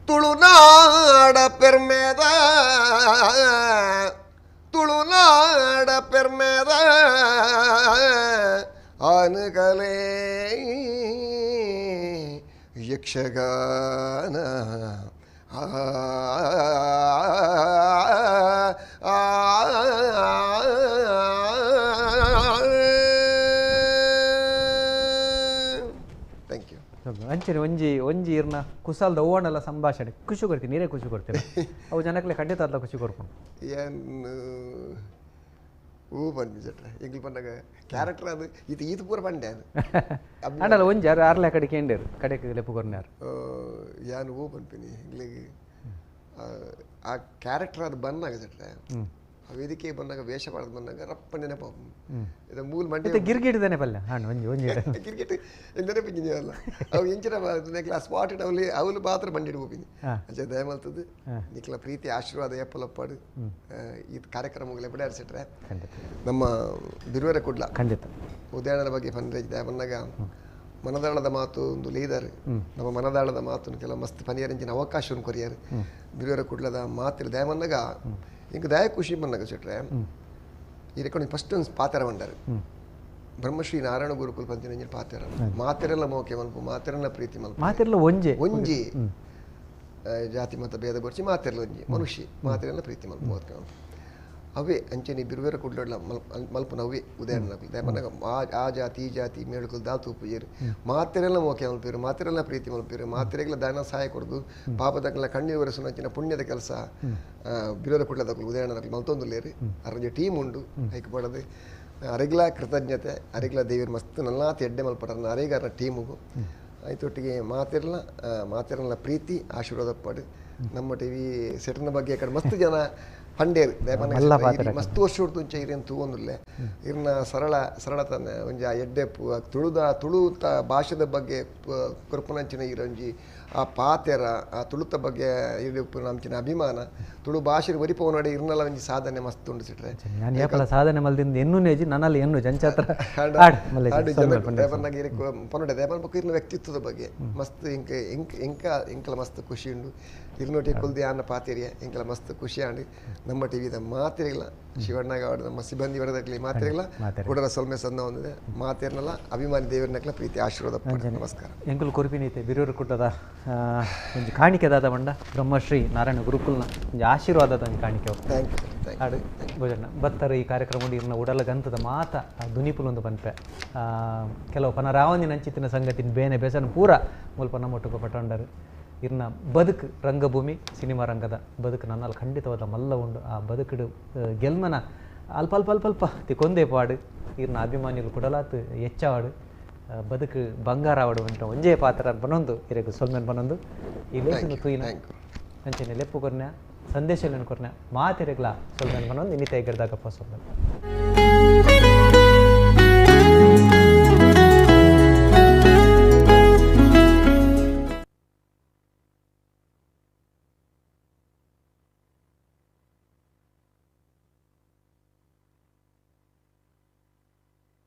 ತುಳುನಾಡ ಪೆರ್ಮೆದ ತುಳುನಾಡ ಪೆರ್ಮೆದ ಆನಕಲೆ ಯಕ್ಷಗಾನ ಆ thank you. ಅಂಚನೆ ಒಂಜಿ ಒಂಜಿ ಇರ್ನ ಕುಸಾಲ್ದ ಓಣಲ್ಲ ಸಂಭಾಷಣೆ ಖುಷಿ ಕೊಡ್ತೀನಿ, ನೀರೇ ಖುಷಿ ಕೊಡ್ತೀನಿ, ಅವು ಜನಕ್ಕೆ ಖಂಡಿತ ಅಲ್ಲ ಖುಷಿ ಕೊಡ್ಕೊಂಡು ಏನು ಹೂ ಬಂದ್ವಿ ಸಟ್ರೆ ಎಂಗ್ಲು ಪಂಡಾಗ ಕ್ಯಾರೆಕ್ಟರ್ ಅದು ಇದು ಈತ ಪೂರ ಪಂಡೆ ಅದು ಅಂಡಲ್ಲ ಒಂಜಿ ಯಾರು ಆರ್ಲೆ ಕಡೆ ಕೇಂಡೇರು ಕಡೆಗೆ ಲೆಪ್ಪು ಕೊರ್ನಾರು ಯಾನು ಹೂ ಪನ್ಪಿನಿ ಎಂಗ್ಲಿಗೆ ಆ ಕ್ಯಾರೆಕ್ಟರ್ ಅದು ಬಂದಾಗ ಸಟ್ರೆ ಆ ವೇದಿಕೆ ಬಂದಾಗ ವೇಷ ಮಾಡೋದು ಬಂದಾಗ ರಪ್ಪ ನೆನಪು ಇದು ಮೂಲ ಮಂಡಿ ಗಿರ್ಗಿಟ್ ಪಲ್ಯ ಹಾಂ ಒಂಜಿ ಒಂಜಿ ಗಿರ್ಗಿಟ್ ನೆನಪಿದ್ದೀನಿ ಅಲ್ಲ ಅವು ಎಂಚಿನ ನೆಕ್ಲ ಸ್ಪಾಟ್ ಅವಲಿ ಅವಲು ಮಾತ್ರ ಬಂಡಿಡ್ ಹೋಗಿನಿ ಅಂಚ ದಯಮಲ್ತದ್ದು ನಿಕ್ಲ ಪ್ರೀತಿ ಆಶೀರ್ವಾದ ಎಪ್ಪಲಪ್ಪಾಡು ಈ ಕಾರ್ಯಕ್ರಮಗಳು ಎಪ್ಪಡೆ ಅರಿಸಿಟ್ರೆ ನಮ್ಮ ಬಿರುವರ ಕುಡ್ಲ ಖಂಡಿತ ಉದಯಣನ ಬಗ್ಗೆ ಪನ್ರೆ ದಯ ಬಂದಾಗ ಮನದಾಳದ ಮಾತು ಒಂದು ಲೀದರ್ ನಮ್ಮ ಮನದಾಳದ ಮಾತು ಕೆಲವು ಮಸ್ತ್ ಪನಿಯರಂಚಿನ ಅವಕಾಶವನ್ನು ಕೊರಿಯಾರು ಬಿರುವರ ಕುಡ್ಲದ ಮಾತಿರ ದಯ ಬಂದಾಗ ಇಂಕ ದಯ ಖುಷಿ ಬಂದಾಗ ಸೆಟ್ರೆ ಈ ರೆಕಾರ್ಡ್ ಫಸ್ಟ್ ಒಂದು ಪಾತ್ರ ಬಂಡಾರು ಬ್ರಹ್ಮಶ್ರೀ ನಾರಾಯಣ ಗುರುಕುಲ ಪಂಚಿನ ಪಾತ್ರ ಮಾತೆರೆಲ್ಲ ಮೋಕೆ ಮಲ್ಪು ಮಾತೆರೆಲ್ಲ ಪ್ರೀತಿ ಮಲ್ಪು ಮಾತೆರೆಲ್ಲ ಒಂಜೆ ಒಂಜಿ ಜಾತಿ ಮತ ಭೇದ ಬರ್ಚಿ ಮಾತೆರೆಲ್ಲ ಒಂಜಿ ಮನುಷ್ಯ ಮಾತೆರೆಲ್ಲ ಪ್ರೀತಿ ಮಲ್ಪು ಮೋಕೆ ಮಲ್ಪು ಅವೇ ಅಂಚನೆ ಬಿರುವೇರ ಕುಡ್ಲಡ್ಲ ಮಲ್ಪುನ ಅವೇ ಉದಯಣ್ಣ ದಯಮನಾಗ ಆ ಜಾತಿ ಈ ಜಾತಿ ಮೇಳುಕುಲ್ ದಾಲ್ ತೂಪುಜೇರು ಮಾತೆರೆಲ್ಲ ಮೋಕೆ ಮಲ್ಪೇರು ಮಾತೆರೆಲ್ಲ ಪ್ರೀತಿ ಮಲ್ಪೇರು ಮಾತೆರೆಗಳ ದಾನ ಸಹಾಯ ಕೊಡ್ದು ಪಾಪದಕ್ಕೆಲ್ಲ ಕಣ್ಣೀರು ಒರೆಸುನಂಚಿನ ಪುಣ್ಯದ ಕೆಲಸ ಬಿರುವೇರ ಕುಡ್ಲದಕ್ಕಲು ಉದಯಣ್ಣದಕ್ಕಲು ಮಲ್ತೊಂದುಲ್ಲೇರು ಅರಜ ಟೀಮ್ ಉಂಡು ಐಕ್ ಪಡದು ಅರೆಗ್ಲ ಕೃತಜ್ಞತೆ ಅರೆಗ್ಲ ದೇವಿಯರು ಮಸ್ತ್ ನಲ್ಲಾತ ಎಡ್ಡೆ ಮಲ್ಪಡರ ಅರೆಗಾರ ಟೀಮುಗು ಆಯ್ತೊಟ್ಟಿಗೆ ಮಾತಿರಲ್ಲ ಮಾತಿರಲ್ಲ ಪ್ರೀತಿ ಆಶೀರ್ವಾದ ಪಡು ನಮ್ಮ ಟಿ ವಿ ಸೆಟ್ನ ಬಗ್ಗೆ ಕಡೆ ಮಸ್ತ್ ಜನ ಪಂಡೇರು ಮಸ್ತ್ ವರ್ಷ ಉಂಚೆ ಇರೇನು ತೂವೊಂದುಲ್ಲೆ ಇರ್ನ ಸರಳ ಸರಳತನ ಒಂಜಿ ಆ ಎಡ್ಡೆಪ್ಪು ತುಳುದ ತುಳುತ ಭಾಷೆದ ಬಗ್ಗೆ ಕೊರ್ಪುನಂಚಿನ ಇರೊಂಜಿ ಆ ಪಾತೆರ ಆ ತುಳುತ ಬಗ್ಗೆ ಇಡುಪ್ಪು ನಮ್ಚಿನ ಅಭಿಮಾನ ತುಳು ಭಾಷೆ ಒರಿಪೋನಡೆ ಇರ್ನಲ್ಲ ಒಂಜಿ ಸಾಧನೆ ಮಸ್ತ್ ಉಂಡು ಸಿಟ್ರೆ ನಾನು ಸಾಧನೆ ಮಲ್ದಿಂದ ಎನ್ನು ನೇಜಿ ನನ್ನಲ್ಲಿ ಎನ್ನು ಜಂಚಾತ್ರ ದೇವನಾಗ ಪನ್ನೊಡೆ ದೇವನ ಬೊಕ್ಕ ಇರ್ನ ವ್ಯಕ್ತಿತ್ವದ ಬಗ್ಗೆ ಮಸ್ತ್ ಇಂಕ ಇಂಕ ಇಂಕ ಇಂಕಲ ಮಸ್ತ್ ಖುಷಿ ಉಂಡು ಇರ್ನೋಟಿ ಕುಲ್ದಿ ಆನ ಪಾತೆರಿಯ ಇಂಕಲ ಮಸ್ತ್ ಖುಷಿ ಆಂಡು ನಮ್ಮ ಟಿವಿದ ಮಾತಿರಿಲ್ಲ ಶಿವಣ್ಣಗ ನಮ್ಮ ಸಿಬ್ಬಂದಿ ವರ್ಗದಲ್ಲಿ ಮಾತಿರಿಲ್ಲ ಕೂಡ ಸೊಲ್ಮೆ ಸನ್ನ ಹೊಂದಿದೆ ಮಾತಿರ್ನಲ್ಲ ಅಭಿಮಾನಿ ದೇವರನಕ್ಲ ಪ್ರೀತಿ ಆಶೀರ್ವಾದ. ನಮಸ್ಕಾರ. ಎಂಕುಲು ಕೊರ್ಪಿನೈತೆ ಬಿರೂರು ಕುಟ್ಟದ ಒಂಜಿ ಕಾಣಿಕೆ ದಾದ ಬಂಡ ಬ್ರಹ್ಮಶ್ರೀ ನಾರಾಯಣ ಗುರುಕುಲ್ನ ಒಂಜಿ ಆಶೀರ್ವಾದದ ಒಂಜಿ ಕಾಣಿಕೆ. Thank you. ಆಡು ಭೋಜನ ಬತ್ತರ ಈ ಕಾರ್ಯಕ್ರಮ ಇರ್ನ ಉಡಲ ಗಂತದ ಮಾತ ದುನಿಪುಲೊಂದು ಪನ್ಪೆ ಕೆಲವು ಪನರಾವನಿ ನಂಚಿತ್ತಿನ ಸಂಗತಿನ ಬೇನೆ ಬೇಸನ ಪೂರ ಮುಲ್ಪ ನಮ್ಮೊಟ್ಟುಗು ಪಟ್ಟೊಂಡರು ಇರ್ನ ಬದುಕು ರಂಗಭೂಮಿ ಸಿನಿಮಾ ರಂಗದ ಬದುಕು ನನ್ನಲ್ಲಿ ಖಂಡಿತವಾದ ಮಲ್ಲ ಉಂಡು ಆ ಬದುಕುಡು ಗೆಲ್ಮನ ಅಲ್ಪ ಅಲ್ಪ ಅಲ್ಪ ಅಲ್ಪ ತಿಕೊಂದೇ ಪಾಡು ಇರ್ನ ಅಭಿಮಾನಿಗಳು ಕುಡಲಾತು ಹೆಚ್ಚಾವಾಡು ಬದುಕು ಬಂಗಾರ ಆವಡು ಅಂತ ಒಂಜೇ ಪಾತ್ರ ಬನೊಂದು ಇರಗು ಸೊಲ್ಮೆನ್ ಬನೊಂದು ಈ ಲೇಸನ್ನು ತೂಯಿನ ಅಂಚನೆ ಲೆಪ್ಪು ಕೊರ್ನ ಸಂದೇಶ ಕೊರ್ನ ಮಾತಿರಗ್ಲ ಸೊಲ್ಮೆನ್ ಬನೊಂದು ಇನ್ನಿತ ಎಗರ್ದಾಗಪ್ಪ ಸೊಲ್ಮೆನ್.